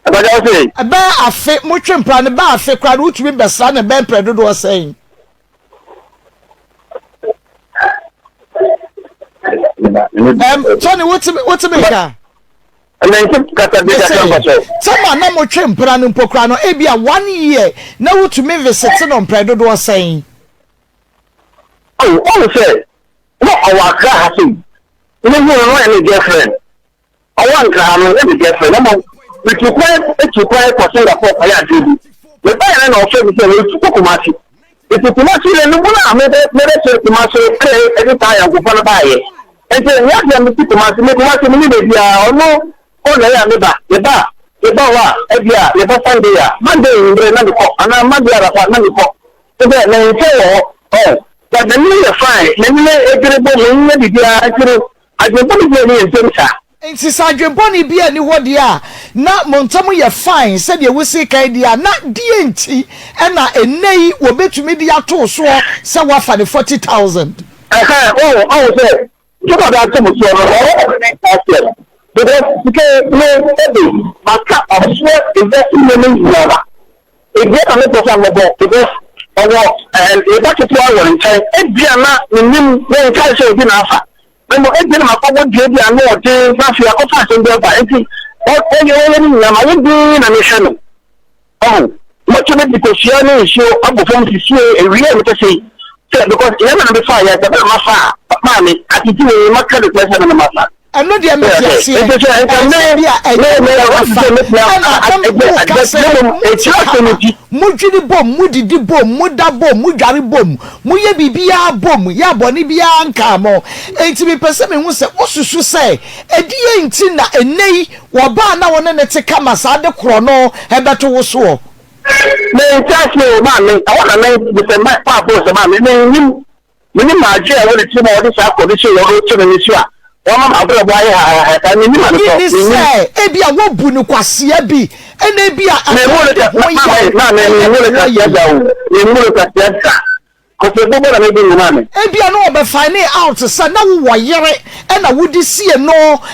Ɛbɛyɛ afe motwe mpena no bɛyɛ afe koraa no wotumi bɛsra ne bɛn mprɛ dodoɔ sɛn? Ɛm Tony wotumi wotumi nka? Mese, Tema na motwe mpena no mpo koraa no, ebia one year na wotumi visite no mprɛ dodoɔ sɛn? Oh, ɔhu sɛ, na ɔwɔ Accra ha sei. Mehu no, na ɔyɛ me girlfriend. Ɔwɔ Accra ha no, na me girlfriend. Na mmom, metu kwan, tu kwan kɔ Singapore kɔyɛ adeɛ bi. Mebaeɛ no na ɔfrɛ me sɛ metu kɔ Kumasi. Nti Kumasi no, me mu a mebɛkyerɛ Kumasi no, ɛna ɛde saa ayɔnkofa no baeɛ. Nti ɛnyɛ adeɛ a mete Kumasi, me Kumasi menni baabiara, ɔno hɔ na ɛyɛ a meba, meba a, meba hɔ a, ebia yɛba Sunday a, Monday anwummerɛ na mekɔ, anaa Monday anɔpa na mekɔ, kyerɛ sɛ me nkyɛn wɔ hɔ, ɔho, but m'ani yɛ fine, m'ani no adwene bɔ, m'ani yɛ biribiara, nti no adwene bɔne biara nni yɛn ntam saa. Nti sɛ adwene bɔne biara nni hɔ deɛ a, na mo ntam yɛ fine sɛdeɛ wosii kan deɛ a, na deɛn nti na ɛnnɛ yi wɔbɛtumi de ato wo soɔ sɛ woafa ne 40,000? Ɛhɛn, wohu, ɔhu sɛ, sika ɔde ato mo soɔ no, ɔwɔ ɔde ne nsa aseɛ no, because sika yi, me, ebe, maka ɔsoɛ ewiase nneɛma nyinara, ebia na mepɛ sɛ mebɔ, because ɔwɔ, ɛɛ, ne ba ketewa wɔ ne nkyɛn, ebia na menim, menkae sɛ obi na afa, na mmom ebia na makɔbɔ dua bi a ano ɔden, na afei akɔfa asɛm bi aba, nti, ɔ, ɔyɛ, ɔyɛ ne nyinaa, mayɛ dinn na mehwɛ no. Ɔho, mɛtumi de kosua ne nsuo abɔ fam sisie ewie a mepɛ sei sɛ because nneɛma na mefa yɛ sɛ bɛrɛ mafa a maame atete wei maka de kura sɛ na mafa. Ɛno deɛ mete aseɛ ɛsɛ bi a ɛnyɛ wo na wafa ɛna na woka sɛ mote kama modwene bom modidi bom moda bom modware bom moyɛ biribiara bom yɛ a bɔne biara nkaa mo enti mepɛ sɛ mehu sɛ wosusu sɛ ɛdeɛn nti na ɛnnɛ yi Wɔba a na wo ne no te kama saa de korɔ no bɛto wo soɔ. Mente aseɛ o maame, ɛhɔ na me mesɛ ma paapoo sɛ maame mennim menim m'adwene a ɛwɔ ne tirim a ɔde saa korɔ no hyɛ yɛ ɔreto no ne so a wama m'abrabɔ ayɛ hahaha saa mennim ade Wonnye tɔ nni mennim. sɛ ebia woabu no kwasea bi ɛna ebia Memmu ɛno no de ka ho maame yaw maame ɛyɛ memmu ne no ho kwasea yie. da o memmu no kwasea da. Kɔsɛ bɔbɔ na mɛdi nwoma me. Ebia na ɔbɛ fine out sɛ na wo wɔ yere ɛna wo de sie no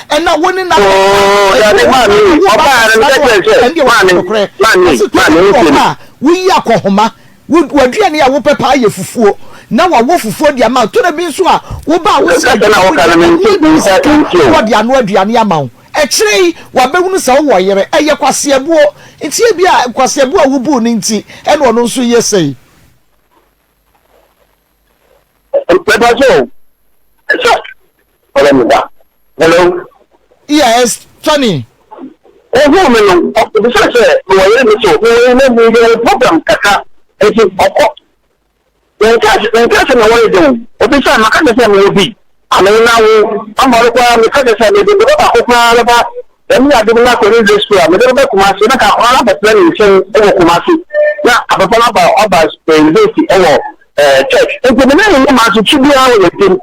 ɛna wo ne no abɛka Ooh ebi dabi wɔ hɔ maame koraa na wo ba ɔbaa no abɛsra meka no a kyerɛ no sɛ ɛndeɛ wɔka maame nokorɛ maame ɔse tɔ da maame bi wɔ wotie hɔ me. a woyi akɔhoma wo w'aduane a wopɛ paa yɛ fufuo na wawɔ fufuo de ama wo tɔ da bi nso a wo ba a wo se Kasa na aduane woka wo no deɛ mente ɛnoa bi mensa sika mentie na o. ɔde anoa aduane ama wo akyire yi wabɛhunu sɛ wowɔ yere ɛyɛ kwaseabuo nti ebia kwaseabuo a wobuu no nti ɛna ɔno nso yɛ sei. Mpa so sɛ ɔlɛ mi ba. Hello. Yes, Tony. Ohun mi no, ɔbisa sɛ mewɔ yere mi so mewɔ yere na mi yɛ program kakra nti ɔkɔ. Menka menka sɛ mewɔ yere o. Obisa maka kyerɛ sɛ mewɔ bi. Ame na wo ama ɔno koraa meka kyerɛ sɛ mede me ba baako koraa bɛba Nyame yɛ adom na akɔ ne ndɛ sukuu a mede no bɛ Kumasi na nka akwadaa no abɛtena ne nkyɛn wɔ Kumasi na abɔfra no aba aba university wɔ ɛɛ church nti me ne ne nyɛ mansotwe biara wɔ yɛn ntam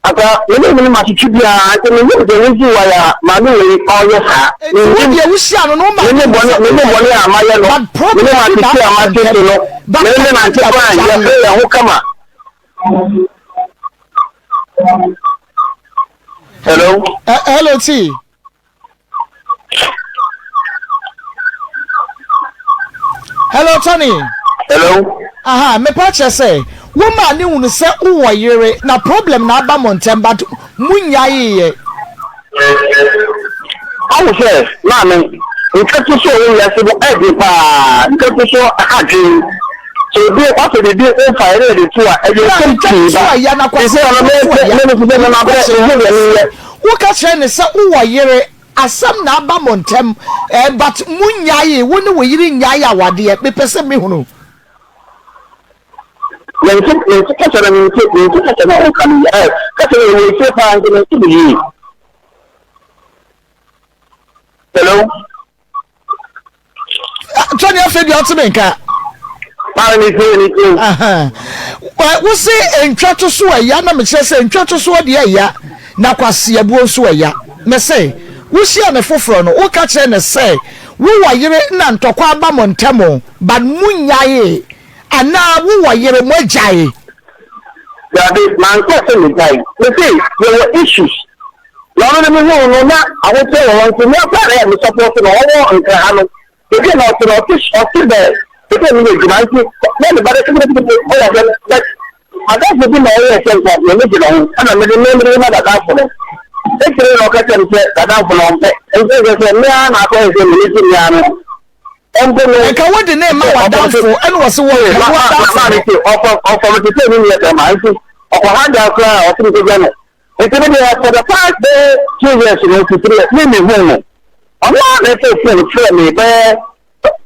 aka me ne ne mansotwe biara nti me nim deɛ reason why a maame wei ɔyɛ saa me Nti wo nim deɛ wohyia no no wo me maame ne hu bɔne sɛ me ne wowɔ bɔne yere a mayɛ no but me problem ne bi matete na a aba matete ntɛm no but me ne papa nante deɛ fine wogyareɛ. yɛfrɛ yɛn ho kama. Hello. Hello T. Hello Tony. Hello. Aha, mepa kyerɛ sɛ wo maa ne hunu sɛ wowɔ yere na problem na aba mo ntɛm but mo nyaeeɛ. Ahu sɛ maame nkɛto so wɔ wiase no ɛden paa nkɛto so ha dwen sɛ obi wafɛ biribi mfa yɛ ne yɛde to a ɛde nsɛm pii ba nti ɔno me me me me me mabrɛ mehu deɛ menyɛ. Woka kyerɛ no sɛ wowɔ yere, asɛm na aba mo ntɛm eh, but mo nnyaee, wo ne wo yere nnyae awadeɛ, mepɛ sɛ mehunu. Mente mente kasa na mente mente kasa na ɔka no eh kasa na ɛwɔ akyire paa nti mente no yie. Hello. Tony afei deɛ ɔte me nka. Wo se ntwa to so ɛya na mekyerɛ sɛ ntwa to so deɛ ɛya na kwaseabuo nso ɛya. Me se wohyia ne foforɔ no woka kyerɛ ne sɛ wowɔ yere na ntɔkwa aba mo ntɛm but mo nyaee anaa wowɔ yere mo agyae. Dabi manka sɛ megyae me se yɛwɔ issues Na ɔno no mehuu no na ahokyerɛ wɔ hɔ nti me koraa na ɛyɛ me support no ɔwɔ nkra ha no baabi a na ɔte no ɔte ɔte bɛɛ baabi a meyɛ adwuma nti na me ba no ketekete ɔwɔ hɔ but madamfo bi na ɔyɛɛ sɛ nka m'ani gye ne ho ɛna mede me mede ma dadamfo no ekyire na ɔka kyerɛ me sɛ dadamfo no ɔmpɛ nti sɛ sɛ me ara na akɔyɛ sɛ m'ani gye me ara no ɔmpɛ no nka wode ne ma wadamfo ɛna wɔse wɔ nka wadamfo no ɔfɔ me te sɛ ne nua bɛrima nti ɔkɔ ha da koraa ɔse mekɔgya no Nti me deɛ for the past bɛyɛ 2 years no to 3 years me me hu no. Ɔno ara na ɛfɛ phone frɛ me bɛyɛ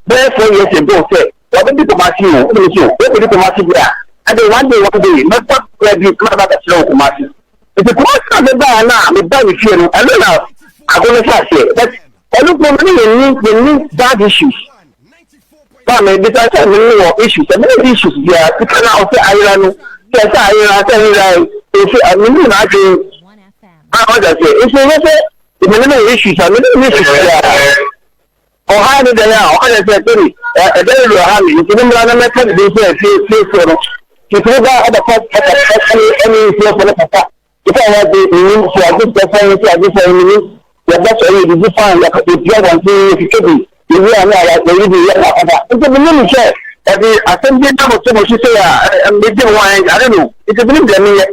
bɛyɛ 4 years ago sɛ wabɛdi Kumasi o, ɛna me so wobɛdi Kumasi bi a ɛde one day one day mɛfa kura bi na maba abɛkyerɛ wo Kumasi. Nti Kumasi na mebaeɛ no a mebaa ne fie no ɛno na ago no hyɛ aseɛ but ɔno kuro no ne yɛnni yɛnni bad issues. Ba me bisa sɛ me ne wɔ issues sɛ me ne issues biara sika na ɔsɛ ayera no sɛ sɛ ayera sɛ ayera nso me ne n'adwene a ɔda sɛ nso nyɛ sɛ me ne wɔ issues a me ne ne issues biara ɔha ne dɛn a ɔka kyerɛ sɛ sɛbi ɛdɛn wɔ ha me nti ne mmra na mɛka ne bi sɛ fie fiefoɔ no nti ne ba ɛbɛka ɛka ɛne ɛne fiefoɔ no kasa Sika a wɔagye nnim, sɛ wɔagye sika sɛn, sɛ wɔagye sɛn mennim, yɛba sɔre yɛdidi fine, yɛpue abɔnten yɛtwitwa bi, yɛwie a na yɛyi bi yɛ akɔda. Nti mennim sɛ ɔde asɛm bi abɛto mo so sei a megye me ho ayɛ I don't know, nti mennim deɛ menyɛ.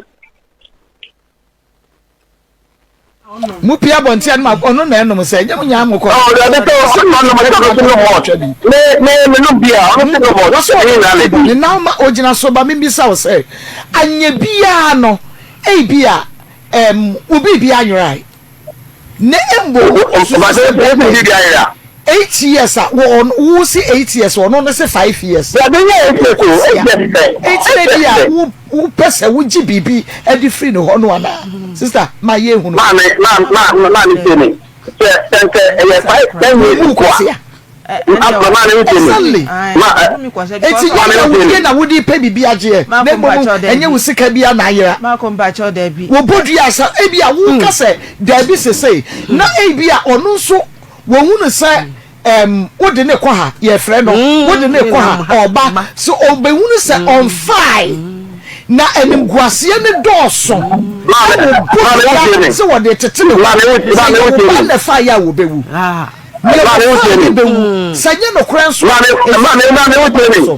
Mo pie abɔnten a no ma ɔno na ɛnom sɛ ɛnyɛ mo nyaa mo kɔ. Ɔ dabi sɛ ɔno na ɔnom sɛ ɔno nom malt me me me nom bi a ɔno sɛ nom malt Wɔsɛ ɛne nyinaa na ɔde ɛdi. ne nan ma ogyina so ba membisa wo sɛ anyɛ biara no ebia ɛm wo biribi anwerae na mmom wosusu sɛ bɛrima yi 8 years a wɔ wo se 8 years ɔno no se 5 years. Dabi nyɛ 8 years o 8 years pɛ. Eti na ebi a wo wopɛ sɛ wogye biribi de firi ne hɔ no anaa sister ma yɛ ehunu. Maame ma ma maame tie me sɛ sɛ nkɛ ɛyɛ 5 10 years ko a. Exactly. Eti nyɛ na wodie na wode pɛ biribi agyeɛ na mmom ɛnyɛ wo sika bi na ayera. Wɔbɔ dua asa ebi a woka sɛ daabi sesei na ebi a ɔno nso wɔhunu sɛ ɛm wode ne kɔ ha yɛfrɛ no wode ne kɔ ha ɔba so ɔbɛhunu sɛ ɔmfae na animguaseɛ no dɔɔso ɛna ɔbɔ dua sɛ wɔde tete ne hɔ sɛ yɛ wo ba na ɛfaeɛ a wɔbɛwu. Nea ɔfaa no bɛwu, sɛ ɛnyɛ nokorɛ nso a, ɛfiri so.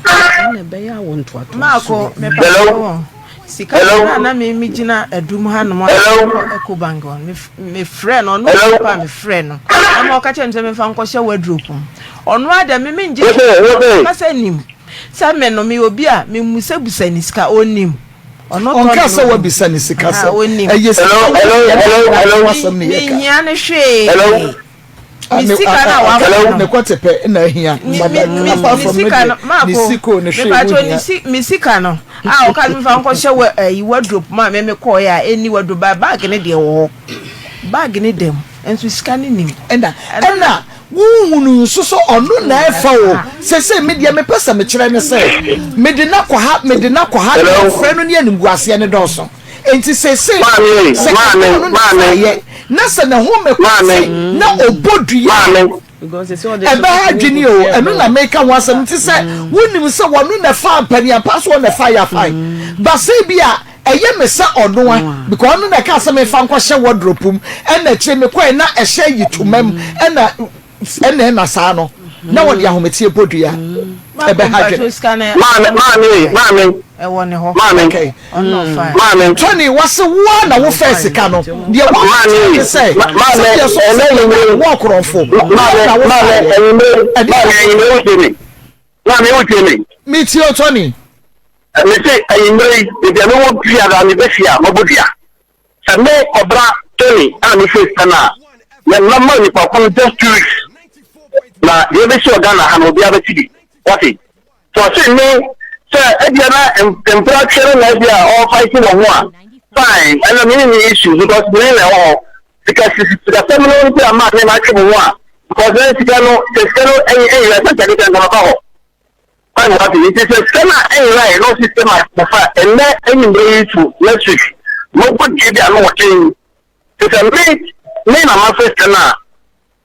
Maako, mepa wo sika no na me me gyina adum ha nom a mekɔ Ecobank hɔ me me frɛ no ɔno nipa me frɛ no ɛma ɔka kyerɛ me sɛ memfa nkɔhyɛ wardrobe mu ɔno ada me me ngye kasa nim sɛ me no me obi a me musabusa ne sika ɔnim ɔno tɔ Ɔnka sɛ wabisa ne sika sɛ ɛyɛ sika wo asɛm ne yɛka. Mehia ne hwee. Me sika na wafa no. Ne kɔte pɛ na ahia. Me sika no maako. Mepacho ne si me sika no a ɔka sɛ mefa nkɔhyɛ wɔ ɛyi wardrobe mu a me me kɔɔ yɛ a ɛnni wardrobe ba bag ne deɛ wɔ hɔ. Bag ne da mu nso sika ne nim. Ɛna ɛna wohunu nso sɛ ɔno na ɛfa o. Sese me deɛ mepɛ sɛ mekyerɛ ne sɛ mede no akɔ ha mede no akɔ ha deɛ ɔfrɛ no ne animguaseɛ no dɔɔso. Enti seesei no, sɛ ɛnyɛ ɔno na ɛfaeɛ, na sɛ ne ho mmɛkwati na ɔbɔ dua a, ɛbɛha adwene o. Ɛno na meka ho asɛm. Nti sɛ wonim sɛ ɔno na ɛfaa mpaniampa so ɔno na ɛfaeɛ a, fine. But sɛ ebia. Ɛyɛ me sɛ ɔnoa because ɔno na ɛkaa sɛ memfa nkɔhyɛ wardrobe mu ɛna akyire mekɔɛ na ɛhyɛ yitoma mu ɛna ɛna ɛna saa no na wɔde ahometeɛ bɔ dua ɛbɛha dwene. Maame maame maame Ɛwɔ ne hɔ. Maame Okay. Ɔno na ɔfae. Maame. Tony wɔse woa na wofɛɛ sika no deɛ wɔka Maame kyerɛ ne sɛ maame sɛdeɛ so ɛnɛ sɛ anwummere wo ɔkorɔmfo woa maame na maame wofaeɛ anwummere ɛde maame anwummere wotie me maame wotie me. Metie o Tony. Mese anwummere yi, baabi a mewɔ biara mebɛfie a mabɔ dua. Sɛ me ɔbra Tony a me face sika no a, mɛ mɛma nipa ko no just 2 weeks na deɛ ɛbɛsi wɔ Ghana ha no obiara bɛte bi. Wate? So ɔse me sɛ ebia na mpra twɛ no na ebia ɔrefight wɔ ho a, fine, ɛno me ne ne issue because me ne na ɛwɔ hɔ. Sika sikasɛm no nti ama me matwe me ho a, because na sika no, sɛ sika no ɛnyɛ sɛ nkyɛn nka mɛba hɔ. Fine wate nti sɛ sika no a ɛnyerae na ɔsi sɛ ma mofa ɛnɛ anwummerɛ yi to next week mɔbɔ dua bi a na ɔden te sɛ me me na mafa sika no a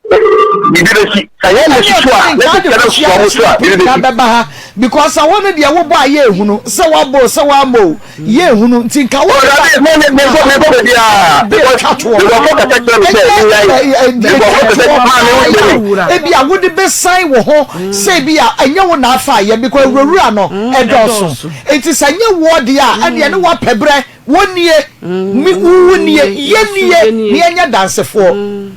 biribi bɛsi sɛ yɛ mo susu a na sɛ sika no soa mo so a biribi bɛsi. Bɛba ha because ɛhɔ no deɛ wobɔ a yɛ ehunu sɛ wabɔ o sɛ wammɔ o yɛ ehunu nti nka wo de ba me me me nkɔ me nkɔ baabi a because nkurɔfoɔ kasa kyerɛ me sɛ menyae nkurɔfoɔ kasa maa me wo me ebi a wode bɛsan wo ho sɛ ebi a ɛnyɛ wo na afa yɛ because awurawura no ɛdɔɔso nti sɛ ɛnyɛ woɔ deɛ a ɛneɛ ne woapɛ berɛ wo nie me wo nie yɛ nie ne yɛnyɛ dansefoɔ.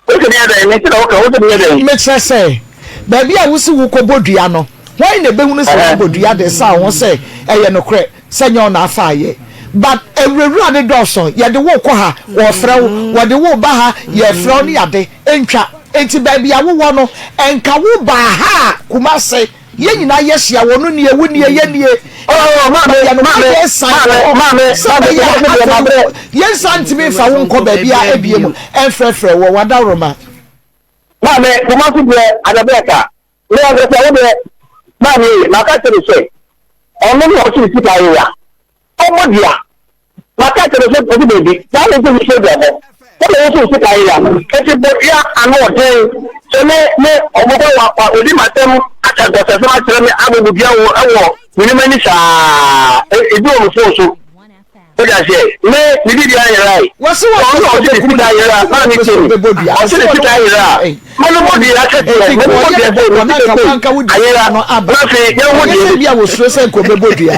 Wose meyɛ dɛn? Mente na woka, wose meyɛ dɛn? Mekyerɛ sɛ, baabi a wose worekɔbɔ dua no, hwan na ɛbɛhunu sɛ woabɔ dua de sa wo ho sɛ ɛyɛ nokorɛ sɛ nyɛ wo na afa ayɛ? But awurawura no dɔɔso, yɛde wo rekɔ ha, wɔrefrɛ wo, wɔde wo reba ha, yɛrefrɛ wo ne ade, ɛntwa. Enti baabi a wowɔ no, nka wobaa ha a, Kumasi, Yɛn nyinaa yɛhyia wɔ no nie, wo nie, yɛ nie. Oh, maame, Yɛ no maame, yɛ san maame, wɔ hɔ. maame, Sɛ maame, bɛyɛ a maame, afei maame. yɛn nsa ntumi nfa wo nkɔ baabi a ebie mu ɛnfrɛfrɛ wɔ wadaworoma. Maame, Kumasi deɛ adabɛɛka. Me ankasa wo deɛ, maame, maka kyerɛ no sɛ, ɔno na ɔkyere sika ayera. Ɔmmɔ dua. Maka akyerɛ no sɛ ɔsi baabi. Saa na nso mehyɛ dua bɔ. Sɛdeɛ wo nso wo sika yera. Enti bɔ dua ano ɔden. Sɛ me me ɔmo kɔ wa wa odi m'asɛm aka nkɔsɛsɛm akyerɛ me abobɔ dua wɔ ɛwɔ me nim ani saa. E ebi wɔ me phone so. Wode aseɛ? Me me biribiara yerae. Wɔsi wɔ Sɛ ɔno na ɔse ne sika yera a, maa me tie me. Ɔse ne sika yera a, ma no bɔ dua kɛseɛ. Ma no bɔ dua sɛ me sika sei ayera. Na afei yɛnhu deɛ Ɛnyɛ sɛ bi a wɔsuro sɛ nka ɔbɛbɔ dua.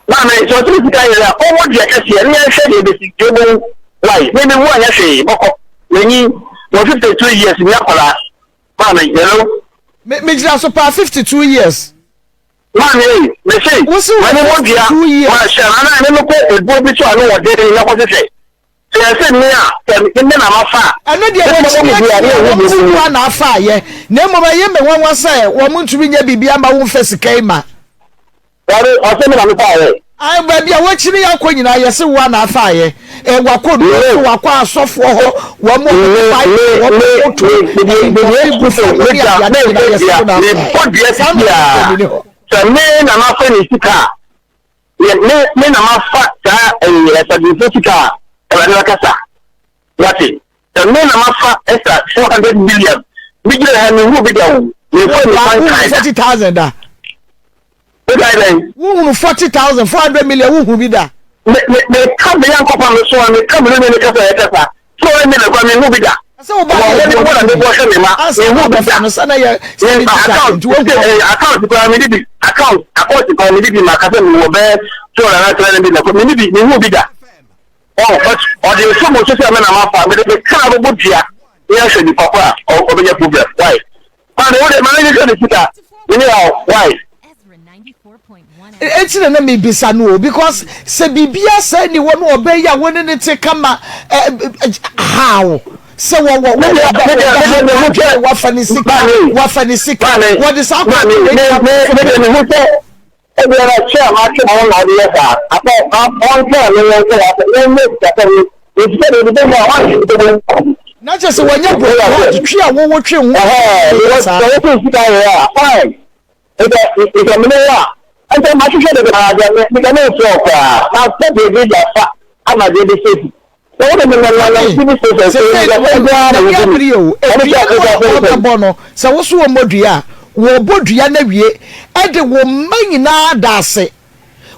Maame, sɛ ɔte ne sika yere a, ɔmmɔ dua kɛseɛ ne yɛnhwɛ deɛ ɛbɛsi, deɛ ɔbɛwu. Why? Me mewu anyɛ hwee, mɔkɔ. Manyin, mewɔ 52 years, menni akwadaa. Maame, hello? Me, megyina so paa, 52 years. Maame ei, mese, Wo se wɔ ma me mmɔ dua, 52 years. ma hyɛ anaa ne mekɔ ebuo bi so a ne wɔ den na kɔhwehwɛ. Sɛ yɛse me a, sɛ me na mafa a, Ɛno deɛ me wɔkyini na mabɔ dua akyi ne a ɛho wɔn deɛ se bɛwu. wo a na afa ayɛ, na mmom ɛyɛ me nwanwa sɛ wɔn ntumi nyɛ biribi ama wo mfa sika yi ma. Dabi, ɔse me na mefa ayɛ. Ae, baabi a wɔakyini yɛ akɔ nyinaa yɛse wo a na afa ayɛ. Eh, wakɔ duro so, wakɔ asɔfoɔ hɔ, wɔn a wɔde Bible, wɔn a wɔto, nkɔfe gu fam ne adeade nyinaa yɛse wo na afa ayɛ. Saa na wɔn ni hɔ. Sɛ me na mafa ne sika a, me me me na mafa saa ɛyi ɛsadinfo sika a, Awurade bɛkasa. Wate? Sɛ me na mafa ɛsa 400 million, me gyina ha mehu bi da o, memfa nipa nkae da. 40,000 da. Wokae dɛn? Wohunu 40,000, 400 million wohunu bi da. Me me meka me yankɔpa me so a meka me ne ne kasa yɛ kasa 400 million kora mehu bi da. Sɛ wo ba Wɔ yɛ wɔde bɔ na mebɔ hwɛ me ma ansa mehu na bi abɛfa da. no sɛ na yɛ Me 70,000 account nti wohu account koraa me de bi account koraa me de bi ma kasa me wɔ bɛɛ 200 na 300 million me ne bi mehu bi da. Oh, but ɔde nso mo so sɛ me na mafa me de me kaa bɛbɔ dua ne ahwɛ nipa ko a ɔbɛnya problem. Why? Maame wo de ma ne hwehwɛ ne sika. Me ne why? Eti na na mebisa no o because sɛ biribiara saa ni hɔ no ɔbɛn yi a wo ne ne te kama ɛ how sɛ wɔ wɔ wɔ wɔ bɛ wɔ bɛ ha wafa ne sika wafa ne sika wɔde saa kɔ Maame, me me me de me ho sɛ ebiara kyɛ a matwe mo na ɔde yɛ saa. Afɔ ɔntwɛn me wɔn sɛ wɔafɔ wɔn nyɛ sika sɛ me nti sɛ de de mu a wɔn de bɛ Na kyerɛ sɛ wɔnyɛ bɔkɔɔ twe a wɔwɔ twe ho Ɛhɛn, yɛ saa. sɛ wɔfɛ sika yɛ a fine. Nka nka me ne wo a nka mahwehwɛ de koraa deɛ me nka me nfrɛ wo koraa mapɛ baabi de afa ama deɛ de sɛsi. Sɛ wode me nanam TV station so Sɛ nka sɛ biara na n'ani wodi abere me. o Ɛne edua sɛ no nka a sɛ ɔbɛbɔ no sɛ woso wɔn mmɔ dua a. Wɔrebɔ dua no awie de wo mma nyinaa da ase.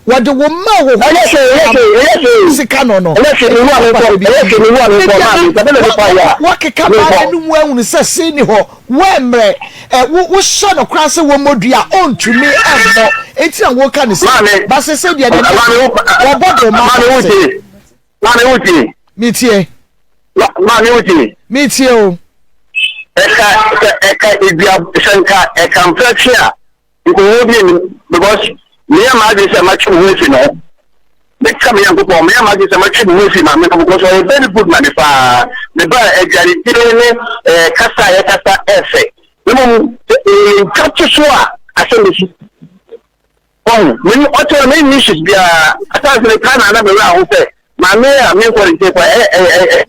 Wɔde wo mma wɔ hɔ Ɛnyɛ hwee, ɛnyɛ hwee, ɛnyɛ hwee. sika no no. Ɛnyɛ hwee, me wura menkɔ, ɛnyɛ hwee, me wura menkɔ, maame, sɛ bɛna nipa yɛ a, Wɔkeka baa menkɔ. n'anom ahunu sɛ se ni hɔ. Woammrɛ. Ɛ, wo, wohyɛ no koraa sɛ wɔmmɔ dua a, ɔntumi mmɔ. Enti na woka no sei. Maame, Ba sese deɛ n'ani maame, agye. wo, Wɔbɔ de wo ma maame, ase. wotie. Maame, wotie. Metie. Ma, maame, wotie. Metie o. Ɛka, sɛ ɛka edua, sɛ nka ɛka mfɛtwe a, Nkɔmmɔ bi nnim because meyɛ m'adwene sɛ matwe me ho afi ne ho. Meka me Nyankopɔn, meyɛ m'adwene sɛ matwe me ho afi maame no because ɔyɛ very good ma me paa. Me ba aduanedie ne eh, kasa a yɛkasa ɛfɛ. Na mmom sɛ ɛntwa to so a asɛm bɛsi. Ɔho, me ɔkyerɛ me nni issues biara. Asanse me kaa na na me werɛ aho sɛ Maame a menkɔ ne nkyɛn kɔ ɛ ɛ ɛ ɛ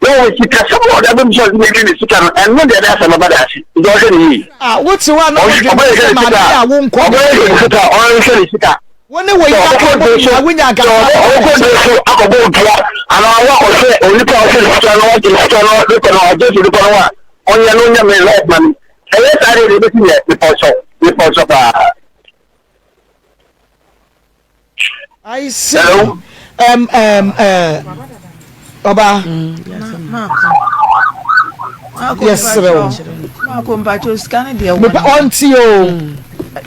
na wɔn sikasɛm a ɔde abɛm sɛ ɔde bɛdi ne sika no ɛno deɛ ɛde asɛm bɛba daakye nti ɔhwɛ ne yie. A wote hɔ a na wodwen ɔbɛyɛ sɛ ne maame sika a wonkɔ ne ɔbɛyɛ ne nkyɛn. sika ɔnhwɛ ne sika Wo ne wo sɛ yere ɔbɛkɔ aka bɔ duro so nyinaa wonya sɛ ankasa ɔbɛ wɔ ne ɔbɛkɔ nkyɛn. duro so akɔbɔ odua anaa wakɔhwɛ onipa a ɔhwɛ ne sika no wagye ne sika no de kɔ no agye fi nipa no a ɔnyɛ no nyɛ me life ma me ɛyɛ saa deɛ deɛ ɛbɛsi yɛ mepɔsɔ mepɔsɔ paa. I see. Hello. Um, ọba. Yes, sir. Maako mpacho sika no deɛ wɔ. Ɔnti o.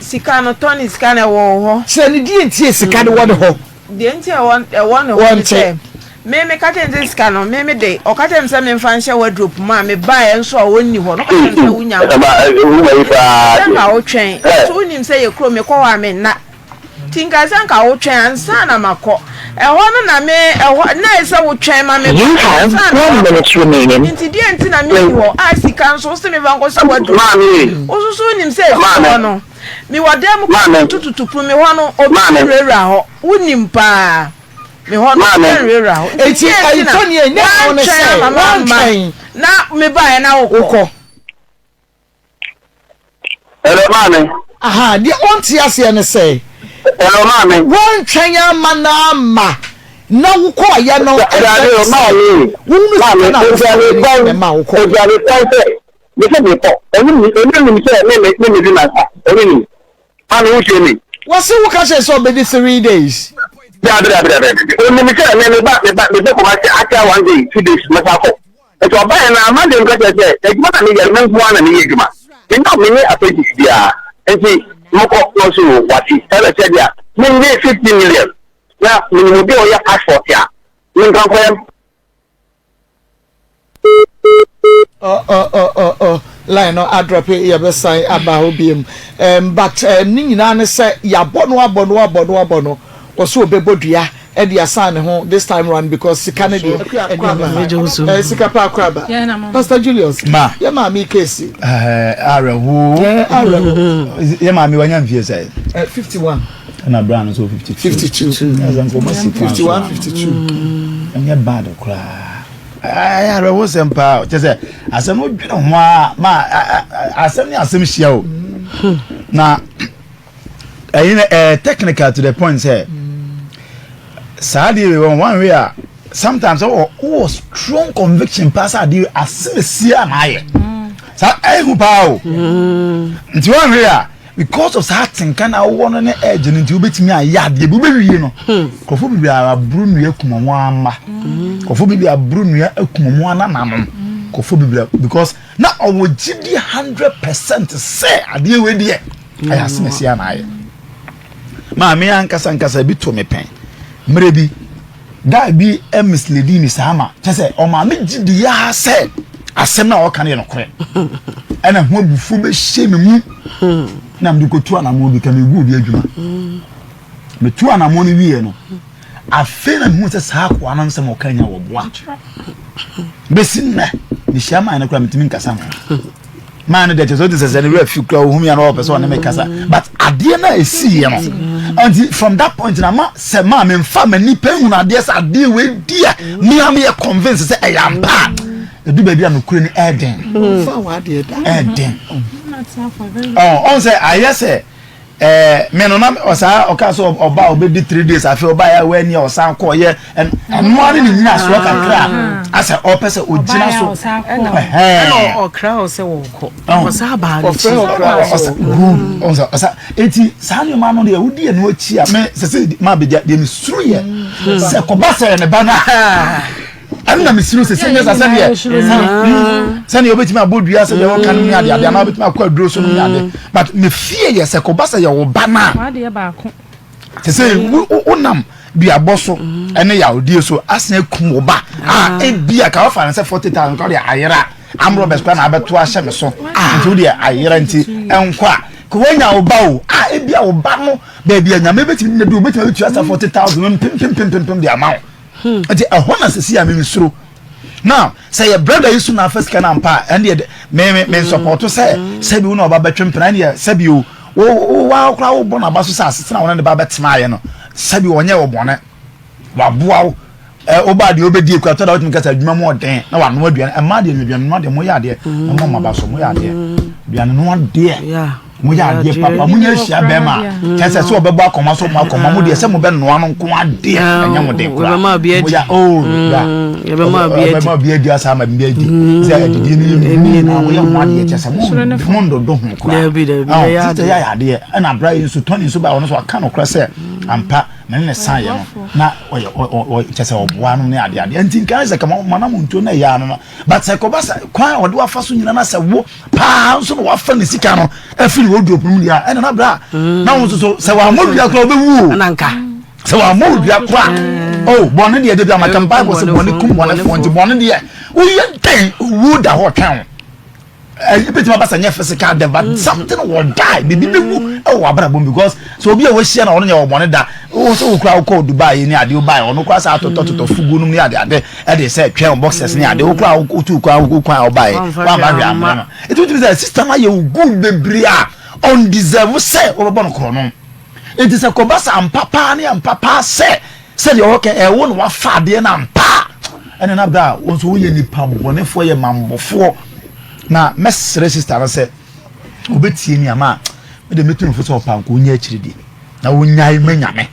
Sika no tɔ ne sika no ɛwɔ hɔ. Kyerɛ ne deɛ nti sika no wɔ ne hɔ. Deɛ nti ɛwɔ ɛwɔ ne hɔ ne sɛ me me ka kyerɛ ne sɛ sika no me me de ɔka kyerɛ me sɛ memfa nhyɛ wardrobe mu a me baeɛ nso a ɔnni hɔ no ɔka kyerɛ me sɛ wonya hɔ. Sɛ nka wotwɛn nso wonim sɛ yɛ kuro mekɔ hɔ a menna. Nti nka sɛ nka wotwɛn ansa na makɔ. Ɛhɔ no na me, ɛhɔ, na ɛsɛ sɛ wotwɛn ma mekɔ You have ansa na one woakɔ. minute remaining. Nti deɛn nti na menni hɔ a sika nso wose memfa nkɔhyɛ wardrobe? Maame, Wo nso so wonim sɛ efie maame, hɔ no, mewɔ dan mu kɔ maame, tututu pono, me hɔ no obi maame, nwurawura hɔ. Wonim paa, me hɔ no maame. obiara nwurawura hɔ. Nti Enti deɛn nti na ɛntɔ nea ɛnyɛ wo ne woantwɛn sɛ ama mamma woantwɛn na mebaeɛ na wokɔ? wokɔ. Hello, maame. Aha, deɛ ɔnte aseɛ ne sɛ. Hello, maame. Woantwɛn ama no amma na wokɔɔyɛ no ɛdade o maame. Wohunu sika na wofɔ ne ma wokɔ. Aduane kwan sɛ mesɛ mekɔ ɔno nim sɛ me me me di nansa ɔno nim. Maame wo tie me. Wɔse wo ka kyerɛ sɛ ɔbɛdi 3 days. Dabi dabi dabi dabi onim sɛ me me ba me ba me bɛ Kumasi atra one day two days mɛsa akɔ. Nti ɔbaeɛ no ara Monday no meka kyerɛ sɛ adwuma na meyɛ no me nko ara na meyɛ adwuma menya menye apprentice biara nti mokɔ na ɔse o wate saa na ɛteɛ deɛ a mennye 15 million na menim obi a ɔyɛ passport a menka nkɔyɛ Oh, oh, oh, oh, oh. Line no adrɔpe yɛbɛsan aba hɔ biom um, but um, ne nyinaa ne sɛ yɛabɔ no abɔ no abɔ no abɔ no Ɔse ɔbɛbɔ dua de asan ne ho this time round because sika no deɛ ɛnneɛma eh, sika paa kora ba Pastor Julius ma yɛ maame kesi eh, awerɛho eh, awerɛho yɛ maame wanya mfie sɛ eh, 51 ɛna bra no so 52 52 ɛsɛ nkɔmɔ si kwan so 51 52 ɛnyɛ bad koraa ɛyɛ awerɛho sɛm paa kyɛ sɛ asɛm no dwene ho a ma asɛm ne asɛm hyia o na ɛyi no ɛyɛ technical to the point sɛ saa adeɛ wei wɔn one way a sometimes wɔ wɔ strong conviction paa sɛ adeɛ asemesie a na ayɛ saa ɛhu paa o nti one way a because of saa atenka na awowɔ no ne ɛgye no nti wobɛtumi ayɛ adeɛ bi wobɛwie no nkurɔfoɔ bebree aboro nnua kum wɔn ama nkurɔfoɔ bebree aboro nnua akum wɔn anananom nkurɔfoɔ bebree because na ɔwɔ gyidie 100% sɛ adeɛ wei deɛ ɛyɛ asɛm a na ayɛ maame ankasa ankasa bi to me pɛn mmerɛ bi guy bi misledi mi saa ma kyɛ sɛ ɔmaame gye di yaa sɛ asɛm no a ɔka no yɛ nokorɛ ɛna ho abufuo bɛhyɛ me mu na mede kɔtu anammɔn bi ka megu obi adwuma metu anammɔn no wieɛ no afei na mehu sɛ saa akoa no nsɛm ɔka nya wɔboa bɛsi nnɛ mehyia maa no koraa metumi nkasa ho maa no deɛ kyɛ sɛ ɔte sɛ sɛ ne werɛ fi kura ohun ya na ɔpɛ sɛ ɔne me kasa but adeɛ no a ɛsiiɛ no nti from that point na ma sɛ maa me nfa ma nipa ehunu adeɛ sɛ adeɛ wei di a me a meyɛ convince sɛ ɛyɛ ampa a edu baabi a nokure no ɛɛden ɛɛden ɔn sɛ ayɛ sɛ. Ɛɛ me no na ɔsaa ɔka sɛ ɔba a ɔbɛdi 3 days, afei ɔba yɛ wani a ɔsan kɔ yɛ ɛnoa ne ne nyina soɔ kakra a asɛ ɔpɛ sɛ ɔgyina so. Ɛna ɔkra wo sɛ wɔkɔ ɔsaa baa no Ɔfrɛ ɔkra ɔsa good ɔsa ɔsa. Eti saa nneɛma no deɛ wodi ɛno akyi a, me sɛ sɛ maa bɛgya deɛ mesuro yɛ sɛ kɔba sɛ ne ba no a, ɛno na mesuro sɛ nyɛ sa sɛdeɛ wobɛtumi abɔ dua sɛdeɛ wɔka no ne ade ade anaa wobɛtumi akɔ aduro so no ne ade, but mefie yɛ sɛ kɔba sɛ yɛwo ba no a, Wadeɛ baako. Sɛ sɛ wonam duabɔ so ɛne yawdie so asen akum wo ba a, ebia ka wafa no sɛ 40,000 ka wode ayera amrɔbɛs kora na abɛto ahyɛ me so, nti wodeɛ ayera nti ɛnkɔ a, ka woanya wo ba o a, ebia wo ba no baabi a Nyame bɛtumi ne du wobɛtumi abɛtua sa 40,000 mpempempempempem de ama wo. Nti ɛhɔ na sɛsi a memesuro now sɛ yɛ brother yi so na afa sika no ampa a, ɛndeɛ me me me nsɔpɔto sɛ sɛbi wo na ɔba bɛtwe mpena, ɛndeɛ sɛbi o wo wo wa koraa wobɔ n'aba so sɛ asetena wo ne ne ba bɛtena ayɛ no, sɛbi ɔnyɛ wɔ bɔne, waboa wo ɛ woba deɛ wobɛdi ekura tɔ da wotumi kasa adwuma mu ɔden na wano aduane. Ɛma deɛ aduane no adeɛ moyɛ adeɛ ɛma mo aba so moyɛ adeɛ aduane no adeɛ moyɛ adeɛ papa. Monya ahyia bɛrima a kyɛ sɛ sɛ ɔbɛbɔ akɔma so mo akɔma mo deɛ sɛ mobɛnoa no nko adeɛ ɛnyɛ mo den koraa. Yɛbɛma obi adi. Moyɛ oh ya. Yɛbɛma obi adi. Ɔbɛma obi adi asa ama bi adi sɛ adidie no yɛ mu nyinaa moyɛ ho adeɛ kyɛ sɛ mo mo ndodo ho koraa. Dabi, dabi, Ɔn, yɛyɛ sister adeɛ. yɛ adeɛ ɛna abira yi nso Tony nso ba ɔno nso aka no korɛ sɛ ampa mene ne san yɛ no na ɔyɛ ɔ ɔ kyɛ sɛ ɔboa no ne adeɛ adeɛ nti nkan sɛ kama mana mo ntuo na ɛyɛ ano no, but sɛ kɔba sɛ kwan a ɔde wafa so nyina na sɛ wo paa nso na wafa ne sika no afiri wardrobe no mu deɛ a, ɛna na bra na wo nso so sɛ wammɔ dua koraa wobɛwu o. Ɛna nka Sɛ wammɔ dua koraa o, bɔne deɛ de bi amaka Bible sɛ bɔne kum bɔnefoɔ, nti bɔne deɛ woyɛ dɛn owuo da hɔ twɛn wo. Ɛbɛtumi aba sɛ nyɛ physical death, but something will die, biribi bɛwu ɛwɔ w'abrabɔ mu, because sɛ obi a wahyia na ɔno nyɛ ɔbɔne da wo sɛ wo kura wokɔ Dubai ne adeɛ wobae ɔno kora sɛ atotɔtotɔ fugu nom ne ade ade ɛde sɛ twɛn boxers ne ade wo kora wotu kwan wo kwan a wobae Wamfa wamma hwee hwee amma. ammrɛ no. Ɛti wotumi sɛ sister no ayɛ wo good bebree a ɔndeserve sɛ wobɛbɔ no korɔ no. Nti sɛ kɔba sɛ ampa paa ne ampa paa sɛ sɛdeɛ ɔwɔ kɛ ɛwo na wafa adeɛ no ampa a, ɛne na berɛ a wo nso woyɛ nipa bɔnefoɔ, yɛ mambɔfoɔ. Na mɛsrɛ sister no sɛ wobɛtie ni ama a mede mɛtu no fo sɛ ɔpa nko wonya akyiri di na wonyae ma Nyame.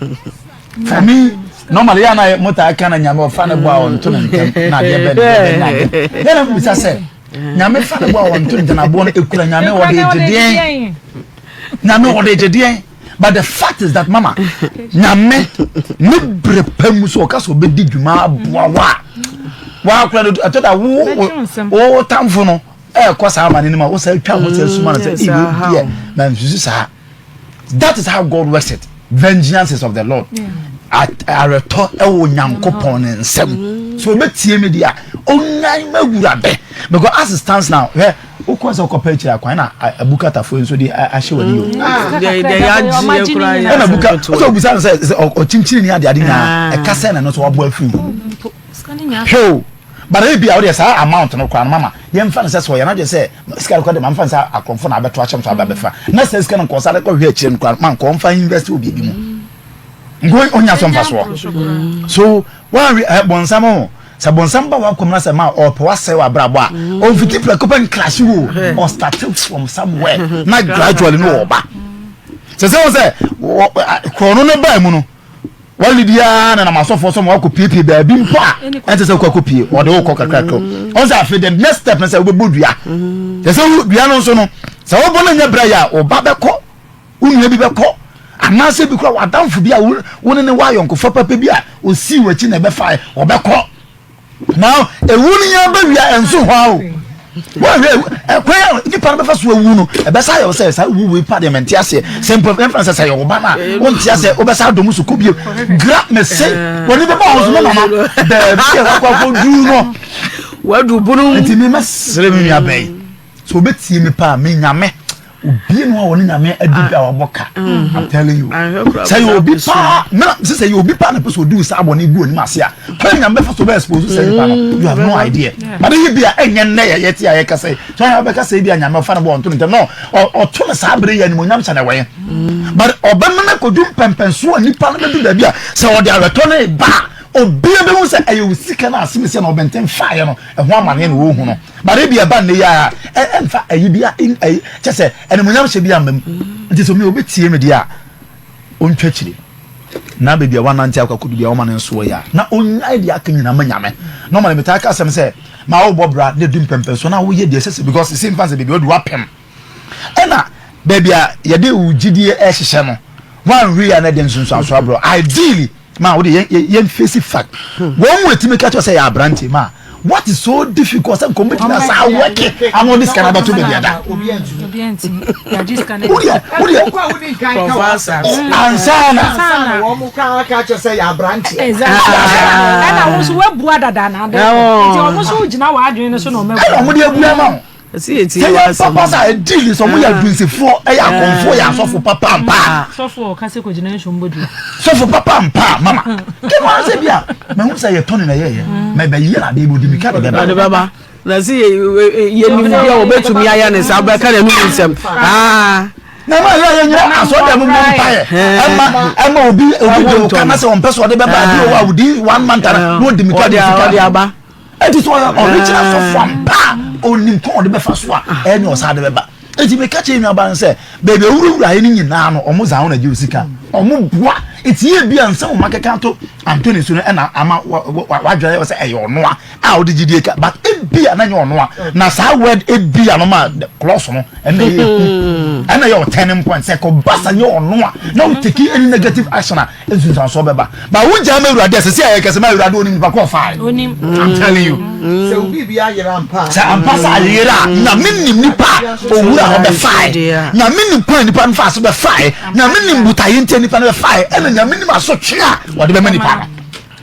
For me, normally yɛ ana motaa ka na Nyame ɔfa ne bɔ a ɔnto no ntɛm na adeɛ bɛ ne bɛ ne adeɛ yɛ na mebisa sɛ Nyame fa ne bɔ a ɔnto no ntɛm aboɔ no ɛkura Nyame wɔde gyedeɛn, Nyame wɔde gyedeɛn. But the fact is that mama Nyame ne bere pa mu so ɔka sɛ ɔbɛdi dwuma aboa wo a wakora no ɛtɔ da wo wo tamfo no ɛɛkɔ saa ama n'anim a wo sɛ atwa ho sɛ asuma no sɛ Mm, eyi deɛ na nsusu saa. That is how God works it. Vengeance is of the Lord. Awerɛtɔ ɛwɔ Nyankopɔn ne nsam. So obɛtie mi deɛ a ɔnyan ma wura bɛ, because as it stands now, hwɛ wokɔ sɛ wokɔpɛ akyiri akwan na abukatafoɔ yi nso de ahyɛ w'ani o. Deɛ deɛ yɛagye koraa yɛ ɛna buka asɛm ɔsɛ obisa no sɛ ɔkyinkyini ne ade ade nyinaa ɛka sɛ na no so waboa afiri mu hwɛ o. But ebi a wodeɛ saa amount no koraa no, mama yɛmfa no sɛ ɔyɛ n'adwene sɛ sika no koraa de ma mfa no sɛ akorɔmfo na abɛto ahyɛm so aba bɛfa na sɛ sika no nkɔɔ de kɔhwɛ akyire no koraa ma nkɔɔ mfa invest wɔ biribi mu nko onya so mfasoɔ so wɔn ɛ bɔnsam ho sɛ bɔnsam ba wakɔm na sɛ ma ɔpɛ wasɛe w'abrabɔ a, ɔmfiti prɛko pɛ nkrahye wo, ɔstart from somewhere na gradually no ɔba sɛ wo sɛ korɔ no ne baa mu no wɔle biara na nam asɔfoɔ sɛ ma wakɔ piepie baabi mpo a ɛnte sɛ wokɔ akɔpie ɔde wokɔ kakrakra ɔn sɛ afei the next step no sɛ wobɛbɔ dua sɛ dua no nso no sɛ wobɔ no nyɛ berɛ yɛ a wo ba bɛkɔ, wo nua bi bɛkɔ, anaasɛ bi kora w'adamfo bi a wo ne ne wɔ ayɔnkofa papa bi a osii w'akyi na ɛbɛfa ɔbɛkɔ. Now ewu no yɛn bɛwia ɛnso hɔ a o wɔhwɛ ɛkwan a nipa no bɛfa so awu no ɛbɛsa ayɛ sɛ saa wu wei pa deɛ mɛnte aseɛ sɛ mpo ɛmfa sɛ sɛ yɛ ɔba no a wonte aseɛ wobɛsa adɔm so kɔ bio gra mese wɔne bɛba wɔn so no nana baabi a wakɔ akɔduru no wadu bunu. Nti me mɛsrɛ me nua bɛyi sɛ obɛtie me paa, me Nyame obi no a wɔne Nyame adi bi a wɔbɔ ka, I'm telling you sɛ yɛ obi paa mena sɛ sɛ yɛ obi paa na pɛ sɛ ɔdi wo saa bɔne gu anim ase a, kwan Nyame bɛfa so bɛ expose sɛ nipa no, you have no idea. But ɛyɛ bi a ɛnyɛ nnɛ yɛ yɛte a yɛka sɛ sɛ ɔyɛ wobɛka sɛ bi a Nyame ɔfa no bɔ ɔnto no ntɛm no ɔto no saa bere yɛ animonyam hyɛ na ɛwɔyɛ, but ɔbɛma no akɔdu mpɛmpɛnso a nipa no bɛdu baabi a sɛ ɔde awɛtɔ no ba a. obiara bɛhu sɛ ɛyɛ wo sika no a asɛm na ɔbɛntɛn faeɛ no ɛho amaneɛ na wɔhu no. But ebi ɛba nnɛ yi a ɛmfa ɛyi bi a ɛyi kyɛ sɛ animuonyam hyɛ bi amma mu. Nti sɛ omi obi tie me deɛ a ɔntwa akyire na baabi a wanante akɔ akɔdu bi a ɔma no nsoɔ yɛ a na ɔnyae deɛ aka nyinaa ma Nyame na ɔma no. Metaa ka asɛm sɛ ma wobɔ bra na ɛdu mpɛmpɛnsoɔ na woyɛ deɛ ɛsɛ sɛ, because sɛ mfa sɛ baabi a ɔde wapem ɛna baabi a yɛde wo gyidie ɛhyehyɛ no wanhwɛ a na ɛde nsunsuansoɔ aborɔ. Ideally ma wode yɛn face fact, wɔn mu etimi ka kyerɛ sɛ yɛ aberante ma what is so difficult sɛ nkɔmɔ bɛtumi asa awɔke ama ɔde sika no abɛto baabi ada wodeɛ wodeɛ ansa na Ɛna wo nso woabua dada na ade nti ɔmo nso gyina w'adwene no so na ɔmo ɛna ɔmo de abua ma wo Ɛsi yɛ tie sɛ yɛ w'asɛm. Papa sa ɛdiili sɛ ɔmo yɛ adunsifoɔ, ɛyɛ akɔnfoɔ, yɛ asɔfo papa mpa. Sɔfo a ɔka sɛ kɔgyina nsuom bɔdua. Sɔfo papa mpa mama kí wọn sɛ bi a mɛ n sɛ yɛ tɔni na yɛ yɛ mɛ bɛ yɛ adeɛ bi odi mi ka de bɛ ba. Ɔde bɛba na se yɛ yɛnim bi a wɔbɛtumi ayɛ ne saa bɛka n'anum nsɛm aa. Na ɛma yɛ yɛ nyina asɔ dɛm mu mpa yɛ ɛma ɛma obi obi de o ka na sɛ ɔmpɛ sɛ ɔde bɛba abi wɔ hɔ a within one month na ɔdi mi ka de ɔde sika ɔde aba. Ɛti sɛ ɔyɛ ɔrekyerɛ asɔfo ampa a onim kɔn ɔde bɛfa so a ɛne ɔsa de bɛba. Eti meka kyerɛ nnuaba no sɛ baabi a owurawura yɛ no nyinaa no, ɔmo zaa wɔn agye sika, ɔmo boa. Eti yɛ bi a nsɛm ɔmo akeka ato Anthony so no ɛna ama wadwene yɛ sɛ ɛyɛ ɔnoa a ɔde gyidie ka, but ebi a na nyɛ ɔnoa na saa word ebi a no ma clause no ɛna ɛyɛ ehu, ɛna ɛyɛ ɔturning point sɛ kɔ basa nyɛ ɔnoa na o take any negative action a nsunsuansoɔ bɛba. Ba wo gyaa ma Awurade a sɛsɛ a yɛkɛsɛ ma Awurade onim nipa kɔ ɔfae. I'm telling you. Sɛ obi bi ayera ampa a. Sɛ ampa sɛ ayera a, Nyame nim nipa a owura hɔ bɛfae. Nyame nim kwan a nipa no faa so bɛfae. Nyame nim botaeɛ nti a nipa no bɛfae. Ɛna Nyame nim asotwe a wɔde bɛma nipa no.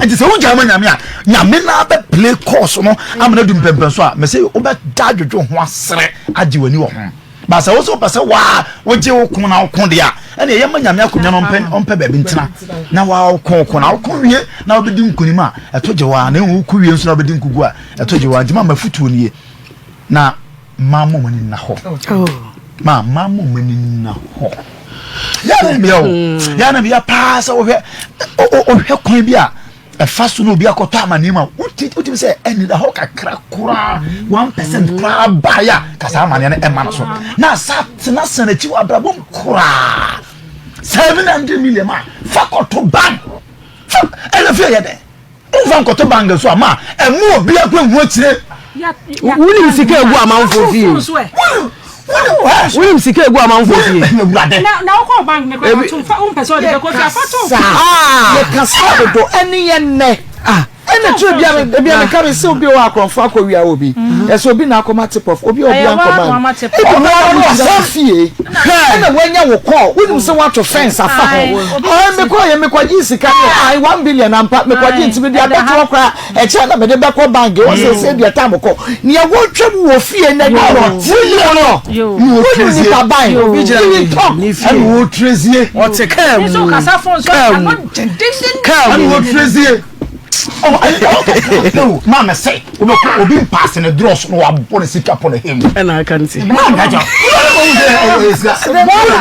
Nti sɛ wogyaa ma Nyame a, Nyame na bɛ play course no ama no adu mpɛmpɛn so a, mese wobɛda adwodwo ho asere agye w'ani wɔ ho. Ba sɛ wo sɛ wopɛ sɛ waa wogye wo ko na woko deɛ a, ɛne ɛyɛ ma Nyame akonnwa no ɔmpɛ ɔmpɛ baabi ntena na waa woko ko na woko wie na wobɛdi nkonim a ɛto gye waa, na ɛhu woko wie nso na wobɛdi nkugu a ɛto gye waa. Nti ma mafotuo nie na ma mo mani nna hɔ, ma ma mo mani nna hɔ. Yɛne bia o yɛne bia paa sɛ wohwɛ wohwɛ kwan bi a ɛfa so na obi akɔtɔ amaneɛ mu a, wotumi sɛ ɛnida hɔ kakra koraa, 1% koraa baeɛ a kasa amaneɛ no ɛma no so na asa tena sɛn akyi wɔ abrabɔ mu koraa. 700 million a fa kɔto bank fa ɛna fie yɛ dɛ womfa nkɔto bank so a ma ɛmu obi akɔ ehu akyire. Wonim sika egu amanfoɔ fie, wonim sika egu amanfoɔ fie. Awurade. Na wokɔ bank ne kora to mfa wompɛ sɛ ɔde bɛkɔ fie afa to. Yɛkasa dodo ɛne yɛ nnɛ ɛna turo bia me bia meka me sɛ obi wɔ akorɔmfo akɔ wia wɔ bi ɛsɛ obi na akɔma tip off obi a obi ankɔma no ebi wɔ hɔ no wɔ fie ɛna wanya wo kɔɔ wonim sɛ woato fence afa hɔ. Ɛɛ mekɔ yɛ mekɔgye sika ne ayi 1 billion ampa mekɔgye, nti mede abɛto hɔ koraa ɛkyɛn na mede bɛkɔ bank wɔ sɛ sɛ deɛ tam kɔ nea wɔtwa mu wɔ fie na ɛda hɔ wonim no, wonim nipa ban you talk. Ɛna wɔtrezie. Ɔte kaa mu. Nso kasa phone so kaa mu ano dendenden. Kaa ɛna mu. Wɔtrezie maame sɛ wobɛkɔ obi mpaase ne drɔs na wabɔ ne sika pɔ ne hem. Ɛna aka nti. Wone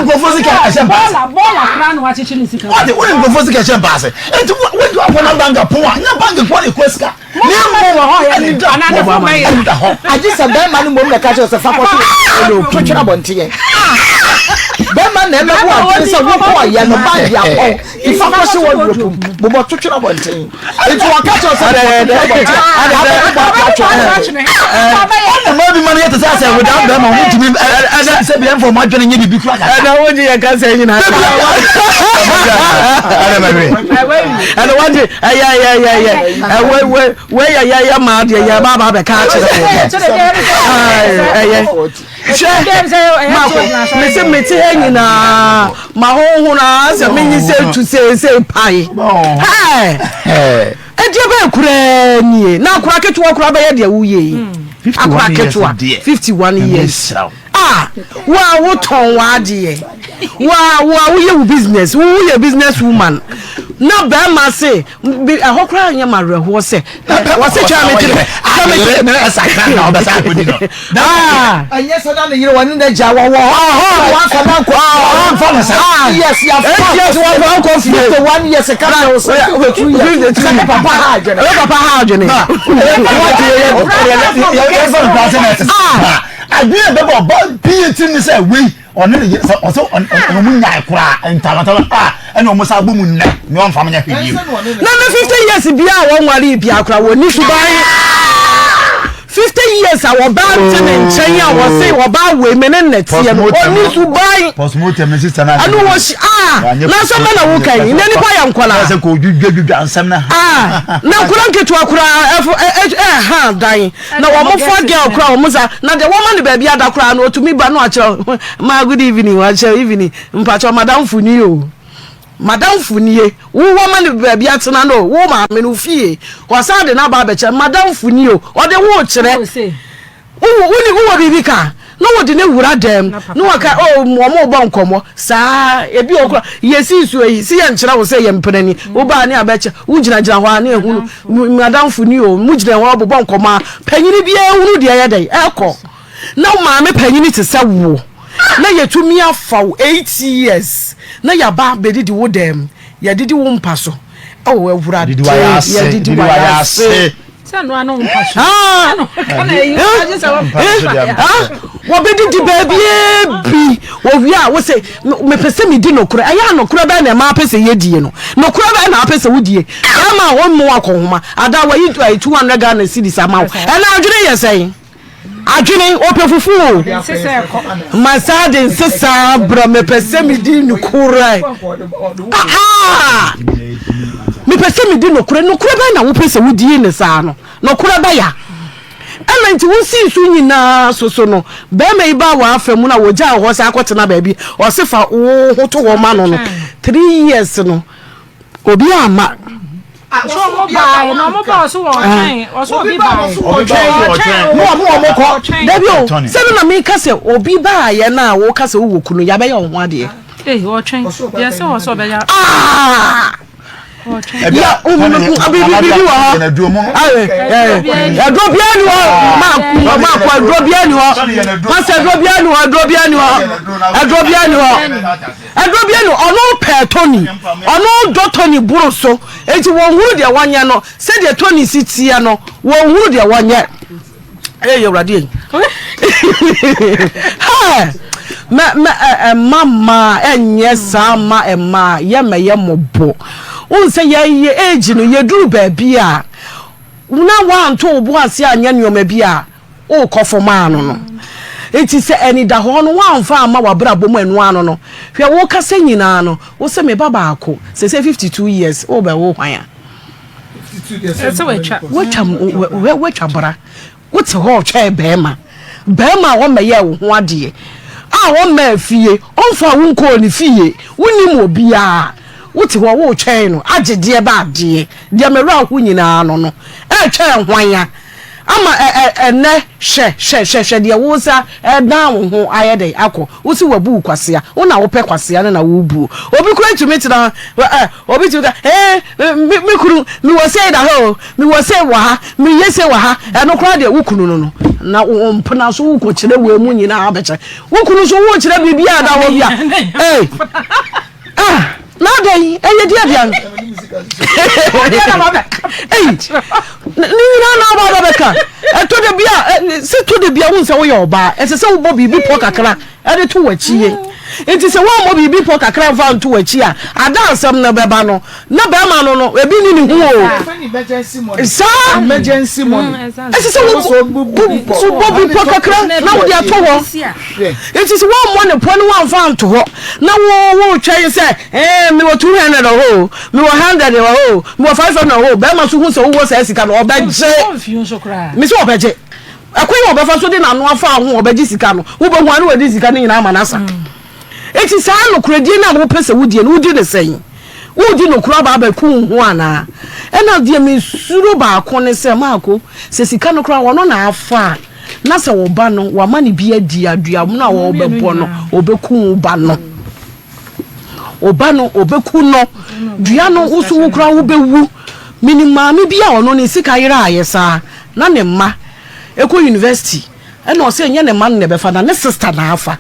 nkurɔfoɔ sika ɛhyɛ mpaase. Bɔɔla bɔɔla koraa na wakyekyere ne sika. Wate wone nkurɔfoɔ sika ɛhyɛ mpaase, nti wode wakɔ na bank pon a nyɛ bank nkoa ne kura sika ne mmom ɛnida ɛnida hɔ. Agye sɛ bɛrima no mmom na ɛka kyerɛ sɛ fa kɔto twetwere abɔnteɛ bɛrima na ɛbɛbo adwene sɛ wokɔ ɔyɛ no bank apɔn ifa kɔhyɛ wɔ wardrobe mu bobɔ twetwere abɔnten, nti wɔka kyerɛ sɛ bobɔ twetwere abɔnten a abɛbobɔ atwene. Ɛna maa bi ma no yɛ te sɛ asɛ without bɛrima ɔmo ntumi ɛsɛ sɛ bia mfa ɔmo adwene nyɛ biribi kura kakra. Ɛna wogye yɛ kasa nyinaa. Ɛna bɛhwɛ. Ɛna wagye ɛyɛ ɛyɛ ɛyɛ ɛyɛ ɛwɛ wɛ wɛ yɛ yɛ yɛ maa deɛ yɛ ba ba bɛka akyerɛ wɔ ɛyɛ hwɛ mako mese mete ha nyinaa ma honhom a sɛ menyi sɛ tu seesei pae hɛ ɛdeɛ bɛyɛ koraa nie na akora ketewa koraa bɛyɛ deɛ woyɛ yi, akora ketewa 51 years ah, wo a wotɔn w'adeɛ, wo a wo a woyɛ wo business, wo woyɛ business woman. Na bɛrima se bi ɛhɔ koraa nyɛ ma awerɛhoɔ sɛ wɔse twɛn me tiri twɛn me tiri. Ne ɛsakra na ɔbɛsa akɔdi no. Ɛnyɛ sɛ na ne yere wɔne n'agya wɔwɔ hɔ wɔamfa no ankɔ wɔamfa no saa. Yes yɛafa yes wɔamfa ankɔ fie. 51 years ka kyerɛ wo sɛ 52 years sɛ ne papa ha adwene. Ne papa ha adwene. Yɛmfa no koraa sɛ na ɛte saa. Adwene a ɛbɛba ɔba pii tirim ne sɛ wei ɔne ne yere sɛ ɔsɛ ɔne ɔmo nyae koraa ntamatama a ɛna ɔmo sa abɔ mu nnɛ ne ɔmfa mo nyɛ hwee bio. Na ne 50 years bia a wɔnware bia koraa wɔni suban 50 years a wɔbaa nte ne nkyɛn a wɔse wɔbaa wei me ne nnɛteɛ no ɔni suban postmortem ne sister na ɛno wɔ si a na asɛm bɛ na woka yi na nipa yɛ nkɔla sɛ kò dwudwa dwudwa nsɛm na a na nkɔla nketewa koraa ɛfo ɛha dan Na wɔn fa girl koraa wɔn sa na deɛ wɔma no baabi ada koraa no otumi ba no akyerɛ ma good evening wakyerɛ evening mpakyɛ madamfo ni o madamfo nie wo wɔma no baabi atena no wo maame no fie ɔsan de n'aba abɛkyerɛ madamfo ni o ɔde wo kyerɛ wo wo ni wowɔ biribi ka na wɔde ne wura dɛm na wɔka o wɔn bɔ nkɔmɔ saa ebi wɔ kora yɛsi nsuo yi si yɛ nkyerɛ wo sɛ yɛ mpenani wobaa ne abɛkyɛ wogyinagyina hɔ a ne ehunu M'adamfo ni o, mogyina hɔ bobɔ nkɔmmɔ a, panyini biara hunu deɛ ɛyɛ dɛn ɛkɔ. Na wo maame panyini te sɛ wo, na yɛtumi afa wo 8 years na yɛaba bɛdidi wo dɛm, yɛdidi wo mpa so. Oh, Awurade, yɛdidi wayɛ ase. Ah! Wɔbɛdidi baabiara bi wɔwie a wosɛ mepɛ sɛ medi nokorɛ. Ɛyɛ a nokorɛ bɛn na ɛma apɛ sɛ yɛdie no? Nokorɛ bɛn na apɛ sɛ wodie? Bɛrima a ɔmmu akɔnhoma ada wayi 200 Ghana cedis ama wo. Ɛna adwene yɛ sɛn? Adwene ɔpɛ fufu o. Ma saa de nsesa brɛ mepɛ sɛ medi nokorɛ. Ah! Mepɛ sɛ medi nokorɛ. Nokorɛ bɛn na wopɛ sɛ wodie ne saa no? Nokorɛ bɛya. Ɛna nti wosii so nyinaa so so no, bɛrima yi baa w'afa mu na wɔgyaa hɔ sɛ akɔtena baabi. Ɔse fa wo ho to hɔ ma no no. 3 years no, obi amma. So ɔmo baae na ɔmo baa ɔso wɔ ɔtwɛn ɔso obi baae. Ne ɔmo ɔmo kɔ. Dabi o, sɛ no na meka sɛ obi baayɛ no a woka sɛ wowɔ kunu, yɛabɛyɛ wo ho adeɛ. Ee ɔtwɛn deɛ sɛ ɔsɛ ɔbɛyɛ. Ah! Ya biribi wɔ hɔ. Aduro biara ni hɔ. Maako aduro biara ni hɔ. Pastor aduro biara ni hɔ. Aduro biara ni hɔ. Aduro biara ni hɔ. Aduro biara ni hɔ. Ɔno pɛɛ Tony. Ɔno dɔ Tony boro so. Eti wɔn huru deɛ wɔnyɛ no. Sɛdeɛ Tony si teɛ no, wɔn huru deɛ wɔnyɛ. Ee Awurade yi. Hɛ! Mɛ mɛ ɛma mmaa ɛnyɛ saa ma mmaa yɛ mɛ yɛ mɔbɔ. Wohu sɛ yɛyɛ age no yɛduru baabi a na woanto wo bo ase anyɛ nneɛma bi a wokɔ fam ano no. Nti sɛ anidahɔ no woamfa amma w'abrabɔ mu ɛno ano no, hwɛ wo kasa nyinaa no, wo sɛ me ba baako, sɛsɛ 52 years wobɛwo hwan a? Watwa watwa bra. Wote hɔ ɔtwɛn bɛrima. Bɛrima a ɔmmɛyɛɛ wo ho adeɛ, a ɔmmaa fie, ɔmfaa wo nkɔɔ ne fie, wonim obiara. Wote hɔ woretwɛn no agye deɛ ba adeɛ. Deɛ me werɛ aho nyinaa no no, ɛretwɛn hwan a? Ama ɛ ɛ ɛnnɛ hwɛ hwɛ hwɛ hwɛ deɛ wo nsa ɛdan wo ho ayɛ dɛn akɔ. Wo se wabu wo kwasea. Wo na wopɛ kwasea no na wobuo. Obi koraa tumi tena ɛ obi tumi ka ee me me kunu mewɔ sei da ha o mewɔ sei wɔ ha meyɛ sei wɔ ha ɛno koraa deɛ wo kunu no no na wo mpena so wokɔkyerɛ wei mu nyinaa bɛkyɛ wo kunu so wokyerɛ biribi a da hɔ bi a ee ah na adɛn ɛyɛ di adeɛ ei ne nyinaa na aba bɛka ɛtɔ da bi a sɛ tɔ da bi a wohu sɛ woyɛ ɔbaa ɛsɛ sɛ wobɔ biribi pɔ kakra ɛde to w'akyi ye nti sɛ woammɔ biribi pɔ kakra mfa nto w'akyi a ada asɛm no bɛba no na bɛrima no no ebi ni ne ho o saa ɛsɛ sɛ wobɔ bi pɔ kakra na wode ato hɔ nti sɛ woammɔ ne pɔ no woamfa anto hɔ na wo wotwɛn sɛ ɛɛ mewɔ 200 wɔ hɔ o mewɔ 100 wɔ hɔ o mewɔ 500 wɔ hɔ o bɛrima so hu sɛ wowɔ saa sika no ɔbɛgye me sɛ ɔbɛgye ɛkwan yɛ ɔbɛfa so de n'ano afa ho ɔbɛgye sika no wobɛhu ano wɔde sika no nyinaa ama no asa eti saa nokoradie no a wopɛ sɛ wodie no wodi ne sɛn wodi nokora aba abɛku wo ho anaa ɛna deɛ mesuro baako ne sɛ maako sɛ sika no koraa wɔno na afa a na sɛ wo ba no wama ne bi adi aduamono a wɔbɛbɔ no ɔbɛku wo ba no. Wo ba no, ɔbɛku no. Dua no, wo nso wo koraa wobɛwu. Menim maame bi a ɔno ne sika yeraeɛ saa, na ne mma kɔ university, ɛna ɔsɛ ɛnyɛ ne mma no na ɛbɛfa na ne sister na afa.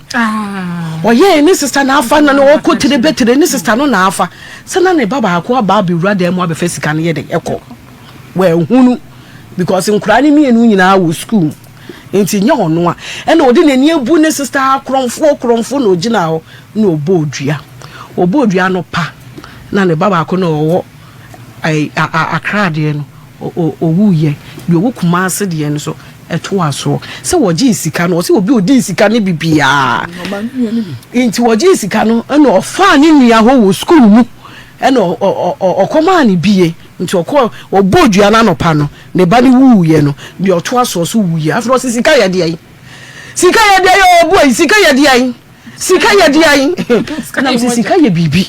Ɔyɛɛ ne sister na afa na ɔkɔ tire bɛtire ne sister no na afa. Sɛ na ne ba baako aba abɛwura dan mu abɛfa sika no yɛ dɛn ɛkɔ. Wanhunu because nkoraa no mmienu nyinaa wɔ school nti nyɛ ɔno a. Ɛna ɔde n'ani abu ne sister korɔmfoɔ korɔmfoɔ na ɔgyina hɔ na ɔbɔɔ dua. Ɔbɔɔ dua no pa na ne ba baako na ɔwɔ Accra deɛ no ɔwuiɛ, deɛ ɔwɔ Kumasi deɛ no nso ɛtoa soɔ. Sɛ wɔgyee sika no, ɔsɛ obi ɔdii sika no bi biara. Nti wɔgyee sika no ɛna ɔfaa ne nua hɔ wɔ sukuu mu ɛna ɔkɔmaa no bie. Nti ɔkɔ ɔbɔɔ dua no anɔpa no, ne ba no wuiɛ no, deɛ ɔtoa soɔ so wuiɛ. Afei ɔsɛ sika yɛ deɛn? Sika yɛ deɛn? Ɔbua yi, sika yɛ deɛn? Sika yɛ deɛn? Ɛna mese sika yɛ biribi.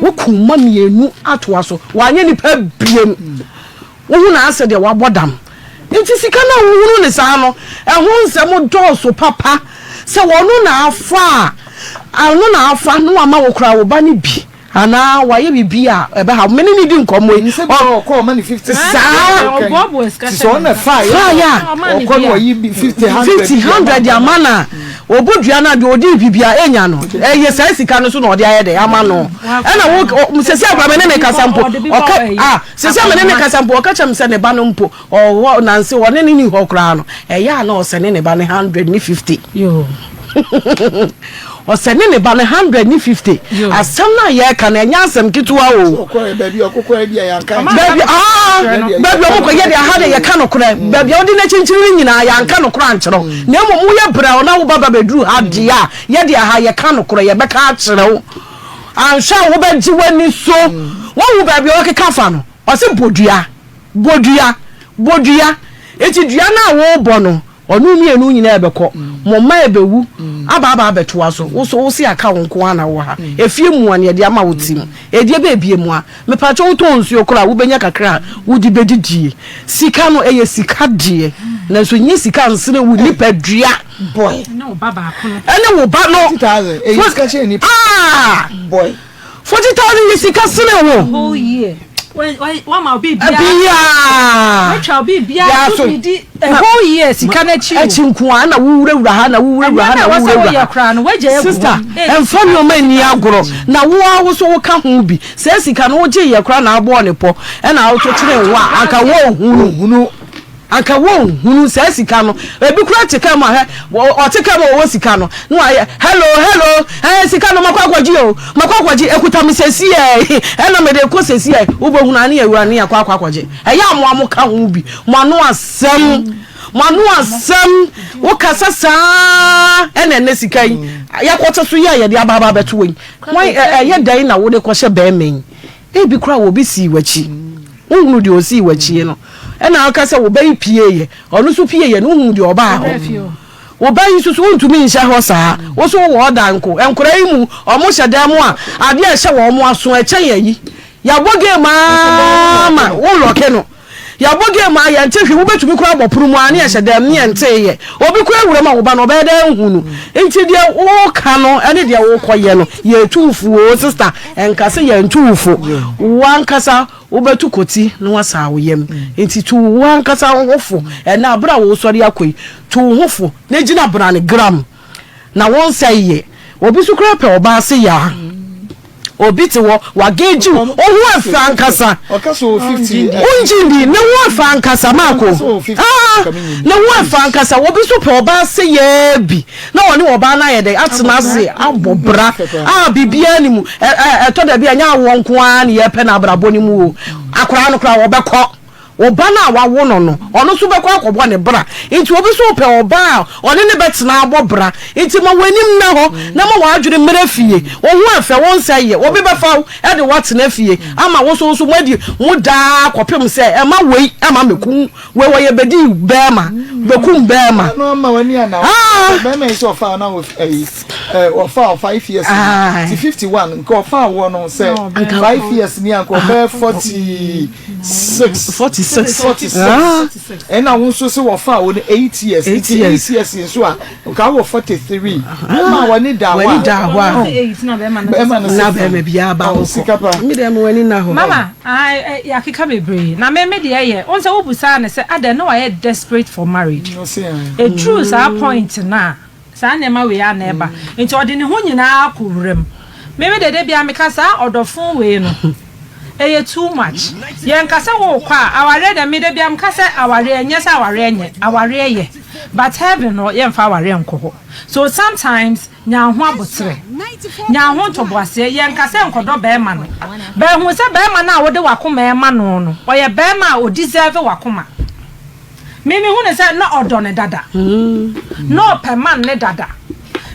Wokum mma mmienu atoa so. Wanyɛ nipa biem. Wohu na asɛ deɛ wabɔ dam. Nti sika no a wohunu ne saa no, ɛho nsɛm dɔɔso papa. Sɛ wɔno na afa a, ɔno na afa na wama wo koraa wo ba no bi. Anaa wayɛ biribi a ɛbɛha wo. Me ne no di nkɔmmɔ yi. Sɛ bi ɔkɔ ɔma ne 50 Saa. Sɛ ɔna fa yɛ a. Ɔkɔ no ɔyi 50 100. 50 100 de ama no a, ɔbɔ dua no a deɛ ɔdi biribi a ɛnya no. Ɛyɛ saa sika no so na ɔde ayɛ dɛ ama no. Ɛna wo sɛsɛ akora me ne ne kasa mpo. Ɔka ah sɛsɛ me ne ne kasa mpo ɔka kyerɛ me sɛ ne ba no mpo Ɔwɔ nanse ɔne no nni hɔ koraa no, ɛyɛ a na ɔsɛne ne ba no hundred ne fifty. Ɔsɛne ne ba no hundred ne fifty. Asɛm no a yɛreka no, ɛnyɛ asɛm ketewa o. Baabi a ɔkɔkɔɛ bi a yɛanka Baabi aa baabi a ɔmokɔ yɛ de aha de yɛka nokorɛ. Baabi a wode no akyinkyini no nyinaa yɛanka nokorɛ ankyerɛ wo. Na mmom woyɛ brɛw na wo ba ba bɛduru ha deɛ a, yɛde aha yɛka nokorɛ yɛbɛka akyerɛ wo. Anhwɛ a wobɛgye w'ani so. Woahu baabi a ɔkeka fa no? Ɔse bɔ dua. Bɔ dua, bɔ dua. Enti dua no a worebɔ no, ɔne wo mmienu nyinaa ɛbɛkɔ. Mo mma ɛbɛwu aba aba abɛtoa so. Wo nso wo se aka wo nko ara na wowɔ ha. Efie mua na yɛde ama wo ti mu. Ɛdeɛ bɛɛbie mua. Mepakyɛ wotɔn nsuo koraa a, wobɛnya kakra a wode bɛdidie. Sika no, ɛyɛ sika deɛ, nanso nyɛ sika nsene wo nipadua. Ɛne wo ba baako no. Ɛne wo ba no. Ah! 40,000 yɛ sika sene wo. Whole year. Wama obi biara. Biara. Watwa obi biara so bi di a whole year sika n'akyi. Akyi nko a na wuwurawura ha na wuwurawura ha na wuwurawura ha. Sister, ɛnfa nneɛma nni agorɔ na wo ara wo so woka ho bi. Saa sika no wogye yɛ koraa na abɔɔ ne pɔ ɛna awoto kyerɛ wo a anka wɔnhunu. Anka wonhunu saa sika no. Ebi koraa te kaa mu a, hwɛ, ɔte kaa mu a ɔwɔ sika no, na wayɛ, Hello, hello, ɛɛ, sika no makɔ akɔgye o, makɔ akɔgye, ekuta me sesiei, ɛna mede rekɔ sesiei. Wobɛhunu a ne yɛwura ne yɛakɔ akɔ akɔgye. Ɛyɛ a mo a moka ho bi, mo ano asɛm, mo ano asɛm, wokasa saa ɛna ɛnɛ sika yi, yɛakɔte so yi a yɛde aba aba abɛto wɔ yi, hwan, ɛyɛ dɛn na wode kɔhyɛ bɛrima yi? Ebi koraa obi sii w'akyi. Wohunu deɛ ɔsii w'akyi no. Ɛna aka sɛ wo ba yi pieeɛ. Ɔno nso pieeɛ no, wohunu deɛ ɔbaa hɔ. Wo ba yi nso so wontumi nhyɛ hɔ saa. Wo nso wowɔ ɔda nko. Nkwadaa yi mu, wɔhyɛ dan mu a, adeɛ a ɛhyɛ wɔn aso ɛkyɛn ayi. Yɛabɔ game ara ma wolɔke no. Yɛabɔ game a yɛnte hwee, wobɛtumi koraa abɔ pono mu a ne yɛhyɛ dɛm ne yɛntee yɛ. Obi koraa wura mu a wo ba no ɔbɛyɛ dɛn ahu no? Nti deɛ woka no ne deɛ wokɔyɛ no yɛtu wo fo oo sister, ɛnka sɛ yɛntu wo fo. Wo ankasa wobɛtu kɔti na woasaa wo yam. Nti tu wo ankasa wo ho fo ɛnnɛ aberɛ a wosɔre akɔ yi, tu wo ho fo na gyina brane gram. Na wo nsa yɛ. Obi nso koraa pɛ ɔbaa se yaa. Obi te hɔ wageegye wo. Wo ho ɛfɛ ankasa. Wongye ndi ne ho ɛfɛ ankasa maako. Ah ne ho ɛfɛ ankasa. Obi nso pɛ ɔbaa se yaa bi na ɔne ɔbaa no ayɛ dɛn atena ase abɔ bra a biribiara ni mu. Ɛtɔ da bi a ɛnyɛ awoɔ nko ara na yɛpɛ no abrabɔ no mu o. Akwadaa no koraa ɔbɛkɔ. Wo ba no a wawo no no, ɔno nso bɛkɔ akɔbɔ ne bra. Enti obi nso repɛ ɔbaa a ɔne no bɛtena abɔ bra. Enti ma w'anim nna hɔ na ma w'adwene mmra fie. Wo ho ɛfɛ, wo nsa yɛ. Obi bɛfa wo de wo atena fie ama wo nso wo nso moadi mo daa kɔpem sɛ ɛma wei ɛma mɛku wei wɔyɛ bɛdi bɛɛma bɛkum bɛɛma. Ɛno ama w'ani anna hɔ. Ah! Bɛɛma yi sɛ ɔfaa na ɛyi ɔfaa 5 years ni ti 51 nka ɔfaa wɔ no sɛ 5 years ni a nka ɔbɛyɛ 40. 6. 46. 46. 46. Ɛna wo nso sɛ wɔfaa wo no 8 years. 8 years. 8 years nso a nka wɔ 43. Woma w'ani da hɔ a. W'ani da hɔ a. Bɛrima no na bɛrima biara ba hɔ sika pa. Me deɛ me w'ani na hɔ. Mama, yɛakeka bebree. Na me me deɛ yɛ, wo sɛ wobusaa no sɛ adɛn na wayɛ desperate for marriage. Ɛduruu saa point no a, Saa nneɛma wei ara na ɛba. Nti ɔde ne ho nyinaa kɔ wuram. Me me deɛ da biara meka saa ɔdɔfo wei no ɛyɛ too much. Yɛnka sɛ worekɔ a, awareɛ deɛ me da biara meka sɛ awareɛ nyɛ sɛ awareɛ nyɛ, awareɛ yɛ but heaven hɔ yɛmfa awareɛ nkɔ hɔ. So sometimes nya wo ho aboterɛ, nya wo ho ntoboaseɛ. Yɛnka sɛ nkɔdɔ barima no but hu sɛ barima no a wode w'akoma rema no no ɔyɛ barima a ɔdeserve w'akoma. Me me hu no sɛ na ɔdɔ no dada. Na ɔpɛ man no dada.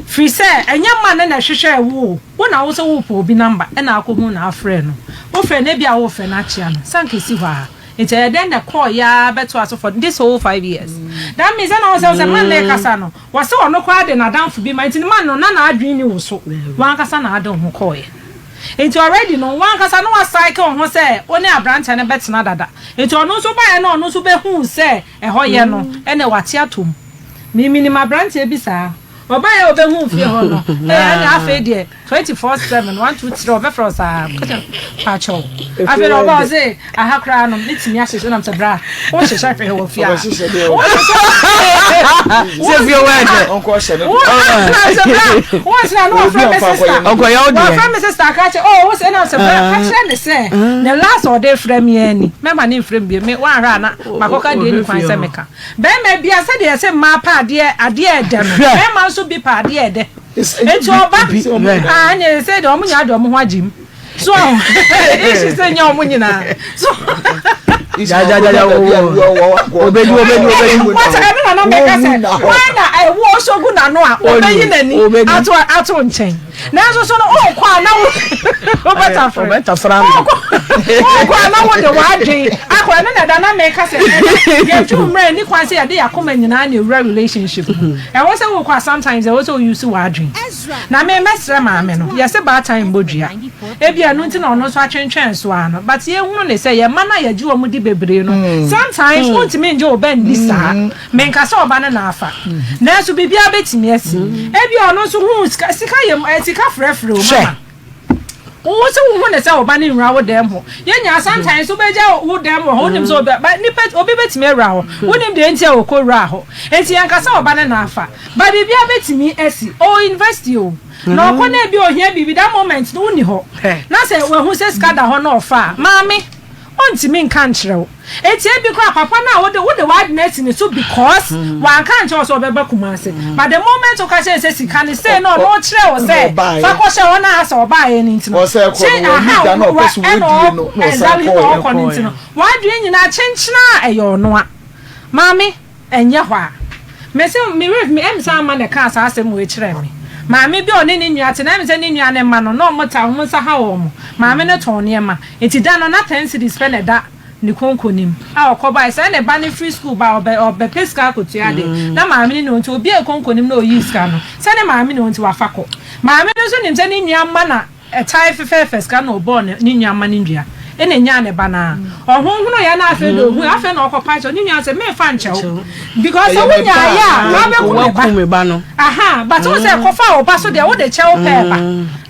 Firi sɛ ɛnyɛ man no na ɛhwehwɛɛ wo o, wo na wo sɛ wopɛ obi number ɛna akɔhu no afrɛ no. Wofrɛ no ebia worefrɛ no akyea no, sɛ anka ɛsi hɔ ara. Nti ɛyɛ dɛn na ɛkɔɔeɛ ara bɛtoa so for this whole 5 years. That means ɛna wo sɛ wo sɛ man no rekasa no, wɔse ɔno koraa de n'adamfo bi ma nti man no na n'adwene nni wo so. W'ankasa na ade wo ho kɔɔeɛ. Nti already no w'ankasa na w'asaeke wo ho sɛ wo ne aberanteɛ no bɛtena dada. Nti ɔno nso baeɛ na ɔno nso bɛhuu sɛ ɛhɔ yɛ no, ɛnna wate atom. Me menim aberanteɛ bi saa. Ɔbaeɛ a ɔbɛhuu fie hɔ no, ee ɛnna afei deɛ 24/7, 1 2 3 ɔbɛfrɛ wo saa, pakyɛw. Afei na ɔba ɔse aha koraa no metumi ahyehyɛ nam sɛ bra wohyehyɛ hwee wɔ fie a. Sɛ fie wɔ ɛdɛ. Sɛ bra wonsena na wɔfrɛ me sister. Ɔnkɔyɛ wo deɛ. Wɔfrɛ me sister ka kyerɛ oh wo sɛ nam sɛ bra ka kyerɛ ne sɛ ne last ɔde frɛ me ani mɛma ne mfrɛ me bio me woanhwɛ a na makɔka deɛ ni kwan sɛ meka. Bɛrima bia sɛdeɛ yɛsɛ mmaa pɛ adeɛ adeɛ ɛdɛ no bɛrima nso bi pɛ adeɛ ɛdɛ. Eti ɔba ah ɛne sɛ deɛ ɔmo nyinaa de ɔmo ho agye mu. So issue sɛ nyɛ ɔmo nyinaa. So jajajaja wo obedi obedi obedi. Wɔsɛ ɛno na na mɛka sɛ wɔn na ɛwɔ ɔsɔ gu n'ano a ɔbɛyi n'ani ato ato nkyɛn. Nanso so no ɔkɔ a na wo wobɛtafere. Ɔbɛtafere ano. Ɔkɔ a na wode w'adwen akɔ ɛno na ɛda na mɛka sɛ yɛtu mmerɛ ni kwan sɛ yɛde yɛakoma nyinaa na ewura relationship mu. Ɛwɔ sɛ wokɔ a sometimes ɛwɔ sɛ wouse w'adwen. Na me mɛsrɛ maame no, yɛse baatan mmɔ dua. Ebia ɛno nti na ɔno nso atwentwɛn so ara no. But yɛhunu ne sɛ yɛn mma no a yɛgye wɔn di bebree no, sometimes wontumi ngye wo ba nni saa. Menka sɛ ɔba no na afa. Nanso biribiara bɛtumi asi. Ebia ɔno nso huu sika, sika yɛ, eh, sika frɛfrɛ o, mama. Wo sɛ wohu ne sɛ wo ba no nwura wo dɛm hɔ. Yɛn nyinaa sometimes wobɛgya wo dɛm wɔ hɔ, wonim sɛ obi, ba, nipa, obi bɛtumi awura hɔ. Wonim deɛ nti a ɔkɔ wuraa hɔ. Enti yɛnka sɛ ɔba no na afa. But biribiara bɛtumi asi. Ɔwɔ university o. Na ɔkɔ na ebi ohia biribi, that moment no wonni hɔ. Na sɛ wahu sɛ sika da hɔ na ɔfa a, maame, ɔntumi nka nkyerɛ wo. Enti ebi koraa papa no a wode wode w'adwene asi ne so because wanka ankyerɛ wo sɛ ɔbɛba Kumasi. But the moment woka kyerɛ no sɛ sika no sei na ɔno ɔkyerɛ wo sɛ fa kɔhyɛ hɔ na asɛ ɔbaeɛ no nti no, kye aha wa ɛna ɔ exactly na ɔkɔ no nti no, w'adwene nyinaa kyenkyena a ɛyɛ ɔno a. Maame. Ɛnyɛ hɔ a. Mese me werɛ fi me, ɛm sɛ Ama na ɛkaa saa asɛm wei kyerɛɛ me. Maame bi a ɔne ne nua te, na ɛm sɛ ne nua no mma no, na wɔn taa, wɔn nsa ha wɔn. Maame no tɔn nneɛma. Enti da no, na 10 cedis pɛ na ɛda ne konko no mu a ɔkɔ baeɛ. Sɛ ne ba no firi sukuu ba a, ɔbɛ, ɔbɛpɛ sika akɔtua ade. Na maame no nni hɔ nti, obuee konko no mu na ɔyii sika no. Sɛ ne maame nni hɔ nti, wafa kɔ. Maame no nso nim sɛ ne nua mma na. Ɛtae fefɛɛfɛ sika na ɔbɔɔ ne ne nua mma no nnua ɛna enyaa ne ba no ara. Ɔhonhonoeɛ na afei deɛ ɔhui afei na ɔkɔpa kyɛw ne nua sɛ memfa nkyɛ wo because sɛ wonyaeɛ a wabɛku me ba aha but wo sɛ kɔfa wo ba so deɛ wode kyɛw pɛɛ ba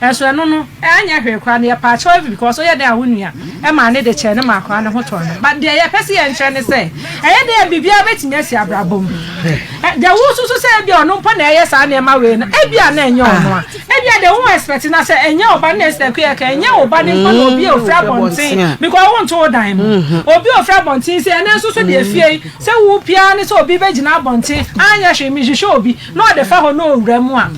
ɛnso ɛno no anyɛ hwee koraa no yɛpaa kyɛw every because woyɛ dɛn a wo nua ɛmaa ne de kyɛɛ ne maa koraa ne ho tɔɔ no but deɛ yɛpɛ sɛ yɛnkyerɛ ne sɛ ɛyɛ dɛn a biribiara bɛtumi asi abrabɔ mu deɛ wosusu sɛ ebia ɔno mpo na ɛyɛ saa nneɛma wei no ebia na ɛnyɛ ɔno a Ebia deɛ wo expect na sɛ ɛnyɛ wo ba no na ɛsɛ kua ka ɛnyɛ wo ba no mpo na obi a ofiri abɔnten because wo nto wo dan mu obi a ofiri abɔnten sɛ ɛnɛ nso so deɛ fie yi sɛ wo pia ne sɛ obi bɛgyina abɔnten anyɛ hwee mehwehwɛ obi na ɔde fa hɔ na owura mu a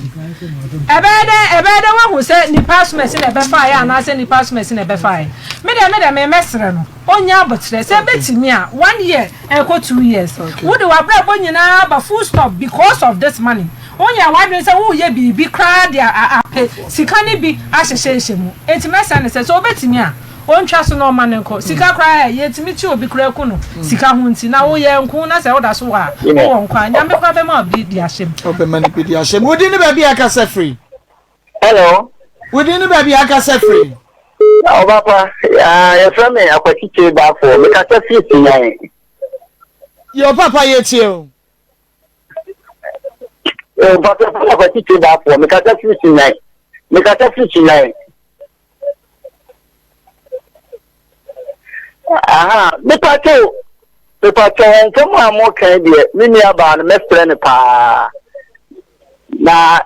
ɛbɛyɛ dɛ ɛbɛyɛ dɛ wahu sɛ nipa asomasi na ɛbɛfaeɛ anaasɛ nipa asomasi na ɛbɛfaeɛ me deɛ me deɛ me mɛsrɛ no ɔnya abotrɛ sɛ ɛbɛtumi a one year ɛkɔ 2 years wode w'abrabɔ nyinaa ba full stop because of this money. Wonyɛ w'adwene sɛ woreyɛ biribi koraa de apɛ sika no bi ahyehyɛhyɛ mu. Enti mɛsrɛ no sɛ, sɛ obetumi a, ontwa so na ɔmma no nkɔ. Sika koraa ɛ, yɛtumi kye obi koraa ku no sika ho nti. Na woyɛ nko na sɛ woda so wɔ a, wowɔ nkwa a, Nyame koraa bɛma wo bi de ahyɛ mu. Ɔbɛma no bi de ahyɛ mu. Wo din ne baabi a akasa firi? Hello. Wo din ne baabi a akasa firi? Ɔbapa, yɛfrɛ me Akwasi Baafoɔ, mekasa firi Sinyan. Yo papa yɛtie o. Papa yɛfrɛ me Akwasi Baafoɔ, mekasa firi Sinyan. Mekasa firi Sinyan. Aha, mepakyɛw, mepakyɛw nsɛm a moka yi deɛ, me nua baa no mɛfrɛ no paa. Na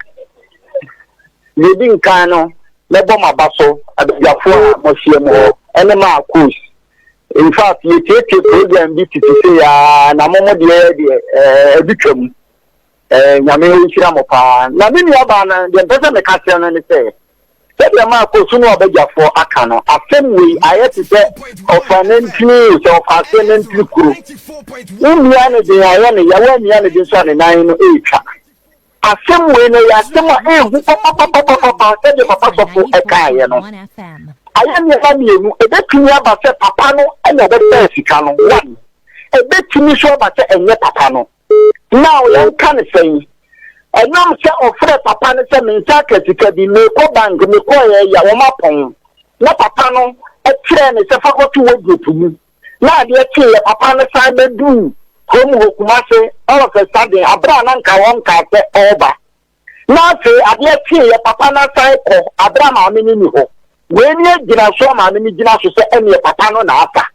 deɛ di nkan no, mɛbɔ m'aba so abadwafoɔ a moahyia mu hɔ ɛne maa coach. In fact, yɛtietie program bi tete sei aa na mo mo deɛ deɛ ɛɛ ɛbi twam. Ɛɛ Nyame nhyira mo paa. Na me nua baa no deɛ mpɛ sɛ meka kyerɛ no ne sɛ, Sɛdeɛ Marko so ne ɔbadwafoɔ aka no, asɛm wei ayɛ te sɛ ɔfa nantini o, sɛ ɔfa aseɛ nantini kuro. Womia no den a, ɛyɛ no ya, woammia no den nso a, ne nan no retwa. Asɛm wei no, ɛyɛ asɛm a ɛyɛ hu papapapapapa sɛdeɛ papa sɔfo kaeɛ no. Ayɛ nneɛma mmienu, ɛbɛtumi aba sɛ papa no na ɔbɛfaa sika no, one. Ɛbɛtumi nso aba sɛ ɛnyɛ papa no. Now yɛnka no sɛn? Ɛnam sɛ ɔfrɛɛ papa no sɛ me nsa aka sika bi, merekɔ bank, mekɔeɛ ya wɔn apɔn. Na papa no kyerɛɛ no sɛ fa kɔto wardrobe mu. Na adeɛ kyeeɛ papa no san bɛduu kurom hɔ Kumase all of a sudden aberɛ a na nka ɔnkaa sɛ ɔreba. Na afei adeɛ kyeeɛ papa no asan kɔ aberɛ a maame no nni hɔ. Wei ne agyinasoɔ a maame no gyina so sɛ ɛneɛ papa no na afa.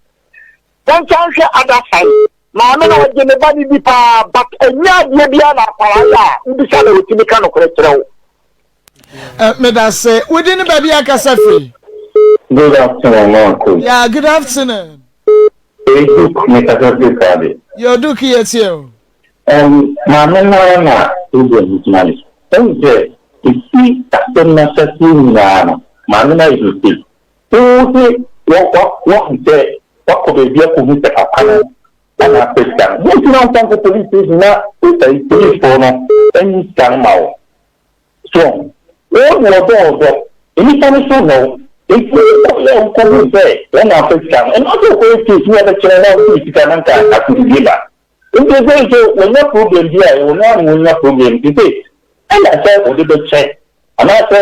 Yɛnsan nhwɛ other side. Maame no ɔgye ne ba no di paa but ɛnyɛ adeɛ biara na akwadaa yɛ a wobisa no ɔtumi ka nokorɛ kyerɛ wo. Eh, medase. Wodi ne baabi akasa firi? Good afternoon, Marco. Yeah, good afternoon. Hey, Duke, me kasa firi Krabi. Yo, Duke, yɛ tie o. Um, maame no ara na problem gyina ne so. Ɛhu sɛ, ɛfi asɛm no ahyɛseɛ nyinaa no, maame no ayɛ mistake. Wo se woahu sɛ woakɔ baabi akɔhu sɛ papa no na apɛ sika no, dɛn nti na womfa nkɔ police station na policefoɔ no nyi sika no ma wo? So wahu? Wo de ɔdɔ ɔdɔ, nnipa no so nnɔ wo, nti wokɔeɛ a wokɔhuu sɛ wɔn na apɛ sika no, ɛno sɛ wokɔyɛ case na wɔbɛkyerɛ na wode sika no anka asomdwie ba. Nti sɛ nso wanya problem bi a, ɛwɔ no ara na wanya problem, nti sɛ ɛna sɛ wode bɛkyɛ Anaasɛ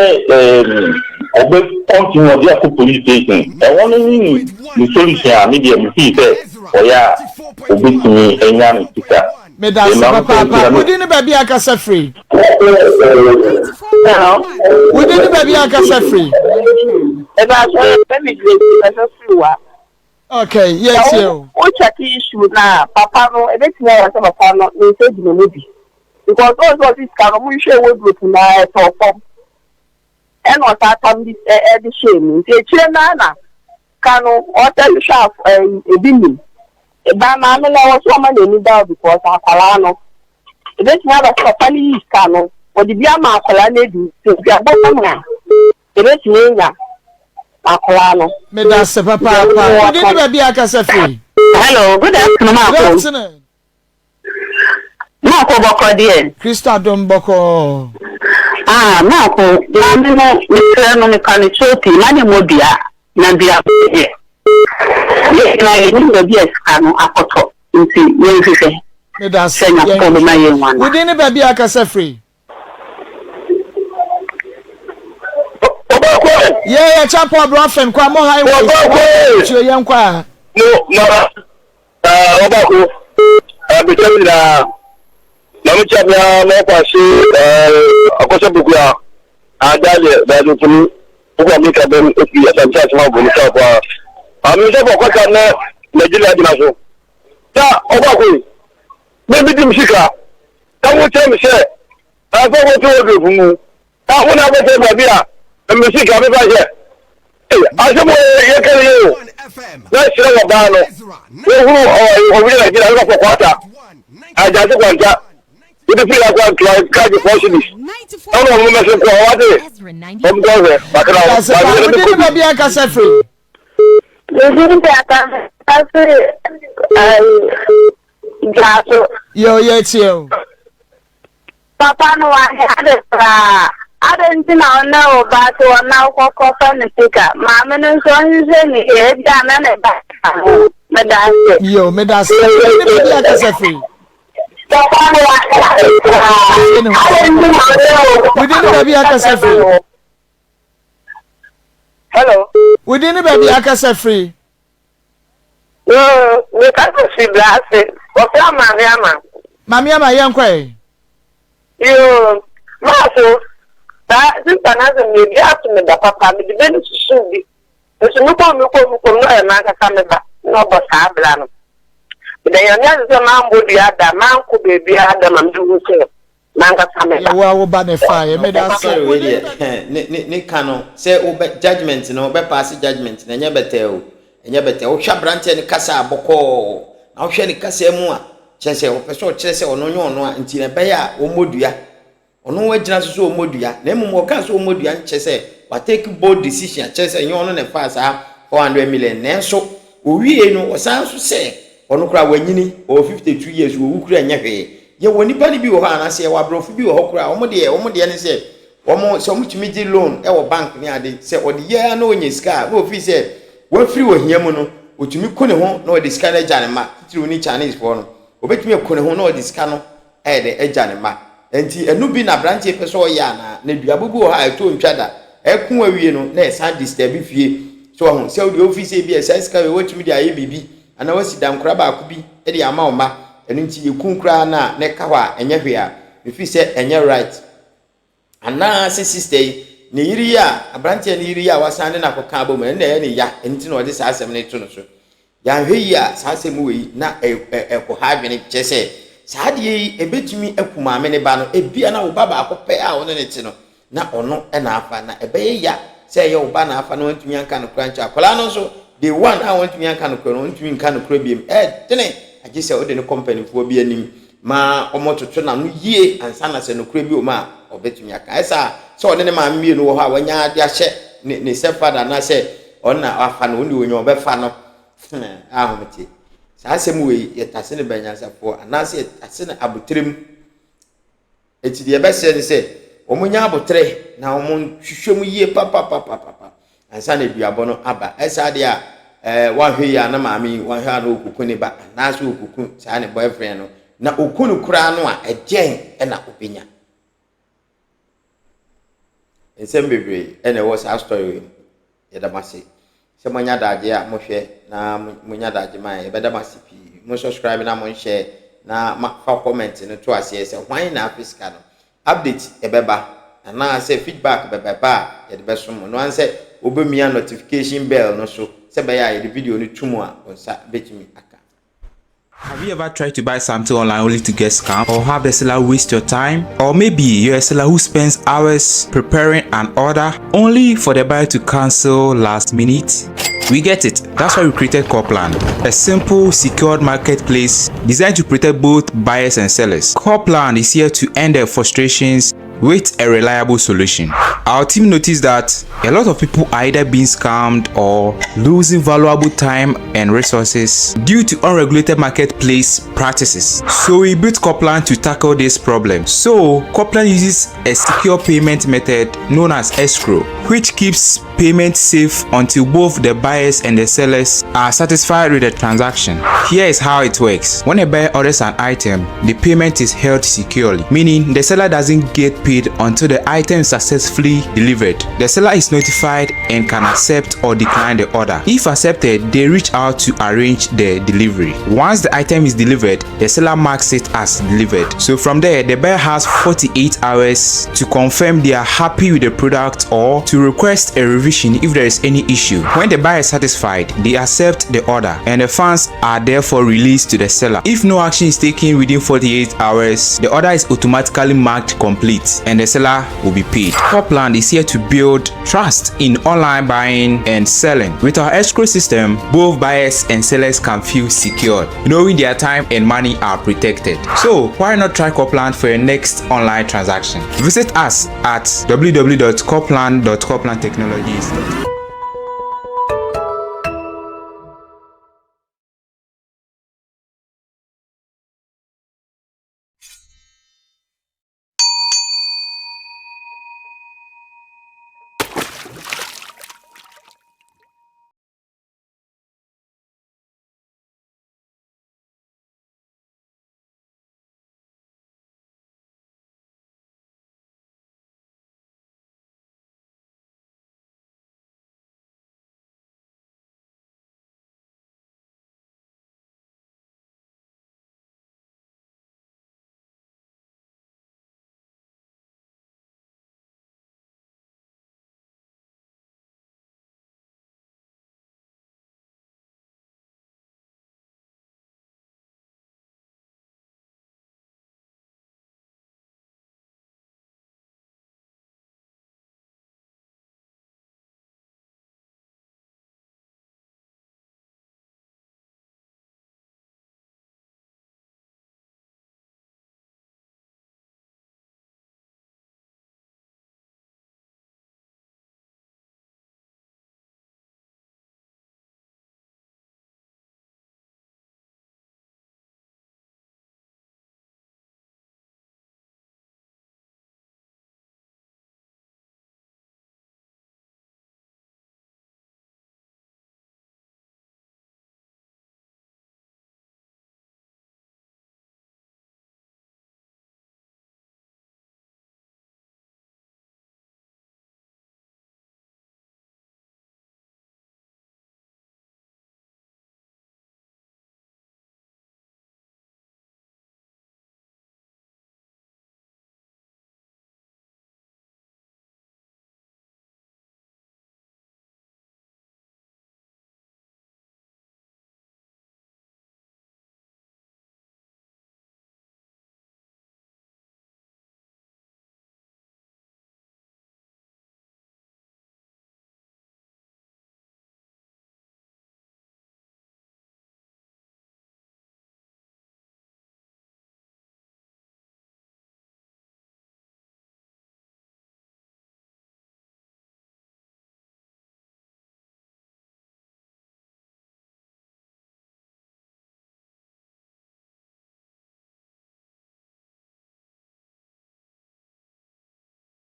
ɔbɛ continue ɔde akɔ police station ɛhɔ no ne ne solution a me deɛ me feel sɛ ɔyɛ a ɔbɛtumi anya ne sika. Medase papaapa. Wodi ne baabi akasa firi? Hello. Wodi ne baabi akasa firi? Eba so yɛ me Grace kasa firi wa. Okay, yes you. Wo check issue na papa no ebetumi ayɛ sɛ papa no ne nsa gyina mu bi. Because wɔn sɛ ɔsi sika no ɔmo hwehwɛ wardrobe na ɛtɔ fam. Ɛna ɔsan tam bi ɛde hyɛɛ mu. Nti ekyire naa na ka no ɔsɛ hwehwɛ af ɛyi ebi nim. Ba maame no ɛwɔ so ɔma n'ani da hɔ because akwadaa no ebetumi aba sɛ papa no yi sika no ɔde bi ama akwadaa no adi nti aduabɔ mu a ebetumi anya akwadaa no. Medase papaapa. Wode ne baabi akasa firi? Hello, good afternoon, Marco. Good afternoon. Marco bɔkɔ deɛ. Kristo adom bɔkɔɔ. Ah, Marco, maame no, mesrɛ no, mepa no kyɛw pii, ma ne mmɔ dua, na dua deɛ. Yɛn nyinaa yɛnim baabi a sika no akɔtɔ, nti yɛnhwehwɛ Medase, sɛ Nyankopɔn bɛma yɛn hu anaa. Wo din ne baabi a akasa firi? Ɔbɛkɔ. Yɛ yɛ kyɛ Paul Brɔfin kwa mo highway. Ɔbɛkɔ. Tuo yɛn kwa. Mo ma ɔbɛkɔ. Abisa mi nyinaa. Na mo kyɛ bia mo kɔ ase akɔsɛ bukua. Ada deɛ daade funu. Bukua mi ka bɛn efi asante asem abo ne sa kwa. Ami sɛ bɔ kɔsa ne Nigeria gyina so. Ta ɔbɛkɔ yi. Me bi dim sika. Na wokyerɛ me sɛ ɛmfa wo to wardrobe mu na wo na wobɛkyerɛ baabi a me sika mefa hyɛ. Ei, asɛm wɔ yɛka no yɛ o. Na kyerɛ wɔ baa no, wohunu ɔwia Nigeria no kɔfɔ kwata, agyase kwanta, wode firi akɔ ntoa kagye fɔ cities. Ɛna ɔmo mɛse nkoa wate, ɔmo kɔ hwɛ, bakra, bakra, wode ne baabi akasa firi. Mede akasa firi, Dwaso. Yɛ o yɛ tie o. Papa no wanyɛ ade koraa. Adɛn nti na wo ne wo ba te hɔ na wokɔkɔ fa ne sika? Maame no nso ɔnhwehwɛ ne yie, ebia na ne ba ka ho. Meda ase. Yo, meda ase. Ne baabi akasa firi. Papa no wanyɛ ade koraa. Adɛn nti na wo ne wo Within ne baabi akasa firi. Hello. Wo din ne baabi akasa firi? Yoo, mekasa firi Brase. Wɔfrɛ Maame Ama. Maame Ama, yɛnkɔ ɛ. Yoo, maaso, saa sista no asɛm no ebi ato me da papa, mede bɛ no susuw bi. Nso mekɔ mu mekɔ mu kɔ mu na ɔyɛ m'ankasa me ba na ɔbɔ saa bra no. Meda Nyame ase sɛ mammɔ dua da, mankɔ baabiara da ma mehu sɛ M'ankasa me ba. Yɛ wo a wo ba na ɛfaeɛ. Meda ase. Sorry wei deɛ ne ne ne ka no sɛ wobɛ judgement no wobɛ paase judgement no ɛnyɛ bɛtɛɛ o ɛnyɛ bɛtɛɛ wohwɛ aberanteɛ no kasa a bɔkɔɔ na wohwɛ ne kasa mu a kyerɛ sɛ ɔpɛ sɛ ɔkyerɛ sɛ ɔno nyɛ ɔno a nti na ɛbɛyɛ a wɔmmɔ dua ɔno agyina so sɛ ɔmmɔ dua na mmom ɔka sɛ ɔmmɔ dua nkyɛ sɛ watake bold decision kyerɛ sɛ ɛnyɛ ɔno na ɛfaa saa 400 million nanso owiei no ɔsan nso sɛ Ɔno koraa wanyini, ɔwɔ 52 years, owu koraa ɛnyɛ hwee. Yɛwɔ nnipa no bi wɔ hɔ anaasɛ yɛwɔ aborɔfo bi wɔ hɔ koraa, wɔn deɛ wɔn deɛ ne sɛ wɔn sɛ wɔtumi gye loan wɔ bank ne ade, sɛ ɔde yɛ ara na ɔnya sika a, na ɔfiri sɛ wafiri ohia mu no, ɔtumi ku ne ho na ɔde sika no agya ne mma, titiriw ne Chinese foɔ no, ɔbɛtumi aku ne ho na ɔde sika no ayɛ dɛ agya ne mma. Enti ɛno bi na aberanteɛ yi pɛ sɛ ɔyɛ anaa? Na duaba bi wɔ hɔ a ɛtɔ ntwa da. Ɛko awie no na ɛsan disturb fie. So wahu? Sɛ wodeɛ wofi sɛ ebi a saa sika wei woatumi de ayɛ biribi anaa woasi dankora baako bi de ama wo mma. Ɛno nti yɛku koraa no a na ɛka hɔ a ɛnyɛ hwee a, mefiri sɛ ɛnyɛ right. Anaa sɛ sister yi, ne yere yi a, aberanteɛ no yere yi a wasan ne no akɔka abom, ɛno na ɛyɛ ne ya, ɛno nti na ɔde saa asɛm no reto no so. Yɛanhwɛ yie a, saa asɛm wei na ɛkɔha adwene, kyerɛ sɛ saa adeɛ yi ɛbɛtumi aku maame ne ba no, ebia na wo ba baako pɛ a wo ne no te no, na ɔno na afa, na ɛbɛyɛ ya sɛ ɛyɛ wo ba na afa na wantumi anka nokorɛ ankyerɛ akwadaa no nso, day one a wantumi anka nokorɛ no, ɔntumi nka nokorɛ biom, ɛɛdene agye sɛ wode no kɔ mpanimfoɔ bi anim ma wɔtoto n'ano yie ansa na sɛ nokorɛ bi wɔ mu a ɔbɛtumi aka. Ɛsɛ a sɛ ɔne ne maame mmienu wɔ hɔ a wanya de ahyɛ ne ne stepfather anaasɛ ɔno na wafa no, ɔno deɛ ɔnya ɔbɛfa no. Hmm, ahomete. Saa asɛm wei yɛtase no banyansafoɔ anaasɛ yɛtase no aboterɛ mu. Enti deɛ ɛbɛsrɛ ne sɛ wɔnyɛ aboterɛ na wɔnhwehwɛ mu yie papapapapa ansa na aduabɔ no aba. Ɛsaa deɛ a ɛɛ wanhwɛ yie a na maame yi wanhwɛ a na ɔkuku ne ba anaasɛ ɔkuku saa ne boyfriend no na ɔku no koraa no a ɛdeɛn na ɔbɛnya? Nsɛm bebree na ɛwɔ saa story wei mu. Yɛda mo ase sɛ moanya adagye a mohwɛ na monya adagye ma yɛn. Yɛbɛda mo ase pii. Mo subscribe na mo nhyɛ na ma fa comment no to aseɛ sɛ hwan na afe sika no. Update ɛbɛba anaasɛ feedback bɛba ɛba a yɛde bɛsom mo. No ara sɛ wobɛmia notification bell no so sɛ ɛbɛyɛ a yɛde video no to mu a wo nsa bɛtumi aka. Have you ever tried to buy something online only to get scammed or have the seller waste your time? Or maybe you're a seller who spends hours preparing an order only for the buyer to cancel last minute? We get it. That's why we created Corplan, a simple, secured marketplace designed to protect both buyers and sellers. Corplan is here to end their frustrations with a reliable solution. Our team noticed that a lot of people are either being scammed or losing valuable time and resources due to unregulated marketplace practices. So we built Coplan to tackle this problem. So Coplan uses a secure payment method known as escrow, which keeps payment safe until both the buyers and the sellers are satisfied with the transaction. Here is how it works. When a buyer orders an item, the payment is held securely, meaning the seller doesn't get paid until the item is successfully delivered. The seller is notified and can accept or decline the order. If accepted, they reach out to arrange the delivery. Once the item is delivered, the seller marks it as delivered. So from there, the buyer has 48 hours to confirm they are happy with the product or to request a revision if there is any issue. When the buyer is satisfied, they accept the order and the funds are therefore released to the seller. If no action is taken within 48 hours, the order is automatically marked complete and the seller will be paid. Copland is here to build trust in online buying and selling. With our escrow system, both buyers and sellers can feel secured, knowing their time and money are protected. So why not try Copland for your next online transaction? Visit us at www.copland.coplandtechnologies.com.